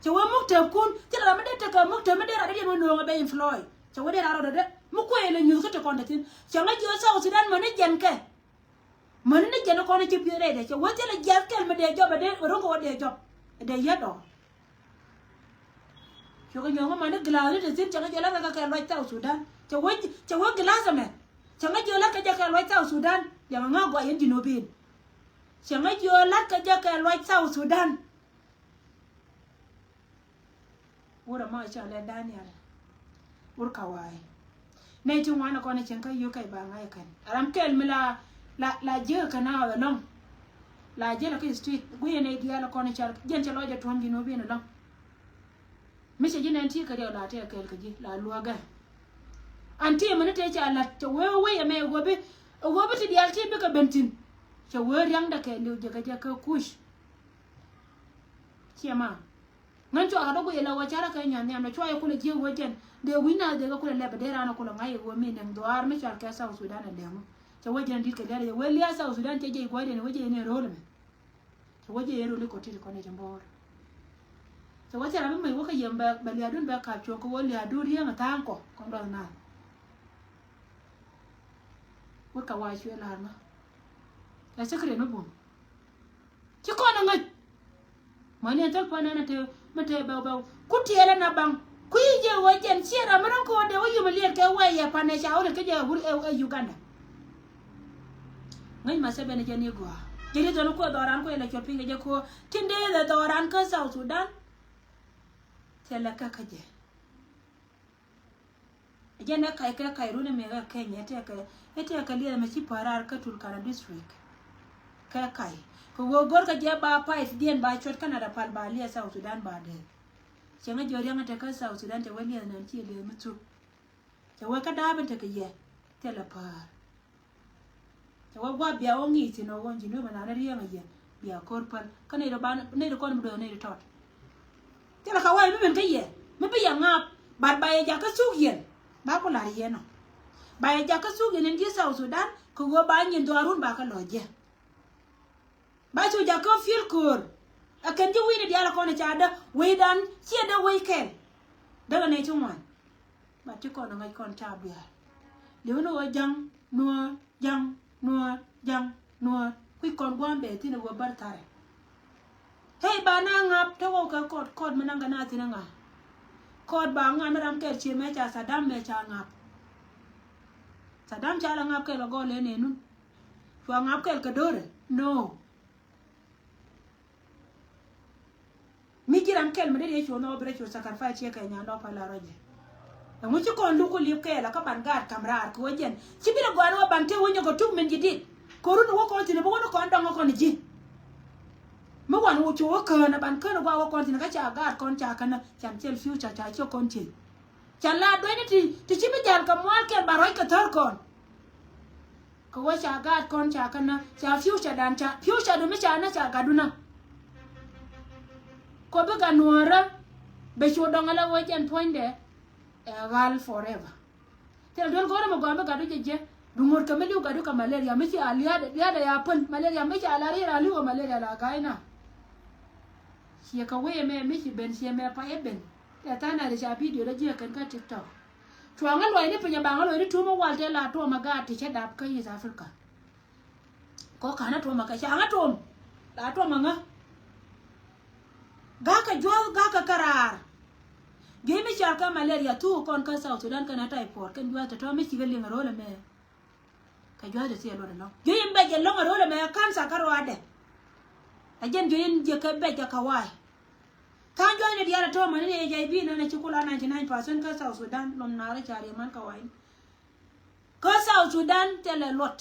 Cɛ wee muk tɛp kun, thil ram mi dee tekɛ muk tɛp mi dee rat dee diɛn wä nööŋ a ben employ. Cɛ wee dee rat rɔɔdɛ dee mi kuɛ yɛ lɛ nyuth kä te kɔn te thin. Cɛ ŋäc jiɔ South Sudan mäni jɛn kɛ. Mäni ni jɛn kɔn ci pi̱i̱th rɛydɛ cɛ wee thilɛ jiath kɛl mi dee jɔp a dee ro̱ŋ kɛ wä dee jɔp. Dee yɛ dɔɔr. Cuɛ kɛ nyuɔ̱ŋ mani glass ni te thi̱n cɛ ŋäc jiɔ la̱t kɛ kɛ luac South Sudan. Cɛ wee, cɛ wee glass ɛmɛ. Cɛ ŋäc jiɔ la̱t kɛ jɛ kɛ luac South Sudan. Liɛŋɛ ŋa̱ gɔaa yɛn Jinubin. Cɛ ŋäc jiɔ la̱t kɛ jɛ kɛ luac South Sudan. Wurɛ ma cɔalɛ Daniel. Wur kawaii. Nɛy ti ŋuan kɔn cieŋ kä yio̱k kɛc ba ŋa̱c kɛn. Ram kɛl mi la, la, la jiäk kɛ na ɣɔth ɛlɔ̱ŋ. La jiäk la kä street. Guiyɛ nɛy diaal kɔn cal. Jiɛn cɛ lɔc ɛ tuɔ̱m Jinubin ɛlɔ̱ŋ. Mi cɛ ji̱ nɛn ti kɛ riɛk la tɛk kɛɛl kɛ ji̱ la luäkɛ. An ti mɛni tëë ca la̱t cɛ wee wee ɛmɛ ɛ guɔ̱pi. Ɛ guɔ̱pi ti diaal ti bikɛ ben thi̱n. Cɛ wee ria̱ŋdɛ kɛɛliw jɛ kɛ jɛ kä Kuc. Ciɛ ma. Ŋän cua kä dɔ̱k wi̱i̱ la wä carä kɛ nyan nhiam dɛ cua yɛ kulɛ jiäk wä jɛn. Dee wi̱c na dee kɛ kulɛ lɛp dee raan kulɛ ŋa̱c yɛ wä mi nɛŋ dhuaar mi cual kɛ South Sudan ɛ lɛŋu. Cɛ wä jɛn di̱t kɛ lia̱r yɛ wee lia̱r South Sudan cɛ jɛ i̱ gua̱cdɛn wä jɛ yɛn i̱ ro̱l mɛ. Cɛ wä jɛ yɛn ro̱l i̱ kɔt tit kɔn i̱ ti bo̱o̱r. Cɛ wä cɛ ram mi mec wä kä yɛm bɛ, bɛ lia̱a̱dun bɛ kap cuɔ̱ŋ kɛ wä lia̱a̱dun riäŋ ɛ tha̱a̱ŋ kɔ kɔn dɔth naath. Wä kɛ wa cuɛ la̱r ŋä. Ɛ secret mi bum. Ci kɔn ɛ ŋäc. Mäni ɛn thäl pän ɛn ɛ te mi te bɛw bɛw ku tiɛɛl ɛn a baŋ. Ku yi jiɛ ɣöö jɛn ciɛ ram mi ro̱ŋ kɛ ɣöö dee wä yum ɛ liɛt kɛ wɛy yɛ pan ɛ ca wä ri kä jɛ wur ɛ, ɛ Uganda. Ŋäc ma sɛ ben ɛ jɛn i̱ gɔaa jɛ ri dhɔn kuɛ dhɔran kuɛ lɛ cuɔt piny kɛ jɛ kuɔ tin dee dhɛ dhɔran kä South Sudan. Thilɛ kä kä jɛ. Jɛn ɛ kac kɛ kac run ɛmɛ kɛ Kenya ɛ tɛkɛ, ɛ tɛkɛ liɛth ɛmɛ ci päär raar kä Turkana district. Kɛ kac kɛ ɣöö go̱rkɛ jɛ ba pipe diɛn ba cuɔt Canada pal ba liɛth South Sudan ba dee. Cɛ ŋäc jiɔ riaŋ ɛ te kä South Sudan cɛ wee liɛth nɛn ci liɛth mi thuk. Cɛ wee kä da̱a̱p in tekɛ yɛ thilɛ päär. Cɛ wee gua̱a̱p bia wä ŋi̱i̱c thi̱n ɔ ɣöö ji̱n wee mɛ naan riɛŋ a yɛn bia ko̱r päl kä nɛy rɔ ban nɛy rɔ kɔn mi do̱o̱k nɛy rɔ tɔt. Thilɛ ka wee mi min kä yɛ mi bi yɛ ŋa̱a̱p. Bat ba yɛ jakä thuk yɛn ba ku la̱r yɛn ɔ. Ba yɛ jakä thuk yɛn in ji̱ South Sudan kɛ ɣöö ba nyin dhɔaarun ba kä lɔ̱c jɛ. Ba cu jakä fiel köör. Ɛ kɛn ji̱ wi̱i̱ni diaal ɛ kɔn ɛ ca däk wecdan ciɛ däk wec kɛl. Däk ɛ nɛy ti ŋuan. Ba ti kɔn ɛ ŋäc kɔn ca biaar. Li̱w ni ɣöö ja̱ŋ nuäär ja̱ŋ nuäär ja̱ŋ nuäär kui̱ kɔn gua̱a̱m bɛ thi̱n ɛ ɣöö bär tharɛ. Hey ba na ŋa̱p te ɣɔw kɛ kɔt kɔt mi naŋ kɛ na thi̱n ɛ ŋa̱. Kɔt ba ŋa̱ ni ram kɛl cie mɛ ca Saddam mɛ ca ŋa̱p. Saddam ca la ŋa̱p kɛl kɛ gɔl ɛ nɛnun. Cua ŋa̱p kɛl kɛ do̱rɛ no. Mi ji̱ ram kɛl mi dee riee cuɔ̱ɔ̱ŋ nhɔk bi rɛy cuɔ̱ɔ̱ŋ sacrifice ciɛ kɛ nyan dɔ̱k pal a rɔ̱ jɛ. Ɛŋu ci kɔn luk ku liep kɛɛl a kä ban gaat kam raar kɛ wä jɛn ci bi rɛ gɔaan wä ban te wä nyɔk kɛ tuk min ji̱ dit. Kɛ run wä kɔn thi̱n bi wä ni kɔn dɔŋ wä kɔn ji̱. Mi wan wä cu wä kään a ban kään a guak wä kɔn thi̱n kä ca gaat kɔn ca känä can thil future ca ciɛ kɔn cieŋ. Can la duecni ti ti ci bi jal kɛ mual kɛl ba rɔ̱c kɛ thär kɔn. Kɛ wä ca gaat kɔn ca kä na, ca future dan ca, future du mi ca na ca gatdu na. Kɔ bi gat nuɔrä bɛ cu dɔŋ ala wä jɛn puɔ̱nydɛ. Ɛ ɣal forever. Thilɛ duel go̱rä mi gɔam bi gatdu jɛ jɛ. Bi ŋuɔ̱t kɛ mi li̱w gatdu kɛ malaria mi ci a lia̱a̱dɛ, lia̱a̱dɛ ya pän malaria mi ci a la riɛr a li̱w kɛ malaria la ga̱a̱c na. Ciɛ kɛ wee mɛ mi ci ben ciɛ mɛ payɛ ben. Tɛ tha̱a̱ŋ na ri ca video dä jiɛ kɛn kä TikTok. Cuaŋä luɔcni piny a baŋä luɔcni tuumä wal tɛ la tuɔmä gaat ti cä dap kä East Africa. Kɔ ka̱n a tuɔmä kɛ caŋä tuɔm la tuɔmä ŋä. Ga̱kä juɔth ga̱kä käraar. Juey mi car kä malaria thuk kɔn kä South Sudan kɛn a typhoid kɛn juɔth tɔ̱tɔ̱ mi cikɛ liŋ a ro̱l ɛmɛ. Kɛ juɔth ti thiɛ luɔt ɛlɔ̱ŋ juey in bɛ jɛ lɔ̱ŋ a ro̱l ɛmɛ cancer kä ruaadɛ. A jɛn juey in jɛ kɛ bɛ jɛ kɛ wa̱a̱. Tha̱a̱ŋ juɔcni diaal a tɔ̱ mäni ni H I V nɛn a ci kula ninety nine percent kä South Sudan lɔm naarä ca riɛ man kɛ wa̱a̱ in. Kä South Sudan thilɛ luɔt.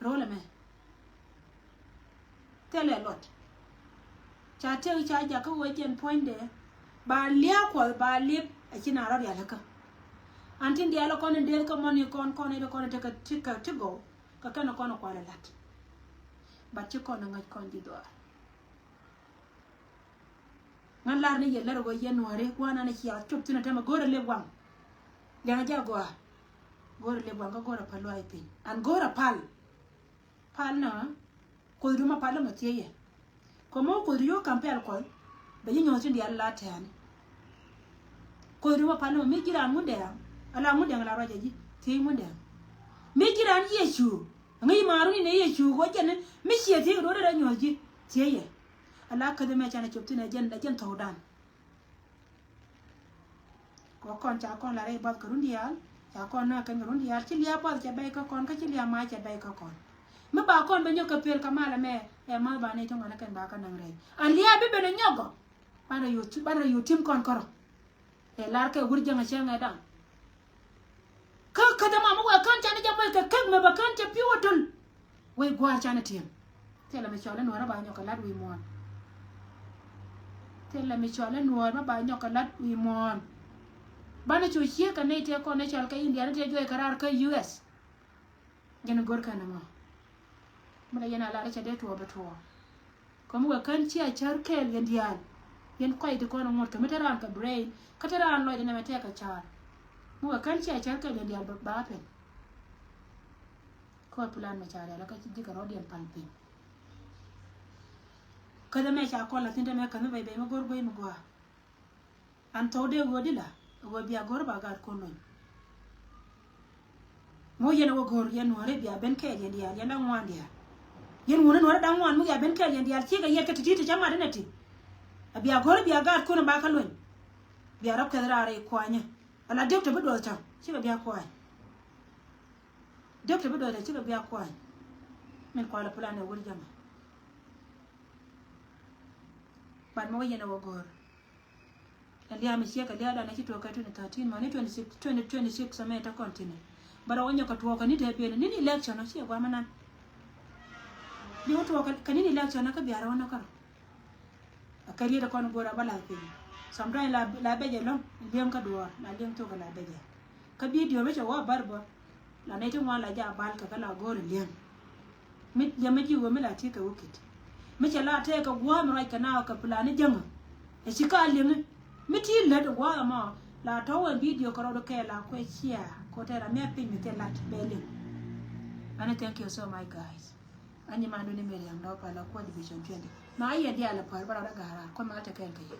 Ro̱l ɛmɛ thilɛ luɔt. Ca tëk ca jakä wee jɛn puɔ̱nydɛ. Ba lia̱a̱ kuɔth ba liep a ci na rɔ rialikä. An tin diaal kɔn in dee kä mɔni kɔn kɔn in kɔn in tekɛ ti gɔw. Kä kɛn kɔn kualɛ lat. Bat ci kɔn in ŋäc kɔn ji̱ dhuaar. Ŋän lar ni yɛ lär wee yɛ nuɔ̱ɔ̱ri gua̱a̱r nan ciath cop thi̱n a tämɛ go̱o̱rä lep waŋ. Liɛŋ a jɛ a gɔaa. Go̱o̱rä lep waŋ kä go̱o̱rä päl luaac piny an go̱o̱rä pal. Pal nä. Kuoth dumä pal lä mɔ thiec yɛ. Kɔ mɔ kuoth yio̱o̱k ka̱m pɛl kuɔth bɛ ji̱ nyuɔ̱th tin diaal la tɛ̈ɛ̈ni. Kuoth dumä pal lä mɔ mi ji̱ raan ŋundɛɛŋ. Ala ŋundɛɛŋ la ruac a ji̱ thiec ŋundɛɛŋ. Mi ji̱ raan Yecu. Ŋäc ma̱a̱r wuni ni Yecu kɔ jɛn mi ciɛ thiec kɛ duɔ̱ɔ̱r rɛy nyuɔ̱th ji̱ thiec yɛ. Ala käth mɛ canɛ cop thi̱n ɛ jɛn ɛ jɛn thɔ̱wdan. Kɔ kɔn ca kɔn la rɛy buath kɛ run diaal ca kɔn nä kɛn kɛ run diaal ci lia̱a̱ buath cɛ bɛy kä kɔn kä ci lia̱a̱ ma̱a̱ cɛ bɛy kä kɔn. Mi ba kɔn bɛ nyɔk kɛ pel kɛ mal ɛmɛ ɛ ma̱th ba ni ti ŋuan kɛn ba kä naŋ rɛy an lia̱a̱ bi ben ɛ nyɔk gɔ. Ban rɛ yo̱o̱ ti ban rɛ yo̱o̱ tim kɔn kärɔ. Ɛ lar kɛ wur jäŋ ɛ cäŋ ɛ daŋ. Kä käth ɛmɔ mi wee kän canɛ jɛ moc kɛ kek mɛ bɛ kän cɛ pi̱w ɛ töl. Wec gua̱a̱r canɛ ti̱em. Thilɛ mi cɔl ɛ nuɔ̱ɔ̱r ɛ ba nyɔk kɛ lat wi̱i̱ muɔ̱ɔ̱n. Thilɛ mi cɔl ɛ nuɔ̱ɔ̱r ɛ ba nyɔk kɛ lat wi̱i̱ muɔ̱ɔ̱n. Banɛ cu ciek kɛ nɛy tëë kɔn ɛ cɔl kɛ India ni tëë juɔc kɛ raar kä U S. Jɛn go̱r kɛn ɛmɔ. Mi la yɛn a lar ɛ cɛ dee tuɔɔk bɛ tuɔɔk. Kɛ mi wee kän cia cär kɛɛl yɛn diaal. Yɛn kɔc ti kɔn ŋuɔ̱t kɛ mi te raan kɛ brain kä te raan lɔcdɛ nɛmɛ tɛkɛ ca̱a̱r. Mi wee kän cia cär kɛɛl yɛn diaal ba pɛn. Kä plan mɛ ca rial kä ci ji̱ kɛ rɔ̱diɛn pal piny. Kä dee mɛ ca kɔn la thi̱n te mɛ käth mi bɛy bɛy mi go̱r guey mi gɔaa. An thɔw dee ɣöö di la ɣöö bia go̱r ba gaat kun luny. Ŋu yɛn a wä go̱r yɛn nuɔ̱ɔ̱ri bia ben kɛɛl yɛn diaal yɛn da̱ŋ ŋuan diaal. Yɛn wuni nuɔ̱ɔ̱ri da̱ŋ ŋuan mi bia ben kɛɛl yɛn diaal cikɛ yɛt kä ti̱ti̱ ti cä mat inɛ ti. A bia go̱r bia gaat kun ba kä luny. Bia rɔ̱ kɛth raar i̱ kuanyä. Ala diɔ̱k te bi duɔth tɔ̱ cikɛ bia kuany. Diɔ̱k te bi duɔth tɔ̱ cikɛ bia kuany. Min kualɛ plan ɛ wur jamɛ. Bat mi wä yɛn a wä go̱r. Ɛ lia̱a̱ mi ciek ɛ lia̱a̱ dan ɛ ci tuɔɔk kɛ twenty thirteen mɔ ni twenty six, twenty twenty six ɛmɛ tɛ kɔn tini. Bä rɔ wä nyɔk kɛ tuɔɔk kɛ ni tɛ biɛni ni ni election ɔ ci ɛ guamä nan. Ni wä tuɔɔk kɛ ni ni election ɔ kä biarɛ wä nɔ kärɔ. Ɛ kɛ riet ɛ kɔn guɔ̱r ɛ bä lath piny. Sometime la la bɛc ɛlɔ̱ŋ liɛŋ kä duɔɔr la liɛŋ thok ɛ la bɛc ɛ. Kä video mi cɛ wä bär bä. La nɛy ti ŋuan la jaa bal kɛ kä la go̱o̱r in li̱eŋ. Mi liɛm mi ji̱ wee mi la ti kɛ wä kit. Mi cɛ la tɛɛk kɛ gua̱a̱m ruac kɛ na kɛ plan ni jäŋä. Ɛ ci ka li̱eŋi mi ti lät in gua̱a̱m ɛmɔ la tɔ̱ wee video kɛ rɔɔd kɛ la kuɛ cia kɛ tɛɛr a mi a piny mi thil lat bɛ li̱eŋ. Ani thank you so much guys. Ani manduni mi riaŋ dɔɔ pal a kuɔth vision twenty. Ma a yɛ diaal a pal ba rɔɔd a ga̱a̱r a kuɛ ma te kɛɛl kɛ yɛ.